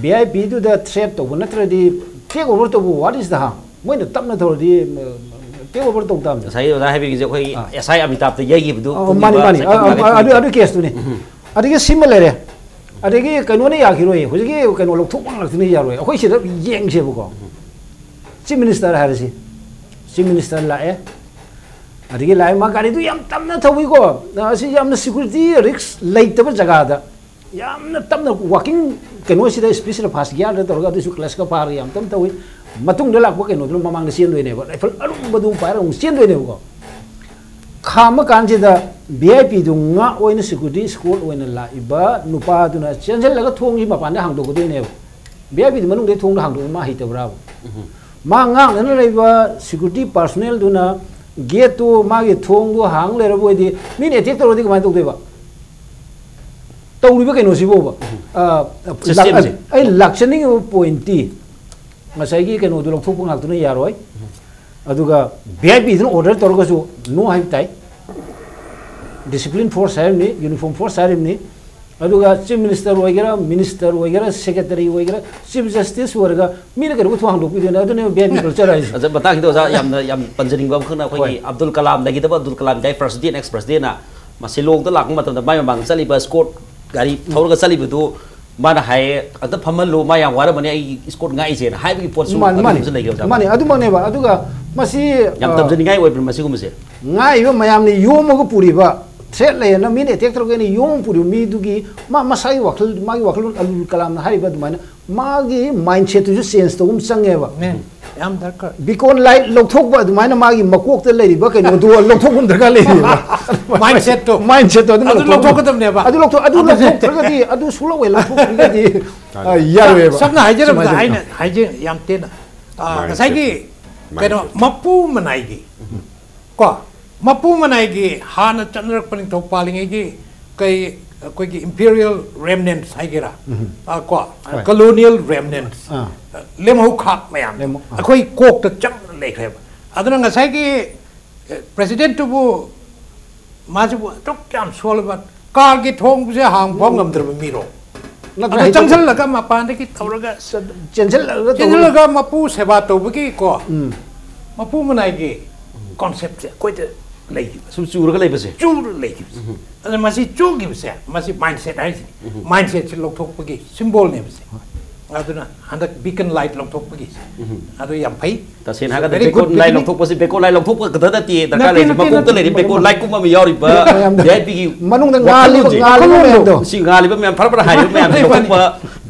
ꯚꯤ ꯑꯥꯏ ꯄꯤꯗꯨꯗ ꯊ꯭ꯔꯦꯠ ꯇꯧꯕ ꯅꯠꯇ꯭ꯔꯗꯤ ꯇꯦꯛ ꯑꯣꯚꯔ ꯇꯧꯕ, what is the harm? ꯃꯣꯏꯅ ꯇꯞꯅ ꯇꯧꯔꯗꯤ, ꯑ, ꯇꯦꯛ ꯑꯣꯚꯔ ꯇꯧ ꯇꯥꯕꯅꯤ꯫ ꯉꯁꯥꯏ ꯑꯣꯖꯥ ꯍꯥꯏꯕꯤꯒꯤꯁꯦ ꯑꯩꯈꯣꯏꯒꯤ ꯑꯥ꯫ ꯑꯦꯁ ꯑꯥꯏ ꯑꯃꯤꯇꯥꯕꯇ ꯌꯩꯈꯤꯕꯗꯨ ꯑ, ꯄꯨꯈꯤꯕ ꯃꯥꯅꯤ ꯃꯥꯅꯤ ꯑ, ꯁꯥꯏꯀꯜ ꯑ, ꯊꯥꯒꯠꯈꯤꯕꯗꯣ꯫ ꯑꯗꯨ ꯑꯗꯨ ꯀꯦꯁꯇꯨꯅꯤ꯫ ꯑꯗꯒꯤ ꯀꯩꯅꯣꯅ ꯌꯥꯈꯤꯔꯣꯏ, ꯍꯧꯖꯤꯛꯀꯤ ꯀꯩꯅꯣ ꯂꯧꯊꯣꯛꯄ ꯉꯥꯛꯇꯅ ꯌꯥꯔꯣꯏ꯫ ꯑꯩꯈꯣꯏ ꯁꯤꯗ ꯌꯦꯡꯁꯦꯕꯀꯣ, ꯆꯤꯐ ꯃꯤꯅꯤꯁꯇꯔ ꯍꯥꯏꯔꯁꯤ, ꯆꯤꯐ ꯃꯤꯅꯤꯁꯇꯔ ꯂꯥꯛꯑꯦ, ꯑꯗꯒꯤ ꯂꯥꯛꯑꯦ, ꯃꯥ ꯒꯥꯔꯤꯗꯨ ꯌꯥꯝ ꯇꯞꯅ ꯊꯧꯏꯀꯣ, ꯑꯁꯤ ꯌꯥꯝꯅ ꯁꯤꯀ꯭ꯌꯨꯔꯤꯇꯤ ꯔꯤꯛꯁ ꯂꯩꯇꯕ ꯖꯒꯥꯗ ꯌꯥꯝꯅ ꯇꯞꯅ ꯋꯥꯀꯤꯡ ꯀꯩꯅꯣꯁꯤꯗ ꯏꯁꯄꯤꯁꯤꯗ ꯐꯥꯔꯁ ꯒꯤꯌꯥꯔꯗ ꯇꯧꯔꯒ ꯑꯗꯨꯁꯨ ꯀ꯭ꯂꯁꯀ ꯐꯥꯔꯒ ꯌꯥꯝ ꯇꯞꯅ ꯊꯧꯏ꯫ ꯃꯇꯨꯡꯗ ꯂꯥꯛꯄ ꯀꯩꯅꯣꯗꯨꯅ ꯃꯃꯥꯡꯗ ꯆꯦꯟꯗꯣꯏꯅꯦꯕ, ꯔꯥꯏꯐꯜ ꯑꯔꯨꯝꯕꯗꯨ ꯄꯥꯏꯔꯒ ꯑꯃꯨꯛ ꯆꯦꯟꯗꯣꯏꯅꯦꯕꯀꯣ꯫ ꯈꯥꯝꯃ ꯀꯥꯟꯁꯤꯗ ꯚꯤ ꯑꯥꯏ ꯄꯤꯗꯨ ꯉꯥꯛ ꯑꯣꯏꯅ ꯁꯤꯀ꯭ꯌꯨꯔꯤꯇꯤ ꯏꯁꯀꯣꯔꯠ ꯑꯣꯏꯅ ꯂꯥꯛꯏꯕ ꯅꯨꯄꯥꯗꯨꯅ ꯆꯦꯟꯁꯤꯜꯂꯒ ꯊꯣꯡꯒꯤ ꯃꯄꯥꯟꯗ ꯍꯥꯡꯗꯣꯛꯀꯗꯣꯏꯅꯦꯕ꯫ ꯚꯤ ꯑꯥꯏ ꯄꯤꯗꯨ ꯃꯅꯨꯡꯗꯩ ꯊꯣꯡꯗ ꯍꯥꯡꯗꯣꯛꯄ ꯃꯥ ꯍꯩꯇꯕ꯭ꯔꯥꯕ? ꯃꯥ ꯉꯥꯛꯅꯅ ꯂꯩꯕ ꯁꯤꯀ꯭ꯌꯨꯔꯤꯇꯤ ꯄꯥꯔꯁꯣꯅꯦꯜꯗꯨꯅ ꯒꯦꯠꯇꯨ, ꯃꯥꯒꯤ ꯊꯣꯡꯗꯨ ꯍꯥꯡ ꯂꯩꯔꯕ ꯑꯣꯏꯗꯤ, ꯃꯤꯅ ꯑꯦꯇꯦꯛ ꯇꯧꯔꯗꯤ ꯀꯃꯥꯏꯅ ꯇꯧꯗꯣꯏꯕ? ꯇꯧꯔꯤꯕ ꯀꯩꯅꯣꯁꯤꯕꯣꯕ? ꯑ, ꯁꯤꯁꯇꯦꯝꯁꯦ꯫ ꯑꯩ ꯂꯥꯛꯆꯅꯤꯡꯉꯤꯕ ꯄꯣꯏꯟꯠꯇꯤ, ꯉꯁꯥꯏꯒꯤ ꯀꯩꯅꯣꯗꯨ ꯂꯧꯊꯣꯛꯄ ꯉꯥꯛꯇꯅ ꯌꯥꯔꯣꯏ꯫ ꯑꯗꯨꯒ ꯚꯤ ꯑꯥꯏ ꯄꯤꯗꯨꯅ ꯑꯣꯔꯗꯔ ꯇꯧꯔꯒꯁꯨ ꯅꯣ ꯍꯥꯏꯕ ꯇꯥꯏ꯫ ꯗꯤꯁꯤꯄ꯭ꯂꯤꯟ ꯐꯣꯔꯁ ꯍꯥꯏꯔꯤꯕꯅꯤ, ꯌꯨꯅꯤꯐꯣꯔꯝ ꯐꯣꯔꯁ ꯍꯥꯏꯔꯤꯕꯅꯤ꯫ ꯑꯗꯨꯒ ꯆꯤꯐ ꯃꯤꯅꯤꯁꯇꯔ ꯑꯣꯏꯒꯦꯔꯥ, ꯃꯤꯅꯤꯁꯇꯔ ꯑꯣꯏꯒꯦꯔꯥ, ꯁꯦꯀ꯭ꯔꯦꯇꯔꯤ ꯑꯣꯏꯒꯦꯔꯥ, ꯆꯤꯐ ꯖꯁꯇꯤꯁ ꯑꯣꯏꯔꯒ ꯃꯤꯅ ꯀꯩꯗꯧꯕ ꯊꯣꯡ ꯍꯥꯡꯗꯣꯛꯄꯤꯗꯣꯏꯅꯣ? ꯑꯗꯨꯅꯦꯕ ꯚꯤ ꯑꯥꯏ ꯄꯤ ꯀꯜꯆꯔ ꯍꯥꯏꯁꯦ꯫ ꯑꯗ ꯃꯇꯥꯡꯁꯤꯗ ꯑꯣꯖꯥ ꯌꯥꯝꯅ, ꯌꯥꯝ ꯄꯟꯖꯅꯤꯡꯕ ꯑꯃꯈꯛꯅ ꯑꯩꯈꯣꯏꯒꯤ ꯍꯣꯏ꯫ ꯑꯕꯗꯨꯜ ꯀꯂꯥꯝ, ꯂꯩꯈꯤꯗꯕ ꯑꯕꯗꯨꯜ ꯀꯂꯥꯝ ꯏꯟꯗꯤꯌꯥꯒꯤ ꯐꯥꯔꯁ ꯂꯦꯗꯤ ꯑꯦꯟ ꯑꯦꯛꯁ ꯄ꯭ꯔꯁꯤꯗꯦꯟꯅ ꯃꯁꯤ ꯂꯣꯛꯇ ꯂꯥꯛꯄ ꯃꯇꯝꯗ ꯃꯥꯏ ꯃꯃꯥꯡꯗ ꯆꯠꯂꯤꯕ ꯏꯁꯀꯣꯔꯠ ꯒꯥꯔꯤ ꯊꯧꯔꯒ ꯆꯠꯂꯤꯕꯗꯨ ꯃꯥꯅ ꯍꯥꯏꯌꯦ, "ꯑꯝꯇ ꯐꯝꯍꯜꯂꯨ, ꯃꯥ ꯌꯥꯝ ꯋꯥꯔꯝꯃꯅꯤ, ꯑꯩ ꯏꯁꯀꯣꯔꯠ ꯉꯥꯛꯏꯁꯦꯅ" ꯍꯥꯏꯕꯒꯤ ꯄꯣꯠꯁꯨ ꯃꯥꯅꯤ, ꯃꯥꯅꯤ꯫ ꯑꯗꯨꯒꯨꯝꯕꯁꯨ ꯂꯩꯈ꯭ꯔꯦ, ꯑꯣꯖꯥ꯫ ꯃꯥꯅꯤ, ꯑꯗꯨꯃꯛꯅꯦꯕ꯫ ꯑꯗꯨꯒ ꯃꯁꯤ, ꯌꯥꯝ ꯑ, ꯇꯝꯖꯅꯤꯡꯉꯥꯏ ꯑꯣꯏꯕ ꯃꯁꯤꯒꯨꯝꯕꯁꯦ꯫ ꯉꯥꯏꯕ ꯃꯌꯥꯝꯅ ꯌꯣꯝꯃꯒ ꯄꯨꯔꯤꯕ, ꯊ꯭ꯔꯦꯠ ꯂꯩꯌꯦꯅ ꯃꯤꯅ ꯑꯦꯇꯦꯛ ꯇꯧꯔꯛꯀꯦꯅ ꯌꯣꯝꯃꯒ ꯄꯨꯔꯤꯕ ꯃꯤꯗꯨꯒꯤ ꯃꯥ ꯃꯁꯥꯒꯤ ꯋꯥꯈꯜ, ꯃꯥꯒꯤ ꯋꯥꯈꯜꯂꯣꯟ, ꯑꯕꯗꯨꯜ ꯀꯂꯥꯝꯅ ꯍꯥꯏꯔꯤꯕ ꯑꯗꯨꯃꯥꯏꯅ ꯃꯥꯒꯤ ꯃꯥꯏꯟꯁꯦꯠꯇꯨꯁꯨ ꯆꯦꯟꯖ ꯇꯧꯕ ꯑꯃ ꯆꯪꯉꯦꯕ꯫ ꯃꯦꯟ, ꯌꯥꯝ ꯗꯔꯀꯥꯔ꯫ ꯕꯤꯀꯣꯟ ꯂꯥꯏꯠ ꯂꯧꯊꯣꯛꯄ ꯑꯗꯨꯃꯥꯏꯅ ꯃꯥꯒꯤ ꯃꯀꯣꯛꯇ ꯂꯩꯔꯤꯕ ꯀꯩꯅꯣꯗꯨ ꯂꯧꯊꯣꯛꯄ ꯑꯃ ꯗꯔꯀꯥꯔ ꯂꯩꯌꯦꯕ꯫ ꯃꯥꯏꯟꯁꯦꯠꯇꯣ꯫ ꯃꯥꯏꯟꯁꯦꯠꯇꯣ ꯑꯗꯨꯝ ꯑꯗꯨ ꯂꯧꯊꯣꯛꯄ ꯑꯃ ꯂꯧꯊꯣꯛꯀꯗꯕꯅꯦꯕ꯫ ꯑꯗꯨ ꯂꯧꯊꯣꯛ-, ꯑꯗꯨ ꯑꯗꯨꯅꯦ꯫ ꯂꯧꯊꯣꯛꯇ꯭ꯔꯒꯗꯤ, ꯑꯗꯨ ꯁꯨꯡꯂꯧ ꯍꯦꯛ ꯂꯧꯊꯣꯛꯇ꯭ꯔꯒꯗꯤ, ꯑ, ꯌꯥꯔꯣꯏꯕ꯫ ꯁꯝꯅ ꯍꯥꯏꯖꯔꯕꯗ ꯁꯨꯃꯥꯏꯅ ꯑꯩꯅ ꯇꯧꯕ꯫ ꯍꯥꯏꯖ ꯌꯥꯝ ꯇꯦꯟꯅ, ꯑ, ꯃꯥꯏꯟꯁꯦꯠ꯫ ꯉꯁꯥꯏꯒꯤ ꯀꯩꯅꯣ ꯃꯥꯏꯟꯁꯦꯠ꯫ ꯃꯄꯨ ꯃꯅꯥꯏꯒꯤ ꯀꯣ, ꯃꯄꯨ ꯃꯅꯥꯏꯒꯤ ꯍꯥꯟꯅ ꯆꯠꯅꯔꯛꯄ ꯅꯤꯡꯊꯧ ꯄꯥꯜꯂꯤꯉꯩꯒꯤ ꯀꯩ, ꯑꯩꯈꯣꯏꯒꯤ ꯏꯝꯄꯤꯔꯤꯌꯦꯜ ꯔꯦꯃꯅꯦꯟꯁ ꯍꯥꯏꯒꯦꯔꯥ, ꯑ, ꯀꯣ, ꯍꯣꯏ꯫ ꯀꯣꯂꯣꯅꯤꯌꯦꯜ ꯔꯦꯃꯅꯦꯟꯁ, ꯑꯥ꯫ ꯂꯦꯝꯍꯧ ꯈꯥꯛ ꯃꯌꯥꯝ ꯂꯦꯝꯍꯧ-, ꯑꯥ꯫ ꯑꯩꯈꯣꯏ ꯀꯣꯛꯇ ꯆꯪꯅ ꯂꯩꯈ꯭ꯔꯦꯕ꯫ ꯑꯗꯨꯅ ꯉꯁꯥꯏꯒꯤ, ꯑꯦ, ꯄ꯭ꯔꯦꯁꯤꯗꯦꯟꯠꯇꯨꯕꯨ ꯃꯥꯁꯤꯕꯨ ꯑꯗꯨꯛ ꯌꯥꯝ ꯁꯣꯜꯂꯕ, ꯀꯥꯔꯒꯤ ꯊꯣꯡꯁꯦ ꯍꯥꯡꯕ ꯐꯥꯎ ꯉꯝꯗ꯭ꯔꯕ ꯃꯤꯔꯣ? ꯅꯠꯇ꯭ꯔ ꯑꯗꯨ ꯍꯥꯏꯗꯣꯛ- ꯆꯪꯁꯤꯜꯂꯒ ꯃꯄꯥꯟꯗꯒꯤ ꯇꯧꯔꯒ, ꯆꯦꯟꯁꯤꯜꯂꯒ ꯇꯧꯕ- ꯆꯦꯟꯁꯤꯜꯂꯒ ꯃꯄꯨ ꯁꯦꯕꯥ ꯇꯧꯕꯒꯤꯀꯣ, ꯎꯝ꯫ ꯃꯄꯨ ꯃꯅꯥꯏꯒꯤ ꯀꯣꯟꯁꯦꯞꯁꯦ ꯑꯩꯈꯣꯏꯗ ꯂꯩꯈꯤꯕ, ꯁꯨꯝ ꯆꯨꯔꯒ ꯂꯩꯕꯁꯦ꯫ ꯆꯨꯔꯒ ꯂꯩꯈꯤꯕꯁꯦ꯫ ꯑꯗ ꯃꯁꯤ ꯆꯨꯈꯤꯕꯁꯦ, ꯃꯁꯤ ꯃꯥꯏꯟꯁꯦꯠ ꯍꯥꯏꯁꯤꯅꯤ꯫ ꯃꯥꯏꯟꯁꯦꯠꯁꯦ ꯂꯧꯊꯣꯛꯄꯒꯤ ꯁꯤꯝꯕꯣꯜꯅꯦꯕꯁꯦ꯫ ꯑꯗꯨꯅ ꯍꯟꯗꯛ ꯕꯤꯀꯟ ꯂꯥꯏꯠ ꯂꯧꯊꯣꯛꯄꯒꯤ, ꯑꯗꯨ ꯌꯥꯝ ꯐꯩ꯫ ꯇꯁꯦꯡꯅ ꯍꯥꯏꯔꯒꯗꯤ ꯕꯦꯀꯣꯟ ꯂꯥꯏꯠ ꯂꯧꯊꯣꯛꯄꯁꯤ, ꯕꯦꯀꯣꯟ ꯂꯥꯏꯠ ꯂꯧꯊꯣꯛꯄ ꯈꯛꯇ ꯅꯠꯇꯦ, ꯗꯔꯀꯥꯔ ꯅꯠꯇꯦ, ꯂꯩꯔꯤꯁꯦ ꯅꯠꯇꯦ, ꯃꯀꯣꯛꯇ ꯅꯠꯇꯦ, ꯂꯩꯔꯤ ꯕꯦꯀꯣꯟ ꯂꯥꯏꯠꯀꯨꯝꯕ ꯑꯃ ꯌꯥꯎꯔꯤꯕ ꯃꯌꯥꯝꯗ ꯚꯤ ꯑꯥꯏ ꯄꯤꯒꯤ ꯃꯅꯨꯡꯗ ꯉꯥꯜꯂꯤꯕ, ꯋꯥꯈꯜꯂꯣꯟꯁꯦ꯫ ꯉꯥꯜꯂꯤꯕ ꯃꯌꯥꯝꯗꯣ꯫ ꯁꯤ ꯉꯥꯜꯂꯤꯕ ꯃꯌꯥꯝ ꯐꯔ ꯐꯔ ꯍꯥꯏꯔꯤꯕ ꯃꯌꯥꯝꯁꯦ ꯃꯥꯅꯤ, ꯃꯥꯅꯤ꯫ ꯂꯧꯊꯣꯛꯄ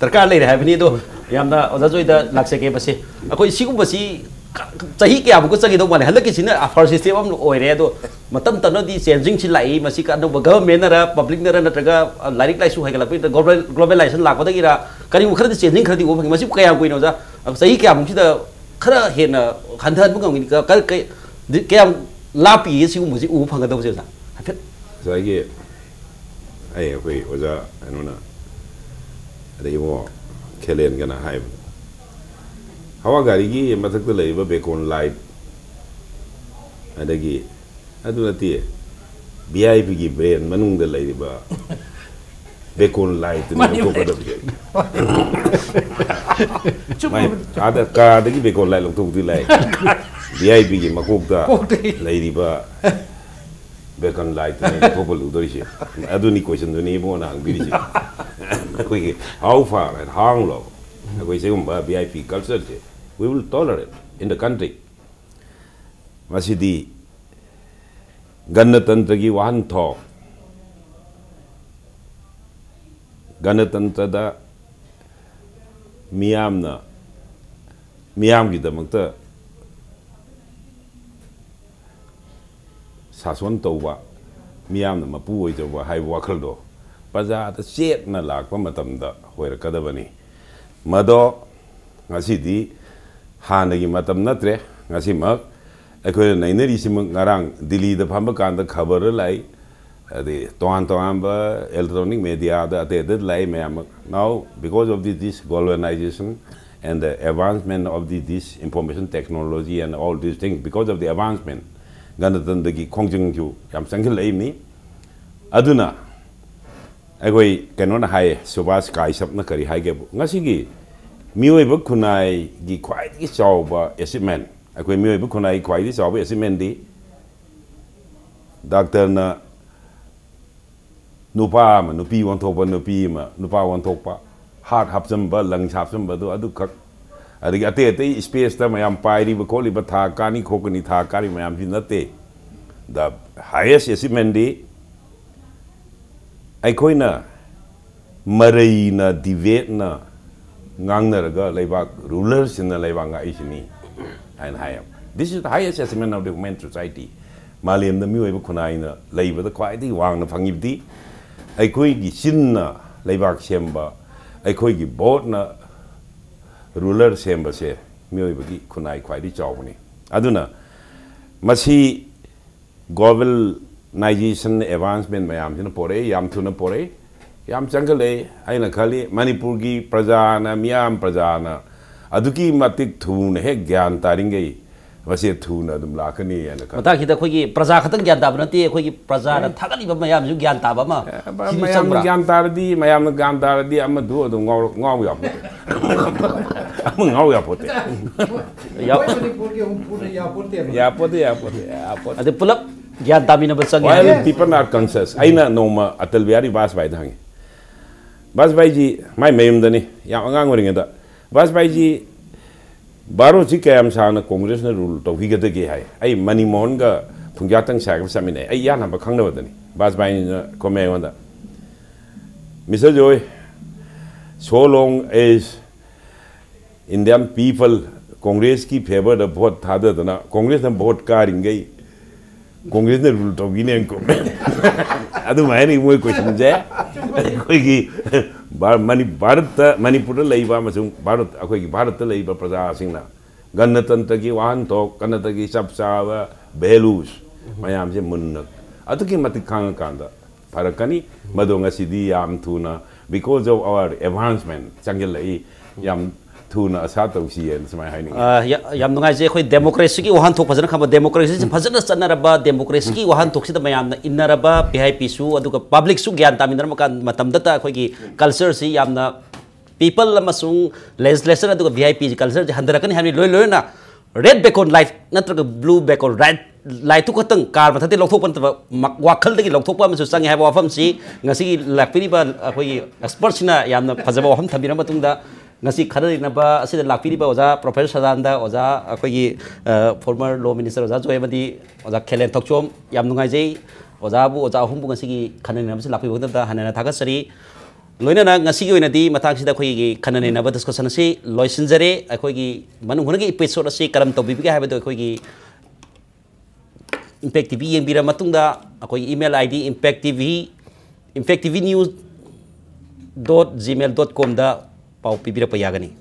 ꯗꯔꯀꯥꯔ ꯂꯩꯔꯦ ꯍꯥꯏꯕꯅꯤ꯫ ꯑꯗꯣ ꯌꯥꯝꯅ ꯑꯣꯖꯥ ꯖꯣꯏꯗ ꯂꯥꯛꯆꯒꯦ꯫ ꯃꯁꯤ ꯑꯩꯈꯣꯏ ꯁꯤꯒꯨꯝꯕꯁꯤ ꯆꯍꯤ ꯀꯌꯥꯃꯨꯛꯀ ꯆꯪꯒꯗꯧ ꯃꯥꯜꯂꯦ? ꯍꯟꯗꯛꯀꯤꯁꯤꯅ ꯐꯥꯔꯁ ꯁ꯭ꯇꯦꯞ ꯑꯃ ꯑꯣꯏꯔꯦ꯫ ꯑꯗꯣ ꯃꯇꯝ ꯇꯞꯅꯗꯤ ꯆꯦꯟꯖꯤꯡꯁꯤ ꯂꯥꯛꯏ꯫ ꯃꯁꯤ ꯑꯅꯧꯕ ꯒꯚꯔꯟꯃꯦꯟꯅꯔ, ꯄꯕ꯭ꯂꯤꯛꯅꯔ, ꯅꯠꯇ꯭ꯔꯒ ꯂꯥꯏꯔꯤꯛ ꯂꯥꯏꯁꯨ ꯍꯩꯒꯠꯂꯛꯄꯒꯤ ꯒ꯭ꯂꯣꯕꯦꯂꯥꯏꯖꯦꯁꯟ ꯂꯥꯛꯄꯗꯒꯤꯔ, ꯀꯔꯤꯒꯨꯝꯕ ꯈꯔꯗꯤ ꯆꯦꯟꯖꯤꯡ ꯈꯔꯗꯤ ꯎꯕ ꯐꯪꯉꯤ꯫ ꯃꯁꯤꯕꯨ ꯀꯌꯥꯝ ꯀꯨꯏꯅ, ꯑꯣꯖꯥ, ꯆꯍꯤ ꯀꯌꯥꯃꯨꯛꯁꯤꯗ ꯈꯔ ꯍꯦꯟꯅ ꯍꯟꯊꯍꯟꯕ ꯉꯝꯒꯅꯤ? ꯀ-, ꯀ-, ꯀ-, ꯀꯌꯥꯝ ꯂꯥꯞꯄꯤꯒꯦ ꯁꯤꯒꯨꯝꯕꯁꯤ ꯎꯕ ꯐꯪꯒꯗꯧꯕꯁꯦ, ꯑꯣꯖꯥ? ꯍꯥꯏꯐꯦꯠ꯫ ꯉꯁꯥꯏꯒꯤ ꯑꯩ, ꯑꯩꯈꯣꯏ ꯑꯣꯖꯥ ꯀꯩꯅꯣꯅ, ꯑꯗꯩ ꯏꯕꯨꯡꯉꯣ ꯈꯦꯂꯦꯟꯒꯅ ꯍꯥꯏꯕꯗꯣ, ꯍꯋꯥ ꯒꯥꯔꯤꯒꯤ ꯃꯊꯛꯇ ꯂꯩꯔꯤꯕ ꯕꯦꯀꯣꯟ ꯂꯥꯏꯠ, ꯑꯗꯒꯤ ꯑꯗꯨ ꯅꯠꯇꯦ, ꯚꯤ ꯑꯥꯏ ꯄꯤꯒꯤ ꯕ꯭ꯔꯦꯟ ꯃꯅꯨꯡꯗ ꯂꯩꯔꯤꯕ ꯕꯦꯀꯣꯟ ꯂꯥꯏꯠꯇꯨꯅꯤ ꯃꯥꯅꯤ, ꯂꯧꯊꯣꯛꯀꯗꯕꯁꯦ꯫ ꯆꯨꯝꯃꯤ꯫ ꯃꯥꯏ ꯑꯥꯗ ꯀꯥꯔꯗꯒꯤ bacon light ꯂꯧꯊꯣꯛꯄꯗꯤ Lai, V I ꯄꯤꯒꯤ ꯃꯀꯣꯛꯇ ꯀꯣꯛꯇꯒꯤ꯫ ꯂꯩꯔꯤꯕ ꯕꯦꯀꯟ ꯂꯥꯏꯠꯇꯨꯅꯦ ꯊꯣꯛꯄ ꯂꯨꯗꯣꯔꯤꯁꯦ꯫ ꯑꯗꯨꯅꯤ ꯀꯣꯏꯁꯟꯗꯨꯅꯤ ꯏꯕꯨꯡꯉꯣꯅ ꯍꯪꯕꯤꯔꯤꯁꯦ꯫ ꯑꯩꯈꯣꯏꯒꯤ how far and how long ꯑꯩꯈꯣꯏ ꯁꯤꯒꯨꯝꯕ ꯚꯤ ꯑꯥꯏ ꯄꯤ ꯀꯜꯆꯔꯁꯦ we will tolerate in the country꯫ ꯃꯁꯤꯗꯤ ꯒꯅꯇꯟꯇ꯭ꯔꯒꯤ ꯋꯥꯍꯟꯊꯣꯛ, ꯒꯅꯇꯟꯇ꯭ꯔꯗ ꯃꯤꯌꯥꯝꯅ, ꯃꯤꯌꯥꯝꯒꯤꯗꯃꯛꯇ ꯁꯥꯁꯣꯟ ꯇꯧꯕ, ꯃꯤꯌꯥꯝꯅ ꯃꯄꯨ ꯑꯣꯏꯖꯕ ꯍꯥꯏꯕ ꯋꯥꯈꯜꯗꯣ ꯄ꯭ꯔꯖꯥꯗ ꯆꯦꯠꯅ ꯂꯥꯛꯄ ꯃꯇꯝꯗ ꯑꯣꯏꯔꯛꯀꯗꯕꯅꯤ꯫ ꯃꯗꯣ ꯉꯁꯤꯗꯤ ꯍꯥꯟꯅꯒꯤ ꯃꯇꯝ ꯅꯠꯇ꯭ꯔꯦ꯫ ꯉꯁꯤꯃꯛ ꯑꯩꯈꯣꯏꯅ ꯅꯩꯅꯔꯤꯁꯤꯃꯛ ꯉꯔꯥꯡ ꯗꯤꯜꯂꯤꯗ ꯐꯝꯕ ꯀꯥꯟꯗ ꯈꯕꯔꯗ ꯂꯥꯛꯏ, ꯑꯗꯩ ꯇꯣꯉꯥꯟ ꯇꯣꯉꯥꯟꯕ electronic mediaꯗ ꯑꯇꯩ ꯑꯇꯩ ꯂꯥꯛꯏ ꯃꯌꯥꯝ ꯑꯃ꯫ Now, because of this, this globalization and the advancement of the, this information technology and all these things, because of the advancement, ꯒꯅꯇꯟꯇ꯭ꯔꯒꯤ ꯈꯣꯡꯖꯪꯁꯨ ꯌꯥꯝ ꯆꯪꯁꯤꯜꯂꯛꯏꯕꯅꯤ꯫ ꯑꯗꯨꯅ ꯑꯩꯈꯣꯏ ꯀꯩꯅꯣꯅ ꯍꯥꯏꯌꯦ, ꯁꯨꯕꯥꯁ ꯀꯥꯏꯁꯞꯅ ꯀꯔꯤ ꯍꯥꯏꯒꯦꯕꯨ, ꯉꯁꯤꯒꯤ ꯃꯤꯑꯣꯏꯕ ꯈꯨꯟꯅꯥꯏꯒꯤ ꯈ꯭ꯋꯥꯏꯗꯒꯤ ꯆꯥꯎꯕ achievement ꯑꯩꯈꯣꯏ ꯃꯤꯑꯣꯏꯕ ꯈꯨꯟꯅꯥꯏ ꯈ꯭ꯋꯥꯏꯗꯒꯤ ꯆꯥꯎꯕ ꯑꯦꯆꯤꯞꯃꯦꯟꯗꯤ ꯗꯥꯛꯇꯔꯅ ꯅꯨꯄꯥ ꯑꯃ ꯅꯨꯄꯤ ꯑꯣꯟꯊꯣꯛꯄ, ꯅꯨꯄꯤ ꯑꯃ ꯅꯨꯄꯥ ꯑꯣꯟꯊꯣꯛꯄ, ꯍꯥꯔꯠ ꯍꯥꯞꯆꯤꯟꯕ, ꯂꯪꯁ ꯍꯥꯞꯆꯤꯟꯕꯗꯣ ꯑꯗꯨꯈꯛ, ꯑꯗꯒꯤ ꯑꯇꯩ ꯑꯇꯩ ꯁ꯭ꯄꯦꯁꯇ ꯃꯌꯥꯝ ꯄꯥꯏꯔꯤꯕ ꯈꯣꯠꯂꯤꯕ, ꯊꯥ ꯀꯥꯅꯤ ꯈꯣꯠꯀꯅꯤ, ꯊꯥ ꯀꯥꯔꯤ ꯃꯌꯥꯝꯁꯤ ꯅꯠꯇꯦ꯫ The highest achievementꯗꯤ ꯑꯩꯈꯣꯏꯅ ꯃꯔꯩꯅ, ꯗꯤꯕꯦꯠꯅ ꯉꯥꯡꯅꯔꯒ ꯂꯩꯕꯥꯛ, ꯔꯨꯂꯔꯁꯤꯡꯅ ꯂꯩꯕꯥꯛ ꯉꯥꯛꯏꯁꯤꯅꯤ ꯍꯥꯏꯅ ꯍꯥꯏꯌꯦꯕ꯫ This is the highest achievement of the human society. ꯃꯥꯂꯦꯝꯗ ꯃꯤꯑꯣꯏꯕ ꯈꯨꯟꯅꯥꯏꯅ ꯂꯩꯕꯗ ꯈ꯭ꯋꯥꯏꯗꯒꯤ ꯋꯥꯡꯅ ꯐꯪꯉꯤꯕꯗꯤ ꯑꯩꯈꯣꯏꯒꯤ ꯆꯤꯟꯅ ꯂꯩꯕꯥꯛ ꯁꯦꯝꯕ, ꯑꯩꯈꯣꯏꯒꯤ ꯚꯣꯠꯅ ꯔꯨꯂꯔ ꯁꯦꯝꯕꯁꯦ ꯃꯤꯑꯣꯏꯕꯒꯤ ꯈꯨꯟꯅꯥꯏ ꯈ꯭ꯋꯥꯏꯗꯒꯤ ꯆꯥꯎꯕꯅꯤ꯫ ꯑꯗꯨꯅ ꯃꯁꯤ globalization, advancement ꯃꯌꯥꯝꯁꯤꯅ ꯄꯣꯔꯛꯏ, ꯌꯥꯝ ꯊꯨꯅ ꯄꯣꯔꯛꯏ, ꯌꯥꯝ ꯆꯪꯈꯠꯂꯛꯏ꯫ ꯑꯩꯅ ꯈꯜꯂꯤ, ꯃꯅꯤꯄꯨꯔꯒꯤ ꯄ꯭ꯔꯖꯥꯅ, ꯃꯤꯌꯥꯝ ꯄ꯭ꯔꯖꯥꯅ ꯑꯗꯨꯛꯀꯤ ꯃꯇꯤꯛ ꯊꯨꯅ ꯍꯦꯛ ꯒ꯭ꯌꯥꯟ ꯇꯥꯔꯤꯉꯩ, ꯃꯁꯤ ꯊꯨꯅ ꯑꯗꯨꯝ ꯂꯥꯛꯀꯅꯤ ꯍꯥꯏꯅ ꯈꯜꯂꯤ꯫ ꯃꯇꯥꯡꯁꯤꯗ ꯑꯩꯈꯣꯏꯒꯤ ꯄ꯭ꯔꯖꯥ ꯈꯛꯇꯪ ꯒ꯭ꯌꯥꯟ ꯇꯥꯕ ꯅꯠꯇꯦ, ꯑꯩꯈꯣꯏꯒꯤ ꯄ꯭ꯔꯖꯥꯅ ꯊꯥꯒꯠꯂꯤꯕ ꯃꯌꯥꯝꯁꯨ ꯒ꯭ꯌꯥꯟ ꯇꯥꯕ ꯑꯃ ꯑꯦ, ꯁꯤꯁꯨ ꯃꯌꯥꯝꯅ ꯆꯪꯕ꯭ꯔꯥ? ꯒ꯭ꯌꯥꯟ ꯇꯥꯔꯗꯤ, ꯃꯌꯥꯝꯅ ꯒ꯭ꯌꯥꯟ ꯇꯥꯔꯗꯤ ꯑꯃꯗꯨ ꯑꯗꯨꯝ ꯉꯥꯎ-, ꯉꯥꯎ ꯌꯥꯄꯣꯠꯇꯦ꯫ ꯑꯃ ꯉꯥꯎ ꯌꯥꯄꯣꯠꯇꯦ꯫ ꯌꯥ-, ꯑꯩꯈꯣꯏ ꯃꯅꯤꯄꯨꯔꯒꯤ ꯍꯨꯝꯐꯨꯅ ꯌꯥꯄꯣꯠꯇꯦꯕ꯫ ꯌꯥꯄꯣꯠꯇꯦ, ꯌꯥꯄꯣꯠꯇꯦ, ꯌꯥꯄꯣꯠꯇꯦ꯫ ꯑꯗꯨ ꯄꯨꯂꯞ ꯒ꯭ꯌꯥꯟ ꯇꯥꯃꯤꯟꯅꯕ ꯆꯪꯉꯦ While ꯍꯥꯏꯌꯦ꯫ People are conscious꯫ ꯑꯩꯅ ꯅꯣꯡꯃ ꯑꯇꯜ ꯕꯤꯍꯥꯔꯤ ꯕꯥꯖꯄꯥꯏꯗ ꯍꯪꯉꯤ꯫ ꯕꯥꯖꯄꯥꯏꯖꯤ ꯃꯥꯏ ꯃꯌꯨꯝꯗꯅꯤ, ꯌꯥꯝ ꯑꯉꯥꯡ ꯑꯣꯏꯔꯤꯉꯩꯗ꯫ ꯕꯥꯖꯄꯥꯏꯖꯤ, ꯚꯥꯔꯠꯁꯤ ꯀꯌꯥꯝ ꯁꯥꯡꯅ ꯀꯣꯡꯒ꯭ꯔꯦꯁꯅ ꯔꯨꯜ ꯇꯧꯈꯤꯒꯗꯒꯦ ꯍꯥꯏ꯫ ꯑꯩ ꯃꯅꯤꯃꯣꯍꯟꯒ ꯈꯣꯡꯖꯥꯇꯪ ꯁꯥꯏꯒ ꯆꯠꯃꯤꯟꯅꯩ꯫ ꯑꯩ ꯏꯌꯥꯟꯕ ꯈꯪꯅꯕꯗꯅꯤ꯫ ꯕꯥꯖꯄꯥꯏꯅ ꯈꯨꯝꯃꯦ ꯑꯩꯉꯣꯟꯗ, "Mister Joy, so long as Indian people ꯀꯣꯡꯒ꯭ꯔꯦꯁꯀꯤ ꯐꯦꯚꯔꯗ ꯚꯣꯠ ꯊꯥꯗꯗꯅ ꯀꯣꯡꯒ꯭ꯔꯦꯁꯅ ꯚꯣꯠ ꯀꯥꯔꯤꯉꯩ ꯀꯣꯡꯒ꯭ꯔꯦꯁꯅ ꯔꯨꯜ ꯇꯧꯈꯤꯅꯦꯅ ꯈꯨꯝꯃꯦ꯫" ꯑꯗꯨꯃꯥꯏꯅ ꯃꯣꯏ ꯀꯣꯏꯁꯟꯁꯦ ꯑꯩꯈꯣꯏꯒꯤ ꯚꯥꯔ-, ꯃꯅꯤ-, ꯚꯥꯔꯠꯇ, ꯃꯅꯤꯄꯨꯔꯗ ꯂꯩꯕ ꯑꯃꯁꯨꯡ ꯚꯥꯔꯠ, ꯑꯩꯈꯣꯏꯒꯤ ꯚꯥꯔꯠꯇ ꯂꯩꯕ ꯄ꯭ꯔꯖꯥꯁꯤꯡꯅ ꯒꯅꯇꯟꯇ꯭ꯔꯒꯤ ꯋꯥꯍꯟꯊꯣꯛ, ꯒꯅꯇꯟꯇ꯭ꯔꯒꯤ ꯆꯞ ꯆꯥꯕ values ꯃꯌꯥꯝꯁꯦ ꯃꯨꯟꯅ ꯑꯗꯨꯛꯀꯤ ꯃꯇꯤꯛ ꯈꯪꯉꯀꯥꯟꯗ ꯐꯔꯛꯀꯅꯤ꯫ ꯃꯗꯣ ꯉꯁꯤꯗꯤ ꯌꯥꯝ ꯊꯨꯅ, because of our advancement, ꯆꯪꯁꯤꯜꯂꯛꯏ꯫ ꯌꯥꯝ ꯊꯨꯅ ꯑꯁꯥ ꯇꯧꯁꯤ ꯍꯥꯏꯅ ꯁꯨꯃꯥꯏꯅ ꯍꯥꯏꯅꯤꯡꯉꯤ꯫ ꯑ, ꯌꯥ-, ꯌꯥꯝ ꯅꯨꯡꯉꯥꯏꯖꯩ꯫ ꯑꯩꯈꯣꯏ ꯗꯦꯃꯣꯀ꯭ꯔꯦꯁꯤꯒꯤ ꯋꯥꯍꯟꯊꯣꯛ ꯐꯖꯅ ꯈꯪꯕ, ꯗꯦꯃꯣꯀ꯭ꯔꯦꯁꯤꯁꯤ ꯐꯖꯅ ꯆꯠꯅꯔꯕ, ꯗꯦꯃꯣꯀ꯭ꯔꯦꯁꯤꯒꯤ ꯋꯥꯍꯟꯊꯣꯛꯁꯤꯗ ꯃꯌꯥꯝꯅ ꯏꯟꯅꯔꯕ, ꯚꯤ ꯑꯥꯏ ꯄꯤꯁꯨ ꯑꯗꯨꯒ ꯄꯕ꯭ꯂꯤꯛꯁꯨ ꯒ꯭ꯌꯥꯟ ꯇꯥꯃꯤꯟꯅꯔꯕ ꯀꯥꯟ-, ꯃꯇꯝꯗꯇ ꯑꯩꯈꯣꯏꯒꯤ ꯀꯜꯆꯔꯁꯤ ꯌꯥꯝꯅ ꯄꯤꯄꯜ ꯑꯃꯁꯨꯡ ꯂꯦꯖꯤꯁꯂꯦꯁꯟ ꯑꯗꯨꯒ ꯚꯤ ꯑꯥꯏ ꯄꯤꯒꯤ ꯀꯜꯆꯔꯁꯦ ꯍꯟꯊꯔꯛꯀꯅꯤ ꯍꯥꯏꯕꯅꯤ꯫ ꯂꯣꯏ ꯂꯣꯏꯅ Red background light ꯅꯠꯇ꯭ꯔꯒ blue background light, ꯂꯥꯏꯠꯇꯨ ꯈꯛꯇꯪ ꯀꯥꯔ ꯃꯊꯛꯇꯒꯤ ꯂꯧꯊꯣꯛꯄ ꯅꯠꯇꯕ, ꯃ-, ꯋꯥꯈꯜꯗꯒꯤ ꯂꯧꯊꯣꯛꯄ ꯑꯃꯁꯨ ꯆꯪꯉꯦ ꯍꯥꯏꯕ ꯋꯥꯐꯝꯁꯤ ꯉꯁꯤꯒꯤ ꯂꯥꯛꯄꯤꯔꯤꯕ ꯑꯩꯈꯣꯏꯒꯤ ꯑꯦꯛꯁꯄꯔꯠꯁꯤꯅ ꯌꯥꯝꯅ ꯐꯖꯕ ꯋꯥꯐꯝ ꯊꯝꯕꯤꯔ ꯃꯇꯨꯡꯗ, ꯉꯁꯤ ꯈꯟꯅ ꯅꯩꯅꯕ ꯑꯁꯤꯗ ꯂꯥꯛꯄꯤꯔꯤꯕ ꯑꯣꯖꯥ ꯄ꯭ꯔꯣꯐꯦꯁꯔ ꯁꯗꯥꯅꯟꯗ, ꯑꯣꯖꯥ ꯑꯩꯈꯣꯏꯒꯤ, ꯑ, former law minister ꯑꯣꯖꯥ ꯖꯣꯏ ꯑꯃꯗꯤ ꯑꯣꯖꯥ ꯈꯦꯂꯦꯟ ꯊꯣꯛꯆꯣꯝ, ꯌꯥꯝ ꯅꯨꯡꯉꯥꯏꯖꯩ꯫ ꯑꯣꯖꯥꯕꯨ, ꯑꯣꯖꯥ ꯑꯍꯨꯝꯕꯨ ꯉꯁꯤꯒꯤ ꯈꯟꯅ ꯅꯩꯅꯕꯁꯤ ꯂꯥꯛꯄꯤꯕꯒꯤꯗꯃꯛꯇ ꯍꯟꯅ ꯍꯟꯅ ꯊꯥꯒꯠꯆꯔꯤ꯫ ꯂꯣꯏꯅꯅ ꯉꯁꯤꯒꯤ ꯑꯣꯏꯅꯗꯤ ꯃꯇꯥꯡꯁꯤꯗ ꯑꯩꯈꯣꯏꯒꯤ ꯈꯟꯅ ꯅꯩꯅꯕ ꯗꯤꯁꯀꯁꯟ ꯑꯁꯤ ꯂꯣꯏꯁꯤꯟꯖꯔꯦ꯫ ꯑꯩꯈꯣꯏꯒꯤ ꯃꯅꯨꯡ ꯍꯨꯠꯅꯒꯤ ꯏꯄꯤꯁꯣꯗ ꯑꯁꯤ ꯀꯔꯝ ꯇꯧꯕꯤꯕꯒꯦ ꯍꯥꯏꯕꯗꯨ ꯑꯩꯈꯣꯏꯒꯤ ꯏꯝꯄꯦꯛ ꯇꯤ ꯚꯤ ꯌꯦꯡꯕꯤꯔ ꯃꯇꯨꯡꯗ ꯑꯩꯈꯣꯏꯒꯤ email ID impact T V, impact T V news dot gmail dot com ꯗ ꯄꯥꯎ ꯄꯤꯕꯤꯔꯛꯄ ꯌꯥꯒꯅꯤ꯫